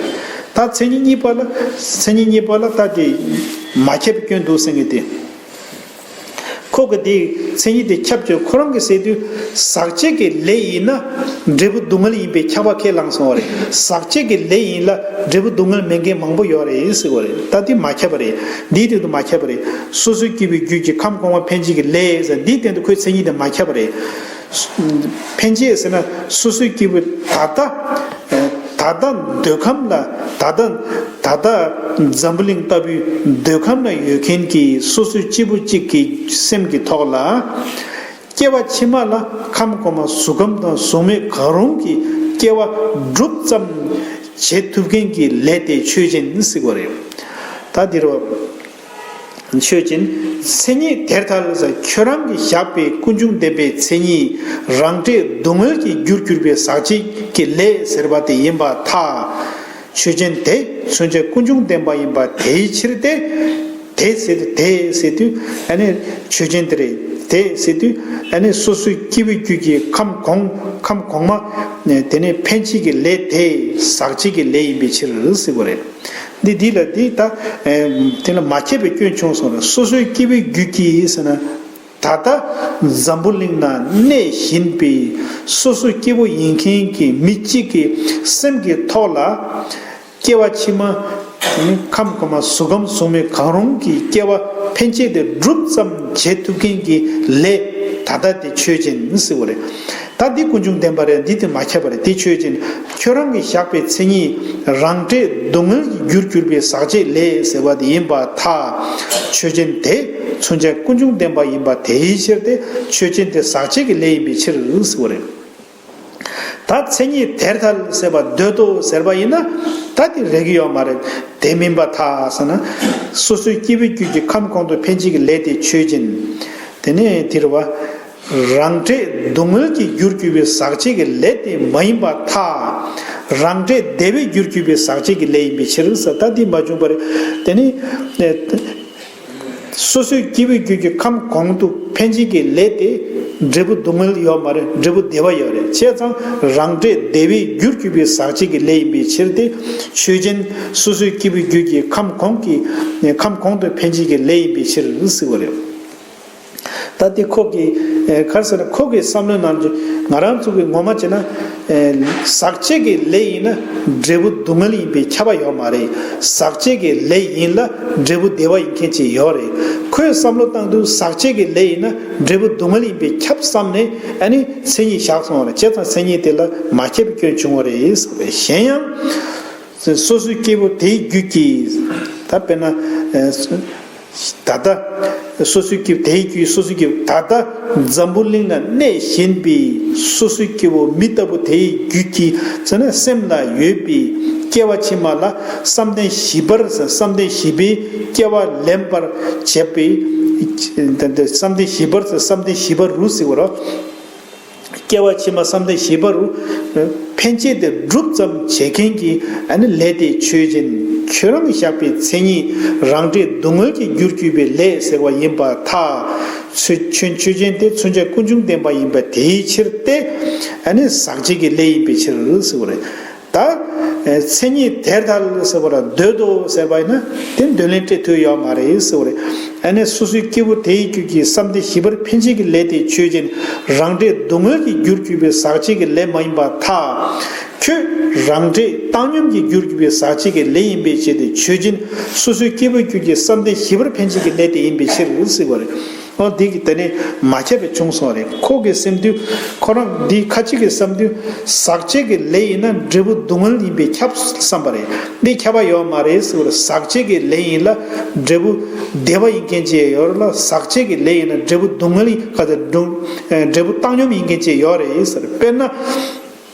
ད་མཚན་ཉིད་གཉིས་པ་ལ། མཚན་ཉིད་གཉིས་པ་ལ་ད་དེ་མ་ཁྱབ་པའི་སྐྱོན་འདུག་ཟེར་མཁན་དེ། ཁོ་གི་དེ་མཚན་ཉིད་དེ་ཁྱབ་བྱེད་ཁོ་རང་གི་ཟེར་དུས། ཟག་བཅས་ཀྱི་ལས་ཡིན་ན་འབྲས་བུ་སྡུག་བསྔལ་ཡིན་པས་ཁྱབ་པ་ཁས་བླངས་སོང་བ་རེད། ཟག་བཅས་ཀྱི་ལས་ཡིན་ལ་འབྲས་བུ་སྡུག་བསྔལ་མེད་མཁན་མང་པོ་ཡོད་རེད་ཟེར་བ་རེད། ད་དེ་མ་ཁྱབ་པ་རེད། འདིའི་དོན་དུ་མ་ཁྱབ་པ་རེད། སོ་སོའི་སྐྱེ་བོའི་རྒྱུད་ཀྱི་ཁམས་གོང་མ་འཕེན་བྱེད་ཀྱི་ལས་ཟེར། འདིའི་སྟེང་དུ་ཁོའི་མཚན་ཉིད་དེ་མ་ཁྱབ་པ་རེད། འཕེན་བྱེད་ཟེར་ན་སོ་སོའི་སྐྱེ་བོ་ད་ལྟ། ད་ལྟ་འདོད་ཁམས་ལ། ད་ལྟ། ད་ལྟ་འཛམ་བུ་གླིང་ལྟ་བུའི་འདོད་ཁམས་ལ་ཡོད་མཁན་གྱི་སོ་སོའི་སྐྱེ་བོ་གཅིག་གི་སེམས་ཀྱི་ཐོག་ལ། སྐྱེ་བ་ཕྱི་མ་ལ་ཁམས་གོང་མ་གཟུགས་ཁམས་དང་གཟུགས་མེད་གང་རུང་གི་སྐྱེ་བ་སྒྲུབ་ཙམ་བྱེད་ཐུབ་མཁན་གྱི་ལས་དེ་ཆོས་ཅན་ཟེར་བ་རེད། ད་འདིར་ཆོས་ཅན། མཚན་ཉིད་དེར་ཐལ་ཟེར། ཁྱོད་རང་གིས་བཞག་པའི་ཀུན་འབྱུང་བདེན་པའི་མཚན་ཉིད་རང་འབྲས་སྡུག་བསྔལ་གྱི་རྒྱུར་གྱུར་པའི་ཟག་བཅས་ཀྱི་ལས་ཟེར་བ་དེ་ཡིན་པར་ཐལ། ཆོས་ཅན་དེ་མཚོན་བྱ་ཀུན་འབྱུང་བདེན་པ་ཡིན་པ་དེའི་ཕྱིར་ཏེ། དེ་ཟེར་དུས། དེ་ཟེར་དུས་ཨ་ནི་ཆོས་ཅན་དེ་རེད། དེ་ཟེར་དུས་ཨ་ནི་སོ་སོའི་སྐྱེ་བོའི་རྒྱུད་ཀྱི་ཁམས་གོང་། ཁམས་གོང་མ་དེ་ནས་འཕེན་བྱེད་ཀྱི་ལས་དེ་ཟག་བཅས་ཀྱི་ལས་ཡིན་པའི་ཕྱིར་ཟེར་བ་རེད། འདི་འདི་ལ་འདི་ལྟ། དེ་ལ་མ་ཁྱབ་པའི་སྐྱོན་བྱུང་སོང་རེད། སོ་སོའི་སྐྱེ་བོའི་རྒྱུད་ཀྱི་ཟེར་ན། ད་ལྟ་འཛམ་བུ་གླིང་ན་གནས་བཞིན་པའི་སོ་སོའི་སྐྱེ་བོ་ཡིན་མཁན་གྱི་མི་གཅིག་གི་སེམས་ཀྱི་ཐོག་ལ། སྐྱེ་བ་ཕྱི་མ། ཁམས་གོང་མ་གཟུགས་ཁམས་གཟུགས་མེད་གང་རུང་གི་སྐྱེ་བ་འཕེན་བྱེད་དེ་སྒྲུབ་ཙམ་བྱེད་ཐུབ་མཁན་གྱི་ལས་ད་ལྟ་དེ་ཆོས་ཅན་ཟེར་བ་རེད། ད་འདི་ཀུན་འབྱུང་བདེན་པ་རེད། འདི་དེ་མ་ཁྱབ་པ་རེད། དེ་ཆོས་ཅན། ཁྱོད་རང་གིས་བཞག་པའི་མཚན་ཉིད་རང་འབྲས་སྡུག་བསྔལ་གྱི་རྒྱུར་གྱུར་པའི་ཟག་བཅས་ལས་ཟེར་བ་དེ་ཡིན་པར་ཐལ། ཆོས་ཅན་དེ་མཚོན་བྱ་ཀུན་འབྱུང་བདེན་པ་ཡིན་པ་དེའི་ཕྱིར་ཏེ། ཆོས་ཅན་དེ་ཟག་བཅས་ཀྱི་ལས་ཡིན་པའི་ཕྱིར་ཟེར་བ་རེད། ད་མཚན་ཉིད་དེར་ཐལ་ཟེར་བ་འདོད་དོ་ཟེར་བ་ཡིན་ན། ད་དེ་རེག་གི་ཡོད་མ་རེད། དེ་མིན་པར་ཐལ་ཟེར་ན། སོ་སོའི་སྐྱེ་བོའི་རྒྱུད་ཀྱི་ཁམས་གོང་དུ་འཕེན་བྱེད་ཀྱི་ལས་དེ་ཆོས་ཅན། དེ་ནས་དེ་རེད་བ། རང་འབྲས་སྡུག་བསྔལ་གྱི་རྒྱུར་གྱུར་པའི་ཟག་བཅས་ཀྱི་ལས་དེ་མ་ཡིན་པར་ཐལ། རང་འབྲས་བདེ་བའི་རྒྱུར་གྱུར་པའི་ཟག་བཅས་ཀྱི་ལས་ཡིན་པའི་ཕྱིར་ཟེར། ད་འདི་མ་བྱུང་བར་དེ་ནི། སོ་སོའི་སྐྱེ་བོའི་རྒྱུད་ཀྱི་ཁམས་གོང་དུ་འཕེན་བྱེད་ཀྱི་ལས་དེ་འབྲས་བུ་སྡུག་བསྔལ་ཡོད་མ་རེད། འབྲས་བུ་བདེ་བ་ཡོད་རེད། བྱས་ཙང་རང་འབྲས་བདེ་བའི་རྒྱུར་གྱུར་པའི་ཟག་བཅས་ཀྱི་ལས་ཡིན་པའི་ཕྱིར་ཏེ། ཆོས་ཅན། སོ་སོའི་སྐྱེ་བོའི་རྒྱུད་ཀྱི་ཁམས་གོང་གི་ཁམས་གོང་དུ་འཕེན་བྱེད་ཀྱི་ལས་ཡིན་པའི་ཕྱིར་ཟེར་བ་རེད། ད་དེ་ཁོ་གི་ག་རེ་ཟེར་ན། ཁོ་གི་བསམ་བློའི་ནང་དུ་ང་རང་ཚོ་གི་ངོ་མ་བྱས་ན། ཟག་བཅས་ཀྱི་ལས་ཡིན་ན་འབྲས་བུ་སྡུག་བསྔལ་ཡིན་པས་ཁྱབ་པ་ཡོད་མ་རེད། ཟག་བཅས་ཀྱི་ལས་ཡིན་ལ་འབྲས་བུ་བདེ་བ་ཡིན་མཁན་ཅིག་ཡོད་རེད། ཁོས་བསམ་བློ་བཏང་དུས་ཟག་བཅས་ཀྱི་ལས་ཡིན་ན་འབྲས་བུ་སྡུག་བསྔལ་ཡིན་པས་ཁྱབ་བསམ་ནས། ཨ་ནི་མཚན་ཉིད་བཞག་སོང་བ་རེད། བྱས་ཙང་མཚན་ཉིད་དེ་ལ་མ་ཁྱབ་པའི་སྐྱོན་བྱུང་བ་རེད་ཟེར་བ་རེད། གཞན་ཡང་། སོ་སོའི་སྐྱེ་བོ་དེའི་རྒྱུད་ཀྱི། ད་དཔེར་ན། ད་ལྟ། སོ་སོའི་སྐྱེ་བོ་དེའི་རྒྱུད། སོ་སོའི་སྐྱེ་བོ་ད་ལྟ་འཛམ་བུ་གླིང་ན་གནས་བཞིན་པའི་སོ་སོའི་སྐྱེ་བོ་མི་ལྟ་བུ་དེའི་རྒྱུད་ཀྱི་ཟེར་ན་སེམས་ལ་ཡོད་པའི་སྐྱེ་བ་ཕྱི་མ་ལ་བསམ་གཏན་བཞི་པར་ཟེར། བསམ་གཏན་བཞི་པའི་སྐྱེ་བ་ལེན་པར་བྱེད་པའི། བསམ་གཏན་བཞི་པར་ཟེར། བསམ་གཏན་བཞི་པ་རུ་ཟེར་བ་རོ། སྐྱེ་བ་ཕྱི་མ་བསམ་གཏན་བཞི་པ་རུ་འཕེན་བྱེད་དེ་སྒྲུབ་ཙམ་བྱེད་མཁན་གྱི། ཨ་ནི་ལས་དེ་ཆོས་ཅན། ཁྱོད་རང་བཞག་པའི་མཚན་ཉིད་རང་འབྲས་སྡུག་བསྔལ་གྱི་རྒྱུར་གྱུར་པའི་ལས་ཟེར་བ་ཡིན་པར་ཐལ། ཆོས་ཆོས་ཆོས་ཅན་དེ་མཚོན་བྱ་ཀུན་འབྱུང་བདེན་པ་ཡིན་པ་དེའི་ཕྱིར་ཏེ། ཨ་ནི་ཟག་བཅས་ཀྱི་ལས་ཡིན་པའི་ཕྱིར་ཟེར་བ་རེད། ད། མཚན་ཉིད་དེར་ཐལ་ཟེར་བ་ལ་འདོད་དོ་ཟེར་བ་ཡིན་ན། དེ་འདོད་ལན་སྤྲད་ཐུབ་ཡོད་མ་རེད་ཟེར་བ་རེད། ཨ་ནི་སོ་སོའི་སྐྱེ་བོ་དེའི་རྒྱུད་ཀྱི་བསམ་གཏན་བཞི་པར་འཕེན་བྱེད་ཀྱི་ལས་དེ་ཆོས་ཅན། རང་འབྲས་སྡུག་བསྔལ་གྱི་རྒྱུར་གྱུར་པའི་ཟག་བཅས་ཀྱི་ལས་མ་ཡིན་པར་ཐལ། ཁྱོད་རང་འབྲས་བཏང་སྙོམས་ཀྱི་རྒྱུར་གྱུར་པའི་ཟག་བཅས་ཀྱི་ལས་ཡིན་པའི་ཕྱིར་ཏེ། ཆོས་ཅན། སོ་སོའི་སྐྱེ་བོའི་རྒྱུད་ཀྱི་བསམ་གཏན་བཞི་པར་འཕེན་བྱེད་ཀྱི་ལས་དེ་ཡིན་པའི་ཕྱིར་ཟེར་བ་རེད། ཨོ། འདི་གི་དེ་ནི་མ་ཁྱབ་པའི་བྱུང་སོང་རེད། ཁོ་གི་སེམས་དུས་ཁོ་རང་འདི་ཁ་ཅིག་གི་བསམ་དུས་ཟག་བཅས་ཀྱི་ལས་ཡིན་ན་འབྲས་བུ་སྡུག་བསྔལ་ཡིན་པས་ཁྱབ་བསམ་པ་རེད། འདི་ཁྱབ་པ་ཡོད་མ་རེད་ཟེར་བར། ཟག་བཅས་ཀྱི་ལས་ཡིན་ལ་འབྲས་བུ་བདེ་བ་ཡིན་མཁན་ཅིག་ཡོད་རེད་ལ། ཟག་བཅས་ཀྱི་ལས་ཡིན་ན་འབྲས་བུ་སྡུག་བསྔལ་ཡིན་ག་དེ་འབྲས་བུ་བཏང་སྙོམས་ཡིན་མཁན་ཅིག་ཡོད་རེད་ཟེར། དཔེར་ན།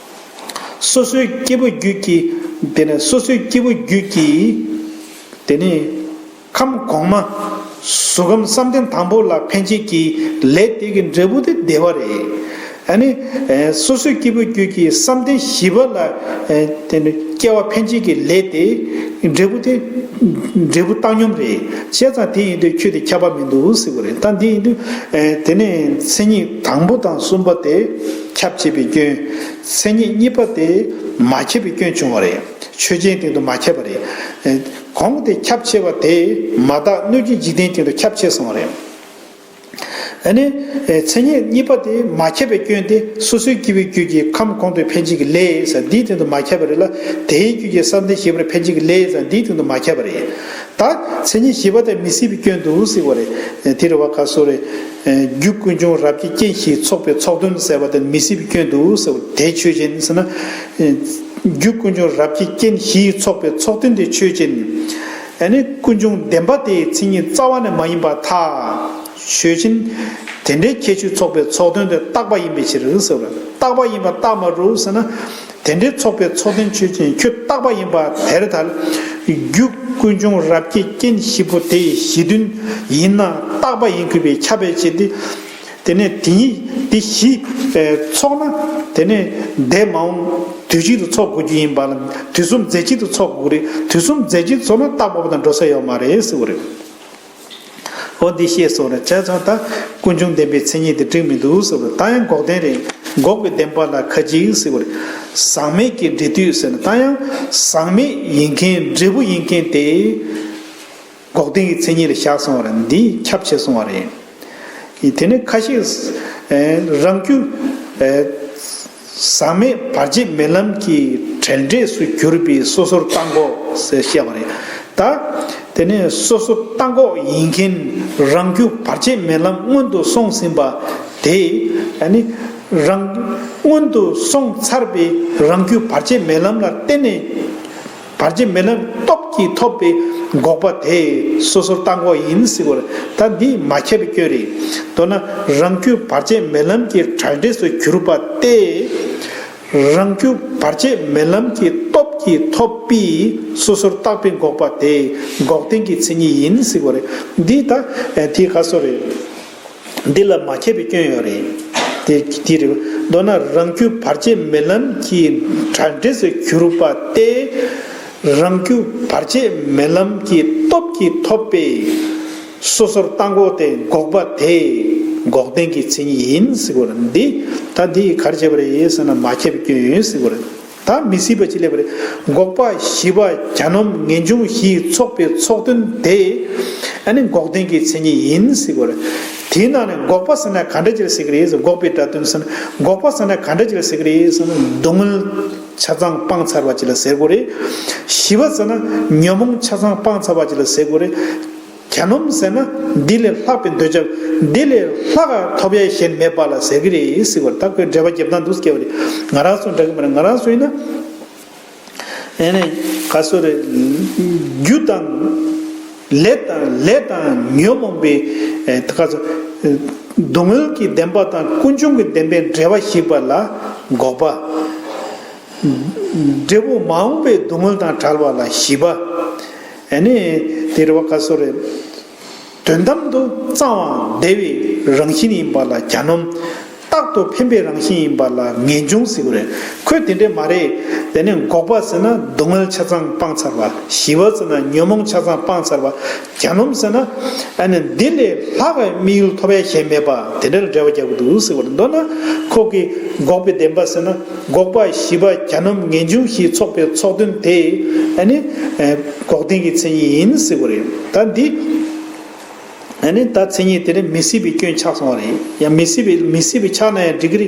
སོ་སོའི་སྐྱེ་བོ་རྒྱུད་ཀྱི། དེ་ནས་སོ་སོའི་སྐྱེ་བོ་རྒྱུད་ཀྱི། དེ་ནས་ཁམས་གོང་མ། གཟུགས་ཁམས་བསམ་གཏན་དང་པོ་ལ་འཕེན་བྱེད་ཀྱི་ལས་དེ་གི་འབྲས་བུ་དེ་བདེ་བ་རེད། ཨ་ནི། སོ་སོའི་སྐྱེ་བོ་རྒྱུད་ཀྱི་བསམ་གཏན་བཞི་པ་ལ། དེ་ནས་སྐྱེ་བ་འཕེན་བྱེད་ཀྱི་ལས་དེ་འབྲས་བུ་དེ། འབྲས་བུ་བཏང་སྙོམས་རེད། བྱས་ཙང་དེ་ཡིན་དུས་ཁྱོད་དེ་ཁྱབ་པ་མི་འདུག་ཟེར་བ་རེད། ད་འདི་ཡིན་དུས། དེ་ནས་མཚན་ཉིད་དང་པོ་དང་གསུམ་པ་དེ་ཁྱབ་བྱེད་པའི་སྐྱོན། མཚན་ཉིད་གཉིས་པ་དེ་མ་ཁྱབ་པའི་སྐྱོན་བྱུང་བ་རེད། ཆོས་ཅན་སྟེང་དུ་མ་ཁྱབ་པ་རེད། གོང་དེ་ཁྱབ་ཆེ་བ་དེ་མ་དག་གནོད་བྱེད་འཇིག་རྟེན་སྟེང་དུ་ཁྱབ་ཆེ་སོང་བ་རེད། ཨ་ནི། མཚན་ཉིད་གཉིས་པ་དེ་མ་ཁྱབ་པའི་སྐྱོན་དེ་སོ་སོའི་སྐྱེ་བོའི་རྒྱུད་ཀྱི་ཁམས་གོང་དུ་འཕེན་བྱེད་ཀྱི་ལས་ཟེར་འདིའི་སྟེང་དུ་མ་ཁྱབ་པ་རེད་ལ། དེའི་རྒྱུད་ཀྱི་བསམ་གཏན་བཞི་པར་འཕེན་བྱེད་ཀྱི་ལས་ཟེར་འདིའི་སྟེང་དུ་མ་ཁྱབ་པ་རེད། ད་མཚན་ཉིད་བཞི་པ་དེ་མི་སྲིད་པའི་སྐྱོན་འདུག་ཟེར་བ་རེད། དེ་རེད་བ། ག་སོ་རེད། རྒྱུ་ཀུན་འབྱུང་རབ་ཀྱི་རྐྱེན་བཞིས་ཚོགས་པའི་ཚོགས་དོན་ཟེར་བ་དེ་མི་སྲིད་པའི་སྐྱོན་འདུག་ཟེར་བ་དེ་ཆོས་ཅན་ཟེར་ན། རྒྱུ་ཀུན་འབྱུང་རབ་ཀྱི་རྐྱེན་བཞིས་ཚོགས་པའི་ཚོགས་དོན་དེ་ཆོས་ཅན། ཨ་ནི་ཀུན་འབྱུང་བདེན་པ་དེའི་མཚན་ཉིད་རྩ་བ་ནས་མ་ཡིན་པར་ཐལ། ཆོས་ཅན། དེ་འདྲའི་ཁྱད་ཆོས་ཚོགས་པའི་ཚོགས་དོན་དེ་རྟག་པ་ཡིན་པའི་ཕྱིར་ཟེར་བ་རེད། རྟག་པ་ཡིན་པ་རྟག་མ་རུ་ཟེར་ན། དེ་འདྲའི་ཚོགས་པའི་ཚོགས་དོན་ཆོས་ཅན་ཁྱོད་རྟག་པ་ཡིན་པ་དེར་ཐལ། རྒྱུ་ཀུན་འབྱུང་རབ་ཀྱི་རྐྱེན་བཞི་པོ་དེ་གཞི་མཐུན་ཡིན་ན་རྟག་པ་ཡིན་དགོས་པའི་ཁྱབ་པའི་ཕྱིར་ཏེ། དེ་ནས་དེ་གཉིས་དེ་བཞི་ཚོགས་ན། དེ་ནས་འདས་མ་འོངས་དུས་གཅིག་ཏུ་ཚོགས་དགོས་རྒྱུ་ཡིན་པ་ལ། དུས་གསུམ་རྫས་གཅིག་ཏུ་ཚོགས་དགོས་རེད། དུས་གསུམ་རྫས་གཅིག་ཏུ་ཚོགས་ན་རྟག་པ་དང་འགྲོ་ས་ཡོད་མ་རེད་ཟེར་བ་རེད། འོ་འདི་ཤེས་སོང་རེད། བྱས་ཙང་ད་ཀུན་འབྱུང་བདེན་པའི་མཚན་ཉིད་དེ་འགྲིག་མི་འདུག་ཟེར་བ་རེད། ད་ཡང་འགོག་བདེན་རེད། འགོག་པའི་བདེན་པ་ལ་ཁ་ཅིག་ཟེར་བ་རེད། ཟག་མེད་ཀྱི་འབྲས་དུས་ཟེར་ན། ད་ཡང་ཟག་མེད་ཡིན་མཁན་འབྲས་བུ་ཡིན་མཁན་དེ། འགོག་བདེན་གྱི་མཚན་ཉིད་ལ་བཞག་སོང་བ་རེད། འདི་ཁྱབ་ཆེ་སོང་བ་རེད། དེ་ནས་ཁ་ཤས་རང་རྒྱུད་ཟག་མེད་བར་ཆད་མེད་ལམ་གྱི་བྲལ་འབྲས་སུ་གྱུར་པའི་སོ་སོར་བརྟགས་འགོག་ཟེར་བཤད་པ་རེད། ད་དེ་ནས་སོ་སོར་བརྟགས་འགོག་ཡིན་མཁན་རང་རྒྱུད་བར་ཆད་མེད་ལམ་སྔོན་དུ་སོང་ཟིན་པ་དེ། ཨ་ནི་རང་སྔོན་དུ་སོང་ཚར་བའི་རང་རྒྱུད་བར་ཆད་མེད་ལམ་ལ་བརྟེན་ནས། བར་ཆད་མེད་ལམ་སྟོབས་ཀྱིས་ཐོབ་པའི་འགོག་པ་དེ་སོ་སོར་བརྟགས་འགོག་ཡིན་ཟེར་བ་རེད། ད་འདི་མ་ཁྱབ་པའི་སྐྱོན་རེད། མདོར་ན་རང་རྒྱུད་བར་ཆད་མེད་ལམ་གྱི་བྲལ་འབྲས་སུ་གྱུར་པ་སྟེ། རང་རྒྱུད་བར་ཆད་མེད་ལམ་གྱི་སྟོབས་ཀྱིས་ཐོབ་པའི་སོ་སོར་བརྟགས་པའི་འགོག་པ་དེ་འགོག་བདེན་གྱི་མཚན་ཉིད་ཡིན་ཟེར་བ་རེད། འདི་ད་དེ་ག་སོ་རེད། འདི་ལ་མ་ཁྱབ་པའི་སྐྱོན་ཡོད་རེད། དེ་དེ་རེད། མདོར་ན་རང་རྒྱུད་བར་ཆད་མེད་ལམ་གྱི་གྲ་སྒྲིག་ཏུ་གྱུར་པ་སྟེ། རང་རྒྱུད་བར་ཆད་མེད་ལམ་གྱི་སྟོབས་ཀྱིས་ཐོབ་པའི་སོ་སོར་བརྟགས་འགོག་དེ་འགོག་པ་དེ་འགོག་བདེན་གྱི་མཚན་ཉིད་ཡིན་ཟེར་གྱི་ཡོད་རེད། འདི་ད་འདི་ག་རེ་བྱས་པ་རེད་ཟེར་ན་མ་ཁྱབ་པའི་སྐྱོན་ཡོད་ཟེར་གྱི་ཡོད་རེད། ད་མི་སྲིད་པ་ཅིག་སླེབས་པ་རེད། འགོག་པ་ཞི་བ་གྱ་ནོམ་ངེས་འབྱུང་བཞིའི་ཚོགས་པའི་ཚོགས་དོན་དེ་ཨ་ནི་འགོག་བདེན་གྱི་མཚན་ཉིད་ཡིན་ཟེར་གྱི་ཡོད་རེད། དེའི་ནང་ནས་འགོག་པ་ཟེར་ན་ག་འདྲ་ཅིག་ལ་ཟེར་གྱི་རེད་ཟེར། འགོག་པའི་སྒྲ་དོན་ཟེར་ན་འགོག་པ་ཟེར་ན་ག་འདྲ་ཅིག་ལ་ཟེར་གྱི་རེད་ཟེར་ན་སྡུག་བསྔལ་ཆ་ཚང་སྤངས་ཚར་བ་ཅིག་ལ་ཟེར་གྱི་རེད། ཞི་བ་ཟེར་ན་ཉོན་མོངས་ཆ་ཚང་སྤངས་ཚར་བ་ཅིག་ལ་ཟེར་གྱི་རེད། གྱ་ནོམ་ཟེར་ན་འདི་ལས་ལྷག་པའི་འདོད་ཆགས། འདི་ལས་ལྷག་ཐོབ་ཡ་གཞན་མེད་པ་ལ་ཟེར་གྱི་རེད་ཟེར་བ། ད་ཁོས་འགྲེལ་པ་རྒྱབ་སྟངས་འདུག་སྐྱེ་བ་རེད། ང་རང་ཚོ་འདྲ་གི་མ་རེད། ང་རང་ཚོ་ཡིན་ན་ཨེ་ནས་ག་སོ་རེད། རྒྱུ་དང་ལས་དང་ལས་དང་ཉོན་མོངས་པའི་ཨེ་ད་ག་སོ་སྡུག་བསྔལ་གྱི་བདེན་པ་དང་ཀུན་འབྱུང་གི་བདེན་པའི་འབྲེལ་བ་ཞིག་པ་ལ་འགོག་པ། འབྲས་བུ་མ་འོངས་པའི་སྡུག་བསྔལ་དང་བྲལ་བ་ལ་ཞི་བ། ཨ་ནི་དེ་རེད་བ། ག་སོ་རེད། དོན་དམ་དུ་གཙང་བ་བདེ་བའི་རང་བཞིན་ཡིན་པ་ལ་གྱ་ནོམ། རྟག་ཏུ་འཕེན་པའི་རང་བཞིན་ཡིན་པ་ལ་ངེས་འབྱུང་ཟེར་གྱི་རེད། ཁོས་དེ་འདྲས་མ་རེད། དེ་ནས་འགོག་པ་ཟེར་ན་སྡུག་བསྔལ་ཆ་ཚང་སྤངས་ཚར་བ། ཞི་བ་ཟེར་ན་ཉོན་མོངས་ཆ་ཚང་སྤངས་ཚར་བ། གྱ་ནོམ་ཟེར་ན་ཨ་ནི་འདི་ལས་ལྷག་པའི་དམིགས་ཡུལ་ཐོབ་ཡ་གཞན་མེད་པ་དེ་འདྲ་ལ་འགྲེལ་པ་རྒྱག་གི་འདུག་ཟེར་བ་རེད། མདོར་ན་ཁོ་གི་འགོག་པའི་བདེན་པ་ཟེར་ན། འགོག་པ་ཞི་བ་གྱ་ནོམ་ངེས་འབྱུང་བཞིའི་ཚོགས་པའི་ཚོགས་དོན་དེ་ཨ་ནི་འགོག་བདེན་གྱི་མཚན་ཉིད་ཡིན་ཟེར་བ་རེད། ད་འདི་ཨ་ནི་ད་མཚན་ཉིད་དེ་ནི་མི་སྲིད་པའི་སྐྱོན་ཆགས་སོང་བ་རེད། ཡང་མི་སྲིད་པའི་མི་སྲིད་པའི་ཆགས་ན་ཡང་འགྲིག་གི་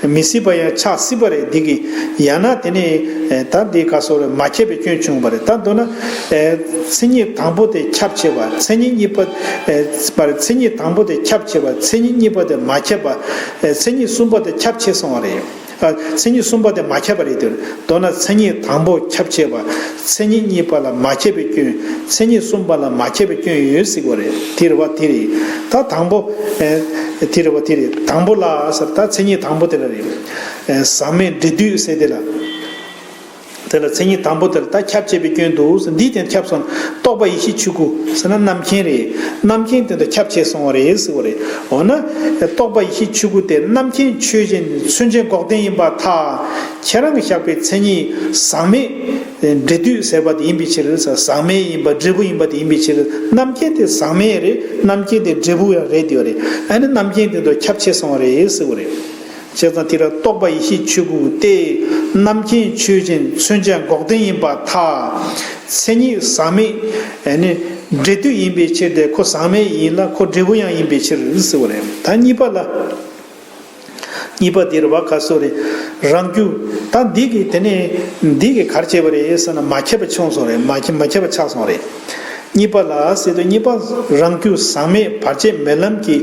རེད། མི་སྲིད་པ་ཡང་ཆགས་སྲིད་པ་རེད། འདི་གི་ཡང་ན་དེ་ནི་ད་འདི་ག་སོ་རེད། མ་ཁྱབ་པའི་སྐྱོན་བྱུང་བ་རེད། ད་མདོར་ན་མཚན་ཉིད་དང་པོ་དེ་ཁྱབ་ཆེ་བ། མཚན་ཉིད་གཉིས་པ་པར་མཚན་ཉིད་དང་པོ་དེ་ཁྱབ་ཆེ་བ། མཚན་ཉིད་གཉིས་པ་དེ་མ་ཁྱབ་པ། མཚན་ཉིད་གསུམ་པ་དེ་ཁྱབ་ཆེ་སོང་བ་རེད། མཚན་ཉིད་གསུམ་པ་དེ་མ་ཁྱབ་པ་རེད་དེ། མདོར་ན་མཚན་ཉིད་དང་པོ་ཁྱབ་ཆེ་བ། མཚན་ཉིད་གཉིས་པ་ལ་མ་ཁྱབ་པའི་སྐྱོན། མཚན་ཉིད་གསུམ་པ་ལ་མ་ཁྱབ་པའི་སྐྱོན་ཡོད་ཟེར་བ་རེད། དེ་རེད་བ། དེ་རེད། ད་དང་པོ་དེ་རེད་བ། དེ་རེད། དང་པོ་ལ་ཟེར། ད་མཚན་ཉིད་དང་པོ་དེ་ལ་རེད། ཟག་མེད་འབྲེལ་སྡུད་ཟེར་དེ་ལ། དེ་ལ་མཚན་ཉིད་དང་པོ་དེ་ལ་ད་ཁྱབ་ཆེ་བའི་སྐྱོན་འདུག་ཟེར། འདིའི་སྟེང་ཁྱབ་སོང་། རྟོག་པ་ཡེ་ཤེས་ཆོས་སྐུ་ཟེར་ན་རྣམ་མཁྱེན་རེད། རྣམ་མཁྱེན་དེ་ཚོ་ཁྱབ་ཆེ་སོང་བ་རེད་ཟེར་བ་རེད། འོ་ན་རྟོག་པ་ཡེ་ཤེས་ཆོས་སྐུ་དེ་རྣམ་མཁྱེན་ཆོས་ཅན། མཚོན་བྱེད་འགོག་བདེན་ཡིན་པར་ཐལ། ཁྱེད་རང་གིས་བཞག་པའི་མཚན་ཉིད་ཟག་མེད་འབྲེལ་སྡུད་ཟེར་བ་དེ་ཡིན་པའི་ཕྱིར། ཟག་མེད་ཡིན་པ། འབྲས་བུ་ཡིན་པ་དེ་ཡིན་པའི་ཕྱིར། རྣམ་མཁྱེན་དེ་ཟག་མེད་རེད། རྣམ་མཁྱེན་དེ་འབྲས་བུ་ཡང་རེད་དེ་བ་རེད། ཨ་ནི་རྣམ་མཁྱེན་དེ་ཚོ་ཁྱབ་ཆེ་སོང་བ་རེད་ཟེར་བ་རེད། བྱས་ཙང་དེ་ལ་རྟོག་པ་ཡེ་ཤེས་ཆོས་སྐུ་སྟེ། རྣམ་མཁྱེན་ཆོས་ཅན། མཚོན་བྱ་འགོག་བདེན་ཡིན་པར་ཐལ། མཚན་ཉིད་ཟག་མེད་ནི་འབྲེལ་སྡུད་ཡིན་པའི་ཕྱིར་ཏེ། ཁོ་ཟག་མེད་ཡིན་ལ་ཁོ་འབྲས་བུ་ཡང་ཡིན་པའི་ཕྱིར་ཟེར་བ་རེད། ད་གཉིས་པ་ལ། གཉིས་པ་དེ་རེད་བ། ག་སོ་རེད། རང་རྒྱུད། ད་འདི་གི་དེ་ནས་འདི་གི་ག་རེ་བྱས་པ་རེད་ཟེར་ན་མ་ཁྱབ་པ་བྱུང་སོང་རེད། མ་ཁྱབ་མ་ཁྱབ་པ་ཆགས་སོང་རེད། གཉིས་པ་ལ་ཟེར་དུས་གཉིས་པ་རང་རྒྱུད་ཟག་མེད་བར་ཆད་མེད་ལམ་གྱི་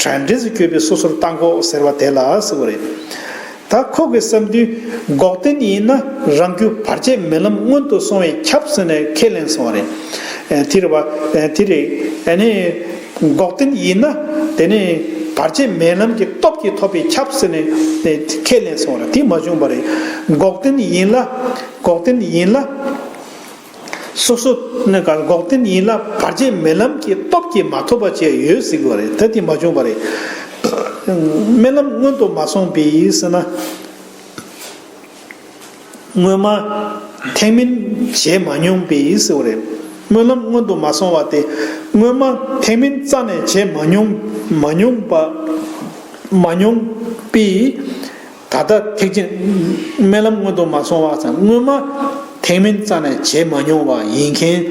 གྲ་སྒྲིག་ཏུ་གྱུར་པའི་སོ་སོར་བརྟགས་འགོག་ཟེར་བ་དེ་ལ་ཟེར་བ་རེད། ད་ཁོ་གི་བསམ་དུས་འགོག་བདེན་ཡིན་ན་རང་རྒྱུད་བར་ཆད་མེད་ལམ་སྔོན་དུ་སོང་བས་ཁྱབ་ཟེར་ནས་ཁས་ལེན་སོང་བ་རེད། ཨེ་དེ་རེད་བ། ཨེ་དེ་རེད། ཨ་ནི་འགོག་བདེན་ཡིན་ན་དེ་ནི་བར་ཆད་མེད་ལམ་གྱི་སྟོབས་ཀྱིས་ཐོབ་པས་ཁྱབ་ཟེར་ནས་ཨེ་ཁས་ལེན་སོང་བ་རེད། དེ་མ་བྱུང་བ་རེད། འགོག་བདེན་ཡིན་ལ། འགོག་བདེན་ཡིན་ལ། སོ་སོ་ནས་ག་འགོག་བདེན་ཡིན་ལ་བར་ཆད་མེད་ལམ་གྱི་སྟོབས་ཀྱིས་མ་ཐོབ་པ་བཅས་ཡོད་ཟེར་གྱི་བ་རེད། ད་དེ་མ་བྱུང་བ་རེད། རྨི་ལམ་སྔོན་དུ་མ་སོང་བས་ཟེར་ན། སྔོན་མ་ཐེག་དམན་བྱས་མ་མྱོང་བས་ཟེར་བ་རེད། རྨི་ལམ་སྔོན་དུ་མ་སོང་བ་སྟེ། སྔོན་མ་ཐེག་དམན་རྩ་ནས་བྱས་མ་མྱོང་མ་མྱོང་པ་མ་མྱོང་པས། ད་ལྟ་ཐེག་ཆེན། རྨི་ལམ་སྔོན་དུ་མ་སོང་བ་ཙམ། སྔོན་མ་ཐེག་དམན་རྩ་ནས་བྱས་མ་མྱོང་བ་ཡིན་མཁན།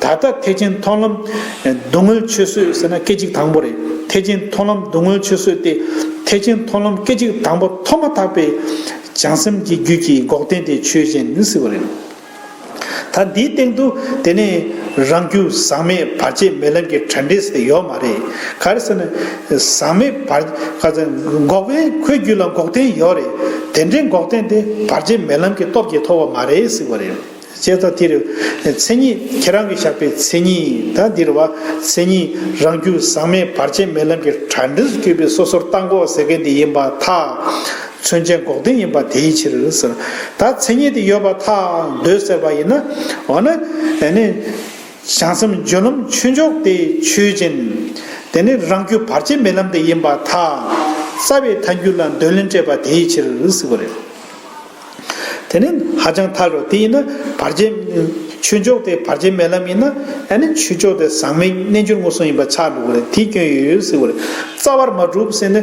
ད་ལྟ་ཐེག་ཆེན་མཐོང་ལམ་སྡུག་བསྔལ་ཆོས་བཟོད་ཟེར་ན་སྐད་ཅིག་དང་པོ་རེད། ཐེག་ཆེན་མཐོང་ལམ་སྡུག་བསྔལ་ཆོས་བཟོད་དེ། ཐེག་ཆེན་མཐོང་ལམ་སྐད་ཅིག་དང་པོ་ཐོབ་མ་ཐག་པའི་བྱང་སེམས་ཀྱི་རྒྱུད་ཀྱི་འགོག་བདེན་དེ་ཆོས་ཅན་ཟེར་བ་རེད། ད་འདིའི་སྟེང་དུ་དེ་ནས་རང་རྒྱུད་ཟག་མེད་བར་ཆད་མེད་ལམ་གྱི་གྲ་སྒྲིག་དེ་ཡོད་མ་རེད། ག་རེ་ཟེར་ན། ཟག་མེད་བར་ག་ཚོད་འགོག་པའི་ཁོའི་རྒྱུད་ལ་འགོག་བདེན་ཡོད་རེད། དེ་འདྲའི་འགོག་བདེན་དེ་བར་ཆད་མེད་ལམ་གྱི་སྟོབས་ཀྱིས་ཐོབ་པ་མ་རེད་ཟེར་བ་རེད། བྱས་ཙང་དེ་རེད། མཚན་ཉིད་ཁྱེད་རང་གིས་བཞག་པའི་མཚན་ཉིད་ད་འདི་རེད་བ། མཚན་ཉིད་རང་རྒྱུད་ཟག་མེད་བར་ཆད་མེད་ལམ་གྱི་གྲ་སྒྲིག་གྱུར་པའི་སོ་སོར་བརྟགས་འགོག་ཟེར་མཁན་འདི་ཡིན་པར་ཐལ། མཚོན་བྱ་འགོག་བདེན་ཡིན་པ་དེའི་ཕྱིར་ཟེར། ད་མཚན་ཉིད་དེ་ཡོད་པར་ཐལ་འདོད་ཟེར་བ་ཡིན་ན། འོ་ན་ཨ་ནི། བྱང་སེམས་སྦྱོར་ལམ་ཆོས་མཆོག་དེ་ཆོས་ཅན། དེ་ནི་རང་རྒྱུ་བར་ཆད་མེད་ལམ་དེ་ཡིན་པར་ཐལ། རྩ་བའི་ཐལ་འགྱུར་ལ་འདོད་ལན་སྤྲད་པ་དེའི་ཕྱིར་ཟེར་བ་རེད། དེ་ནི་ཧ་ཅང་ཐལ་རོ། དེ་ཡིན་ན་བར་ཆད། ཆོས་མཆོག་དེ་བར་ཆད་མེད་ལམ་ཡིན་ན། ཨ་ནི་ཆོས་མཆོག་དེ་ཟག་མེད་རྣལ་འབྱོར་མངོན་སུམ་ཡིན་པ་ཆགས་འགྲོ་གི་རེད། དེའི་སྐྱོན་ཡོད་ཟེར་བ་རེད། རྩ་བར་མ་གྲུབ་ཟེར་ནས་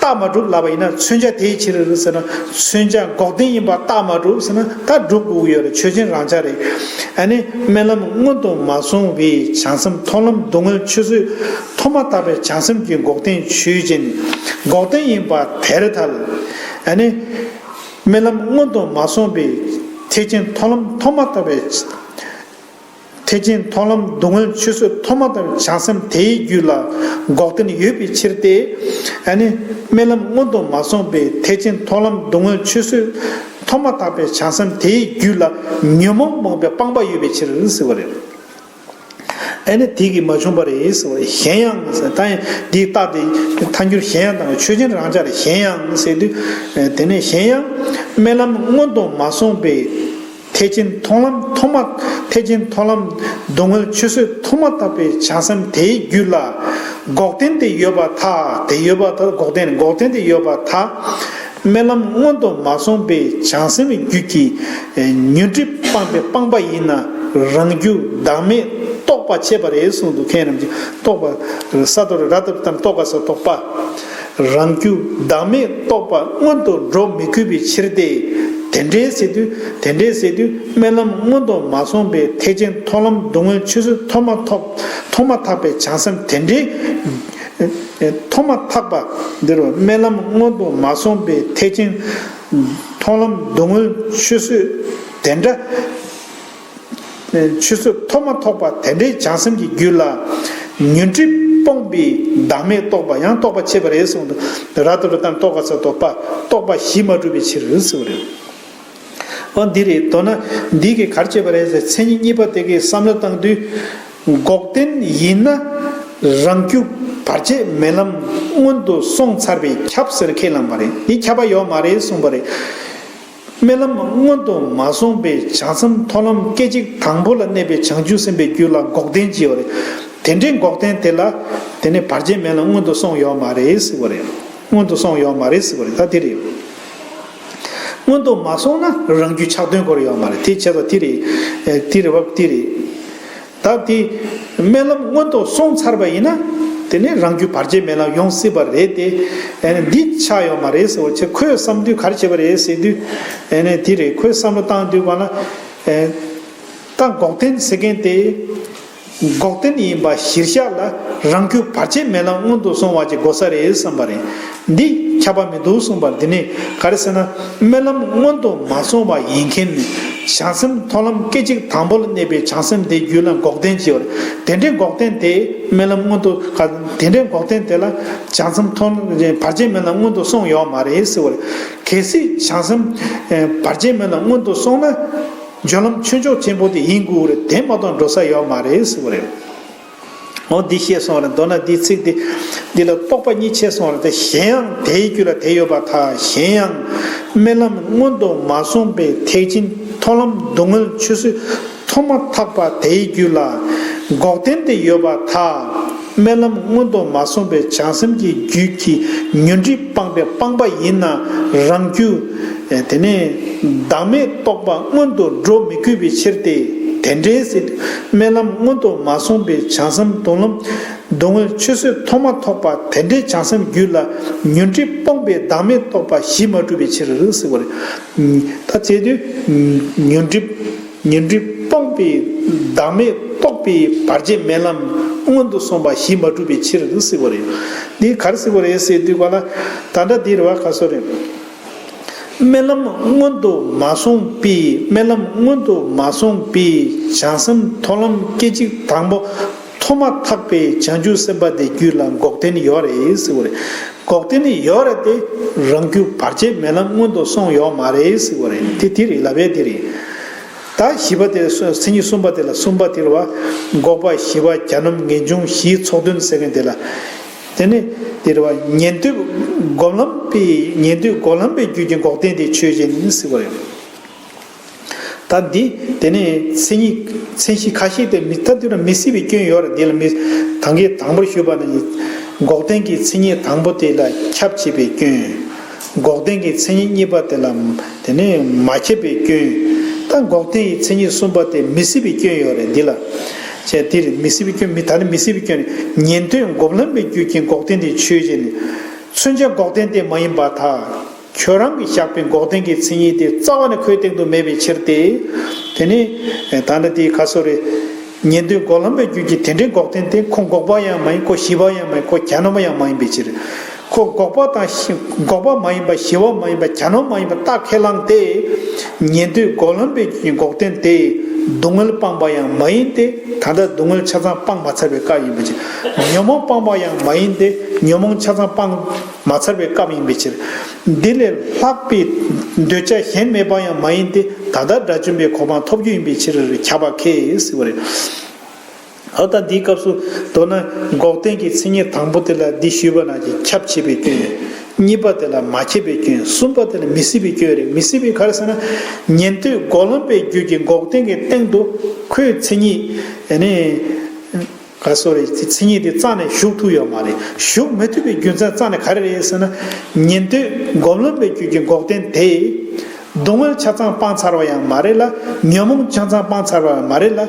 རྟགས་མ་གྲུབ་ལབ་པ་ཡིན་ན། མཚོན་བྱ་དེའི་ཕྱིར་ཟེར་ན། མཚོན་བྱ་འགོག་བདེན་ཡིན་པ་རྟགས་མ་གྲུབ་ཟེར་ན། ད་གྲུབ་དགོས་ཀྱི་ཡོད་རེད། ཆོས་ཅན་རང་འཇགས་རེད། ཨ་ནི་སྨོན་ལམ་སྔོན་དུ་མ་སོང་བའི་བྱང་སེམས་མཐོང་ལམ་སྡུག་བསྔལ་ཆོས་བཟོད་ཐོག་མ་ཐག་པའི་བྱང་སེམས་ཀྱི་འགོག་བདེན་ཆོས་ཅན། འགོག་བདེན་ཡིན་པ་དེར་ཐལ། ཨ་ནི་སྨོན་ལམ་སྔོན་དུ་མ་སོང་བའི་ཐེག་ཆེན་མཐོང་ལམ་ཐོག་མ་ཐག་པའི་ཐེག་ཆེན་མཐོང་ལམ་སྡུག་བསྔལ་ཆོས་བཟོད་ཐོག་མ་ཐག་པའི་བྱང་སེམས་དེའི་རྒྱུད་ལ་འགོག་བདེན་ཡོད་པའི་ཕྱིར་ཏེ། ཨ་ནི་སྨོན་ལམ་སྔོན་དུ་མ་སོང་བའི་ཐེག་ཆེན་མཐོང་ལམ་སྡུག་བསྔལ་ཆོས་བཟོད་ཐོག་མ་ཐག་པའི་བྱང་སེམས་དེའི་རྒྱུད་ལ་ཉོན་མོངས་མ་ཡིན་པའི་སྤངས་པ་ཡོད་པའི་ཕྱིར་ཟེར་བ་རེད། ཨ་ནི་དེ་གིས་མ་བྱུང་བ་རེད་ཟེར་བ་རེད། གཞན་ཡང་ཟེར། ད་ཡང་འདིའི་རྟགས་དེ་ཐལ་འགྱུར་གཞན་ཡང་དང་ཆོས་ཅན་རང་འཇགས་རེད། གཞན་ཡང་ཟེར་དུས། དེ་ནས་གཞན་ཡང་སྨོན་ལམ་སྔོན་དུ་མ་སོང་བའི་ཐེག་ཆེན་མཐོང་ལམ་ཐོག་མ། ཐེག་ཆེན་མཐོང་ལམ་སྡུག་བསྔལ་ཆོས་བཟོད་ཐོག་མ་ཐག་པའི་བྱང་སེམས་དེའི་རྒྱུད་ལ་འགོག་བདེན་དེ་ཡོད་པར་ཐལ། དེ་ཡོད་པར་ཐལ། འགོག་བདེན། འགོག་བདེན་དེ་ཡོད་པར་ཐལ། སྨོན་ལམ་སྔོན་དུ་མ་སོང་བའི་བྱང་སེམས་རྒྱུད་ཀྱི་ཉོན་སྒྲིབ་སྤངས་པའི་སྤངས་པ་ཡིན་ན་རང་རྒྱུད་བདག་མེད་རྟོགས་པ་ཆད་པ་རེད་གསུངས་འདུག་མཁན་རྣམས་ཀྱིས་རྟོགས་པ་ས་དོ་རི་ར་ཏ་བཏང་རྟོགས་པ་ས་རྟོགས་པ། རང་རྒྱུད་བདག་མེད་རྟོགས་པ་མངོན་དུ་འགྲོ་མི་དགོས་པའི་ཕྱིར་ཏེ། དེ་འདྲའི་ཟེར་དུས། དེ་འདྲའི་ཟེར་དུས་སྨོན་ལམ་སྔོན་དུ་མ་སོང་བའི་ཐེག་ཆེན་མཐོང་ལམ་སྡུག་བསྔལ་ཆོས་བཟོད་ཐོག་མ་ཐོག་ཐོག་མ་ཐག་པའི་བྱང་སེམས་དེ་འདྲའི། ཐོག་མ་ཐག་པ་འདིར་སྨོན་ལམ་སྔོན་དུ་མ་སོང་བའི་ཐེག་ཆེན་མཐོང་ལམ་སྡུག་བསྔལ་ཆོས་བཟོད་དེ་འདྲ། ཆོས་བཟོད་ཐོག་མ་ཐོག་པ་དེ་འདྲའི་བྱང་སེམས་ཀྱི་རྒྱུད་ལ་ཉོན་སྒྲིབ་སྤངས་པའི་བདག་མེད་རྟོགས་པ། ཡང་རྟོགས་པ་ཆད་པ་རེད་གསུངས་འདུག་ར་ཏ་རུ་ཏན་རྟོགས་པ་ས་རྟོགས་པ། རྟོགས་པ་གཞི་མ་གྲུབ་པའི་ཕྱིར་ཟེར་བ་རེད། འོ་འདི་རེད། མདོར་ན་འདི་གིས་ག་རེ་བྱས་པ་རེད་ཟེར། མཚན་ཉིད་གཉིས་པ་དེ་གའི་བསམ་བློ་བཏང་དུས། འགོག་བདེན་ཡིན་ན་རང་རྒྱུད་བར་ཆད་མེད་ལམ་སྔོན་དུ་སོང་ཚར་བའི་ཁྱབ་ཟེར་ཁས་བླངས་པ་རེད། འདི་ཁྱབ་པ་ཡོད་མ་རེད་གསུངས་པ་རེད། སྨོན་ལམ་སྔོན་དུ་མ་སོང་བའི་བྱང་སེམས་མཐོང་ལམ་སྐད་ཅིག་དང་པོ་ལ་གནས་པའི་བྱང་ཆུབ་སེམས་དཔའི་རྒྱུད་ལ་འགོག་བདེན་ཅིག་ཡོད་རེད། དེ་འདྲའི་འགོག་བདེན་དེ་ལ། དེ་ནི་བར་ཆད་མེད་ལམ་སྔོན་དུ་སོང་ཡོད་མ་རེད་ཟེར་བ་རེད། སྔོན་དུ་སོང་ཡོད་མ་རེད་ཟེར་བ་རེད། ད་དེ་རེད། སྔོན་དུ་མ་སོང་ན་རང་རྒྱུད་ཆགས་དོན་སྐོར་ཡོད་མ་རེད། དེ་བྱས་ཙང་དེ་རེད། ཨེ་དེ་རེད་བ། དེ་རེད། ད་དེ་སྨོན་ལམ་སྔོན་དུ་སོང་ཚར་བ་ཡིན་ན། དེ་ནི་རང་རྒྱུད་བར་ཆད་མེད་ལམ་ཡོང་སྲིད་པ་རེད་དེ། ཨེ་འདི་ཆགས་ཡོད་མ་རེད་ཟེར་བ་བྱས། ཁོས་བསམ་དུས་ག་རེ་བྱས་པ་རེད་ཟེར་དུས། ཨེ་ནས་དེ་རེད། ཁོས་བསམ་བློ་བཏང་དུས་ག་ལ། ཨེ་ད་འགོག་བདེན་ཟེར་མཁན་དེ། འགོག་བདེན་ཡིན་པ་གཞིར་བཞག་ལ་རང་རྒྱུད་བར་ཆད་མེད་ལམ་སྔོན་དུ་སོང་བ་ཅིག་དགོས་ས་རེད་བསམ་པ་རེད། འདི་ཁྱབ་པ་མི་འདུག་གསུངས་པ་རེད། འདི་ནི་ག་རེ་ཟེར་ན། སྨོན་ལམ་སྔོན་དུ་མ་སོང་བ་ཡིན་མཁན་ནི་བྱང་སེམས་མཐོང་ལམ་སྐད་ཅིག་དང་པོ་ལ་གནས་པའི་བྱང་སེམས་དེའི་རྒྱུད་ལ་འགོག་བདེན་ཅིག་ཡོད་རེད། དེ་འདྲའི་འགོག་བདེན་དེ་སྨོན་ལམ་སྔོན་དུ། དེ་འདྲའི་འགོག་བདེན་དེ་ལ་བྱང་སེམས་མཐོང་བར་ཆད་མེད་ལམ་སྔོན་དུ་སོང་ཡོད་མ་རེད་ཟེར་བ་རེད། གལ་སྲིད་བྱང་སེམས་བར་ཆད་མེད་ལམ་སྔོན་དུ་སོང་ན། སྦྱོར་ལམ་ཆོས་མཆོག་ཆེན་པོ་དེ་ཡིན་དགོས་རེད། དེ་མ་གཏོགས་འགྲོ་ས་ཡོད་མ་རེད་ཟེར་བ་རེད། འོ་འདི་ཤེས་སོང་རེད། མདོར་ན་འདི་ཚིག་འདི་འདི་ལ་རྟོག་པ་གཉིས་ཕྱེ་སོང་རེད་དེ། གཞན་ཡང་དེའི་རྒྱུད་ལ་དེ་ཡོད་པར་ཐལ། གཞན་ཡང་སྨོན་ལམ་སྔོན་དུ་མ་སོང་བའི་ཐེག་ཆེན་མཐོང་ལམ་སྡུག་བསྔལ་ཆོས་བཟོད་ཐོག་མ་ཐག་པ་དེའི་རྒྱུད་ལ་འགོག་བདེན་དེ་ཡོད་པར་ཐལ། སྨོན་ལམ་སྔོན་དུ་མ་སོང་བའི་བྱང་སེམས་ཀྱི་རྒྱུད་ཀྱི་ཉོན་སྒྲིབ་སྤངས་པའི་སྤངས་པ་ཡིན་ན་རང་རྒྱུད་དེ་ནས་བདག་མེད་རྟོགས་པ་སྔོན་དུ་འགྲོ་མི་དགོས་པའི་ཕྱིར་ཏེ། དེ་འདྲའི་ཟེར། སྨོན་ལམ་སྔོན་དུ་མ་སོང་བའི་བྱང་སེམས་མཐོང་ལམ་སྡུག་བསྔལ་ཆོས་བཟོད་ཐོག་མ་ཐོག་པ་དེ་འདྲའི་བྱང་སེམས་རྒྱུད་ལ་ཉོན་སྒྲིབ་སྤངས་པའི་བདག་མེད་རྟོགས་པ་གཞི་མ་གྲུབ་པའི་ཕྱིར་ཟེར་བ་རེད། ད་བྱས་དུས་ཉོན་སྒྲིབ། ཉོན་སྒྲིབ་སྤངས་པའི་བདག་མེད་རྟོགས་པའི་བར་ཆད་མེད་ལམ་སྔོན་དུ་སོང་བ་གཞི་མ་གྲུབ་པའི་ཕྱིར་ཟེར་བ་རེད། འདི་ག་རེ་ཟེར་བ་རེད་ཟེར་དུས་ག་ལ། ད་ལྟ་འདི་རེད་བ། ག་སོ་རེད། སྨོན་ལམ་སྔོན་དུ་མ་སོང་པའི། སྨོན་ལམ་སྔོན་དུ་མ་སོང་པའི་བྱང་སེམས་མཐོང་ལམ་སྐད་ཅིག་དང་པོ་ཐོག་མ་ཐག་པའི་བྱང་ཆུབ་སེམས་དཔའ་དེ་རྒྱུད་ལ་འགོག་བདེན་ཡོད་རེད་ཟེར་བ་རེད། འགོག་བདེན་ཡོད་རེད་དེ། རང་རྒྱུད་བར་ཆད་མེད་ལམ་སྔོན་དུ་སོང་ཡོད་མ་རེད་ཟེར་བ་རེད། དེ་དེ་རེད། ལབ་ཡས་དེ་རེད། ད་བཞི་པ་དེ། མཚན་ཉིད་གསུམ་པ་དེ་ལ། གསུམ་པ་དེ་རེད་བ། འགོག་པ་བཞི་པ་གྱ་ནོམ་ངེས་འབྱུང་བཞིའི་ཚོགས་བདུན་ཟེར་མཁན་དེ་ལ། དེ་ནི་དེ་རེད་བ། ཉན་ཐོས་སྒོམ་ལམ་པའི། ཉན་ཐོས་སྒོམ་ལམ་པའི་རྒྱུད་ཀྱི་འགོག་བདེན་དེ་ཆོས་ཅན་ཟེར་བ་རེད། ད་འདི་དེ་ནས་མཚན་ཉིད། མཚན་གཞི་ཁ་ཤས་དེ་མི། ད་དུས་ན་མི་སྲིད་པའི་སྐྱོན་ཡོད་རེད། འདི་ལ་མི། ད་གིན་དང་པོར་ཞུས་པ་ནི། འགོག་བདེན་གྱི་མཚན་ཉིད་དང་པོ་དེ་ལ་ཁྱབ་བྱེད་པའི་སྐྱོན། འགོག་བདེན་གྱི་མཚན་ཉིད་གཉིས་པ་དེ་ལ་དེ་ནི་མ་ཁྱབ་པའི་སྐྱོན། ད་འགོག་བདེན་གྱི་མཚན་ཉིད་གསུམ་པ་དེ་མི་སྲིད་པའི་སྐྱོན་ཡོད་རེད་འདི་ལ། བྱས་དེ་རེད་མི་སྲིད་པའི་སྐྱོན་མི་ད་ནི་མི་སྲིད་པའི་སྐྱོན་རེད། ཉན་ཐོས་སྒོམ་ལམ་པའི་རྒྱུད་ཀྱི་འགོག་བདེན་དེ་ཆོས་ཅན། མཚོན་བྱ་འགོག་བདེན་དེ་མ་ཡིན་པར་ཐལ། ཁྱོད་རང་གིས་བཞག་པའི་འགོག་བདེན་གྱི་མཚན་ཉིད་དེ་རྩ་བ་ནས་ཁོའི་སྟེང་དུ་མེད་པའི་ཕྱིར་ཏེ། དེ་ནི་ད་ནི་དེའི་ཁ་སོ་རེ། ཉན་ཐོས་སྒོམ་ལམ་པའི་རྒྱུད་ཀྱི་དེ་འདྲའི་འགོག་བདེན་དེ་ཁོ་འགོག་པ་ཡང་མ་ཡིན། ཁོ་ཞི་བ་ཡང་མ་ཡིན། ཁོ་གྱ་ནོམ་པ་ཡང་མ་ཡིན་པའི་ཕྱིར། ཁོ་འགོག་པ་དང་ཞི་འགོག་པ་མ་ཡིན་པ། ཞི་བ་མ་ཡིན་པ། གྱ་ནོམ་མ་ཡིན་པ་རྟགས་ཁས་བླངས་ཏེ། ཉན་ཐོས་སྒོམ་ལམ་པའི་རྒྱུད་ཀྱི་འགོག་བདེན་དེ་སྡུག་བསྔལ་སྤངས་པ་ཡང་མ་ཡིན་ཏེ། ད་ལྟ་སྡུག་བསྔལ་ཆ་ཚང་སྤངས་མ་ཚར་བའི་སྐབས་ཡིན་པའི་ཕྱིར། ཉོན་མོངས་སྤངས་པ་ཡང་མ་ཡིན་ཏེ། ཉོན་མོངས་ཆ་ཚང་སྤངས་མ་ཚར་བའི་སྐབས་ཡིན་པའི་ཕྱིར། འདི་ལས་ལྷག་པའི་འདོད་བྱ་གཞན་མེད་པ་ཡང་མ་ཡིན་ཏེ། ད་ལྟ་དགྲ་བཅོམ་པའི་གོ་འཕང་ཐོབ་རྒྱུ་ཡིན་པའི་ཕྱིར་ཁྱབ་པ་ཁས་ཟེར་བ་རེད། འོ་ད་འདིའི་སྐབས་སུ་མདོར་ན་འགོག་བདེན་གྱི་མཚན་ཉིད་དང་པོ་དེ་ལ་འདི་ཞུས་པ་ནང་བཞིན་ཁྱབ་བྱེད་པའི་སྐྱོན། གཉིས་པ་དེ་ལ་མ་ཁྱབ་པའི་སྐྱོན། གསུམ་པ་དེ་ལ་མི་སྲིད་པའི་སྐྱོན་རེད། མི་སྲིད་པའི་ག་རེ་ཟེར་ན། ཉན་ཐོས་སྒོམ་ལམ་པའི་རྒྱུད་ཀྱི་འགོག་བདེན་གྱི་སྟེང་དུ་ཁོའི་མཚན་ཉིད་ནི། ག་སོ་རེ་མཚན་ཉིད་དེ་རྩ་ནས་ཞུགས་ཐུབ་ཡོད་མ་རེད། ཞུགས་མི་ཐུབ་པའི་རྒྱུ་མཚན་རྩ་ནས་ག་རེ་རེད་ཟེར་ན། ཉན་ཐོས་སྒོམ་ལམ་པའི་རྒྱུད་ཀྱི་འགོག་བདེན་དེ། སྡུག་བསྔལ་ཆ་ཚང་སྤངས་ཚར་བ་ཡང་མ་རེད་ལ། ཉོན་མོངས་ཆ་ཚང་སྤངས་ཚར་བ་ཡང་མ་རེད་ལ།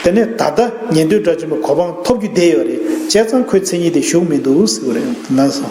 དེ་ནས་ད་ལྟ་ཉན་ཐོས་དགྲ་བཅོམ་པའི་གོ་འཕང་ཐོབ་རྒྱུ་བསྡད་ཡོད་རེད། བྱས་ཙང་ཁོའི་མཚན་ཉིད་དེ་ཞུགས་མི་འདུག་ཟེར་བ་རེད། ལགས་སོ།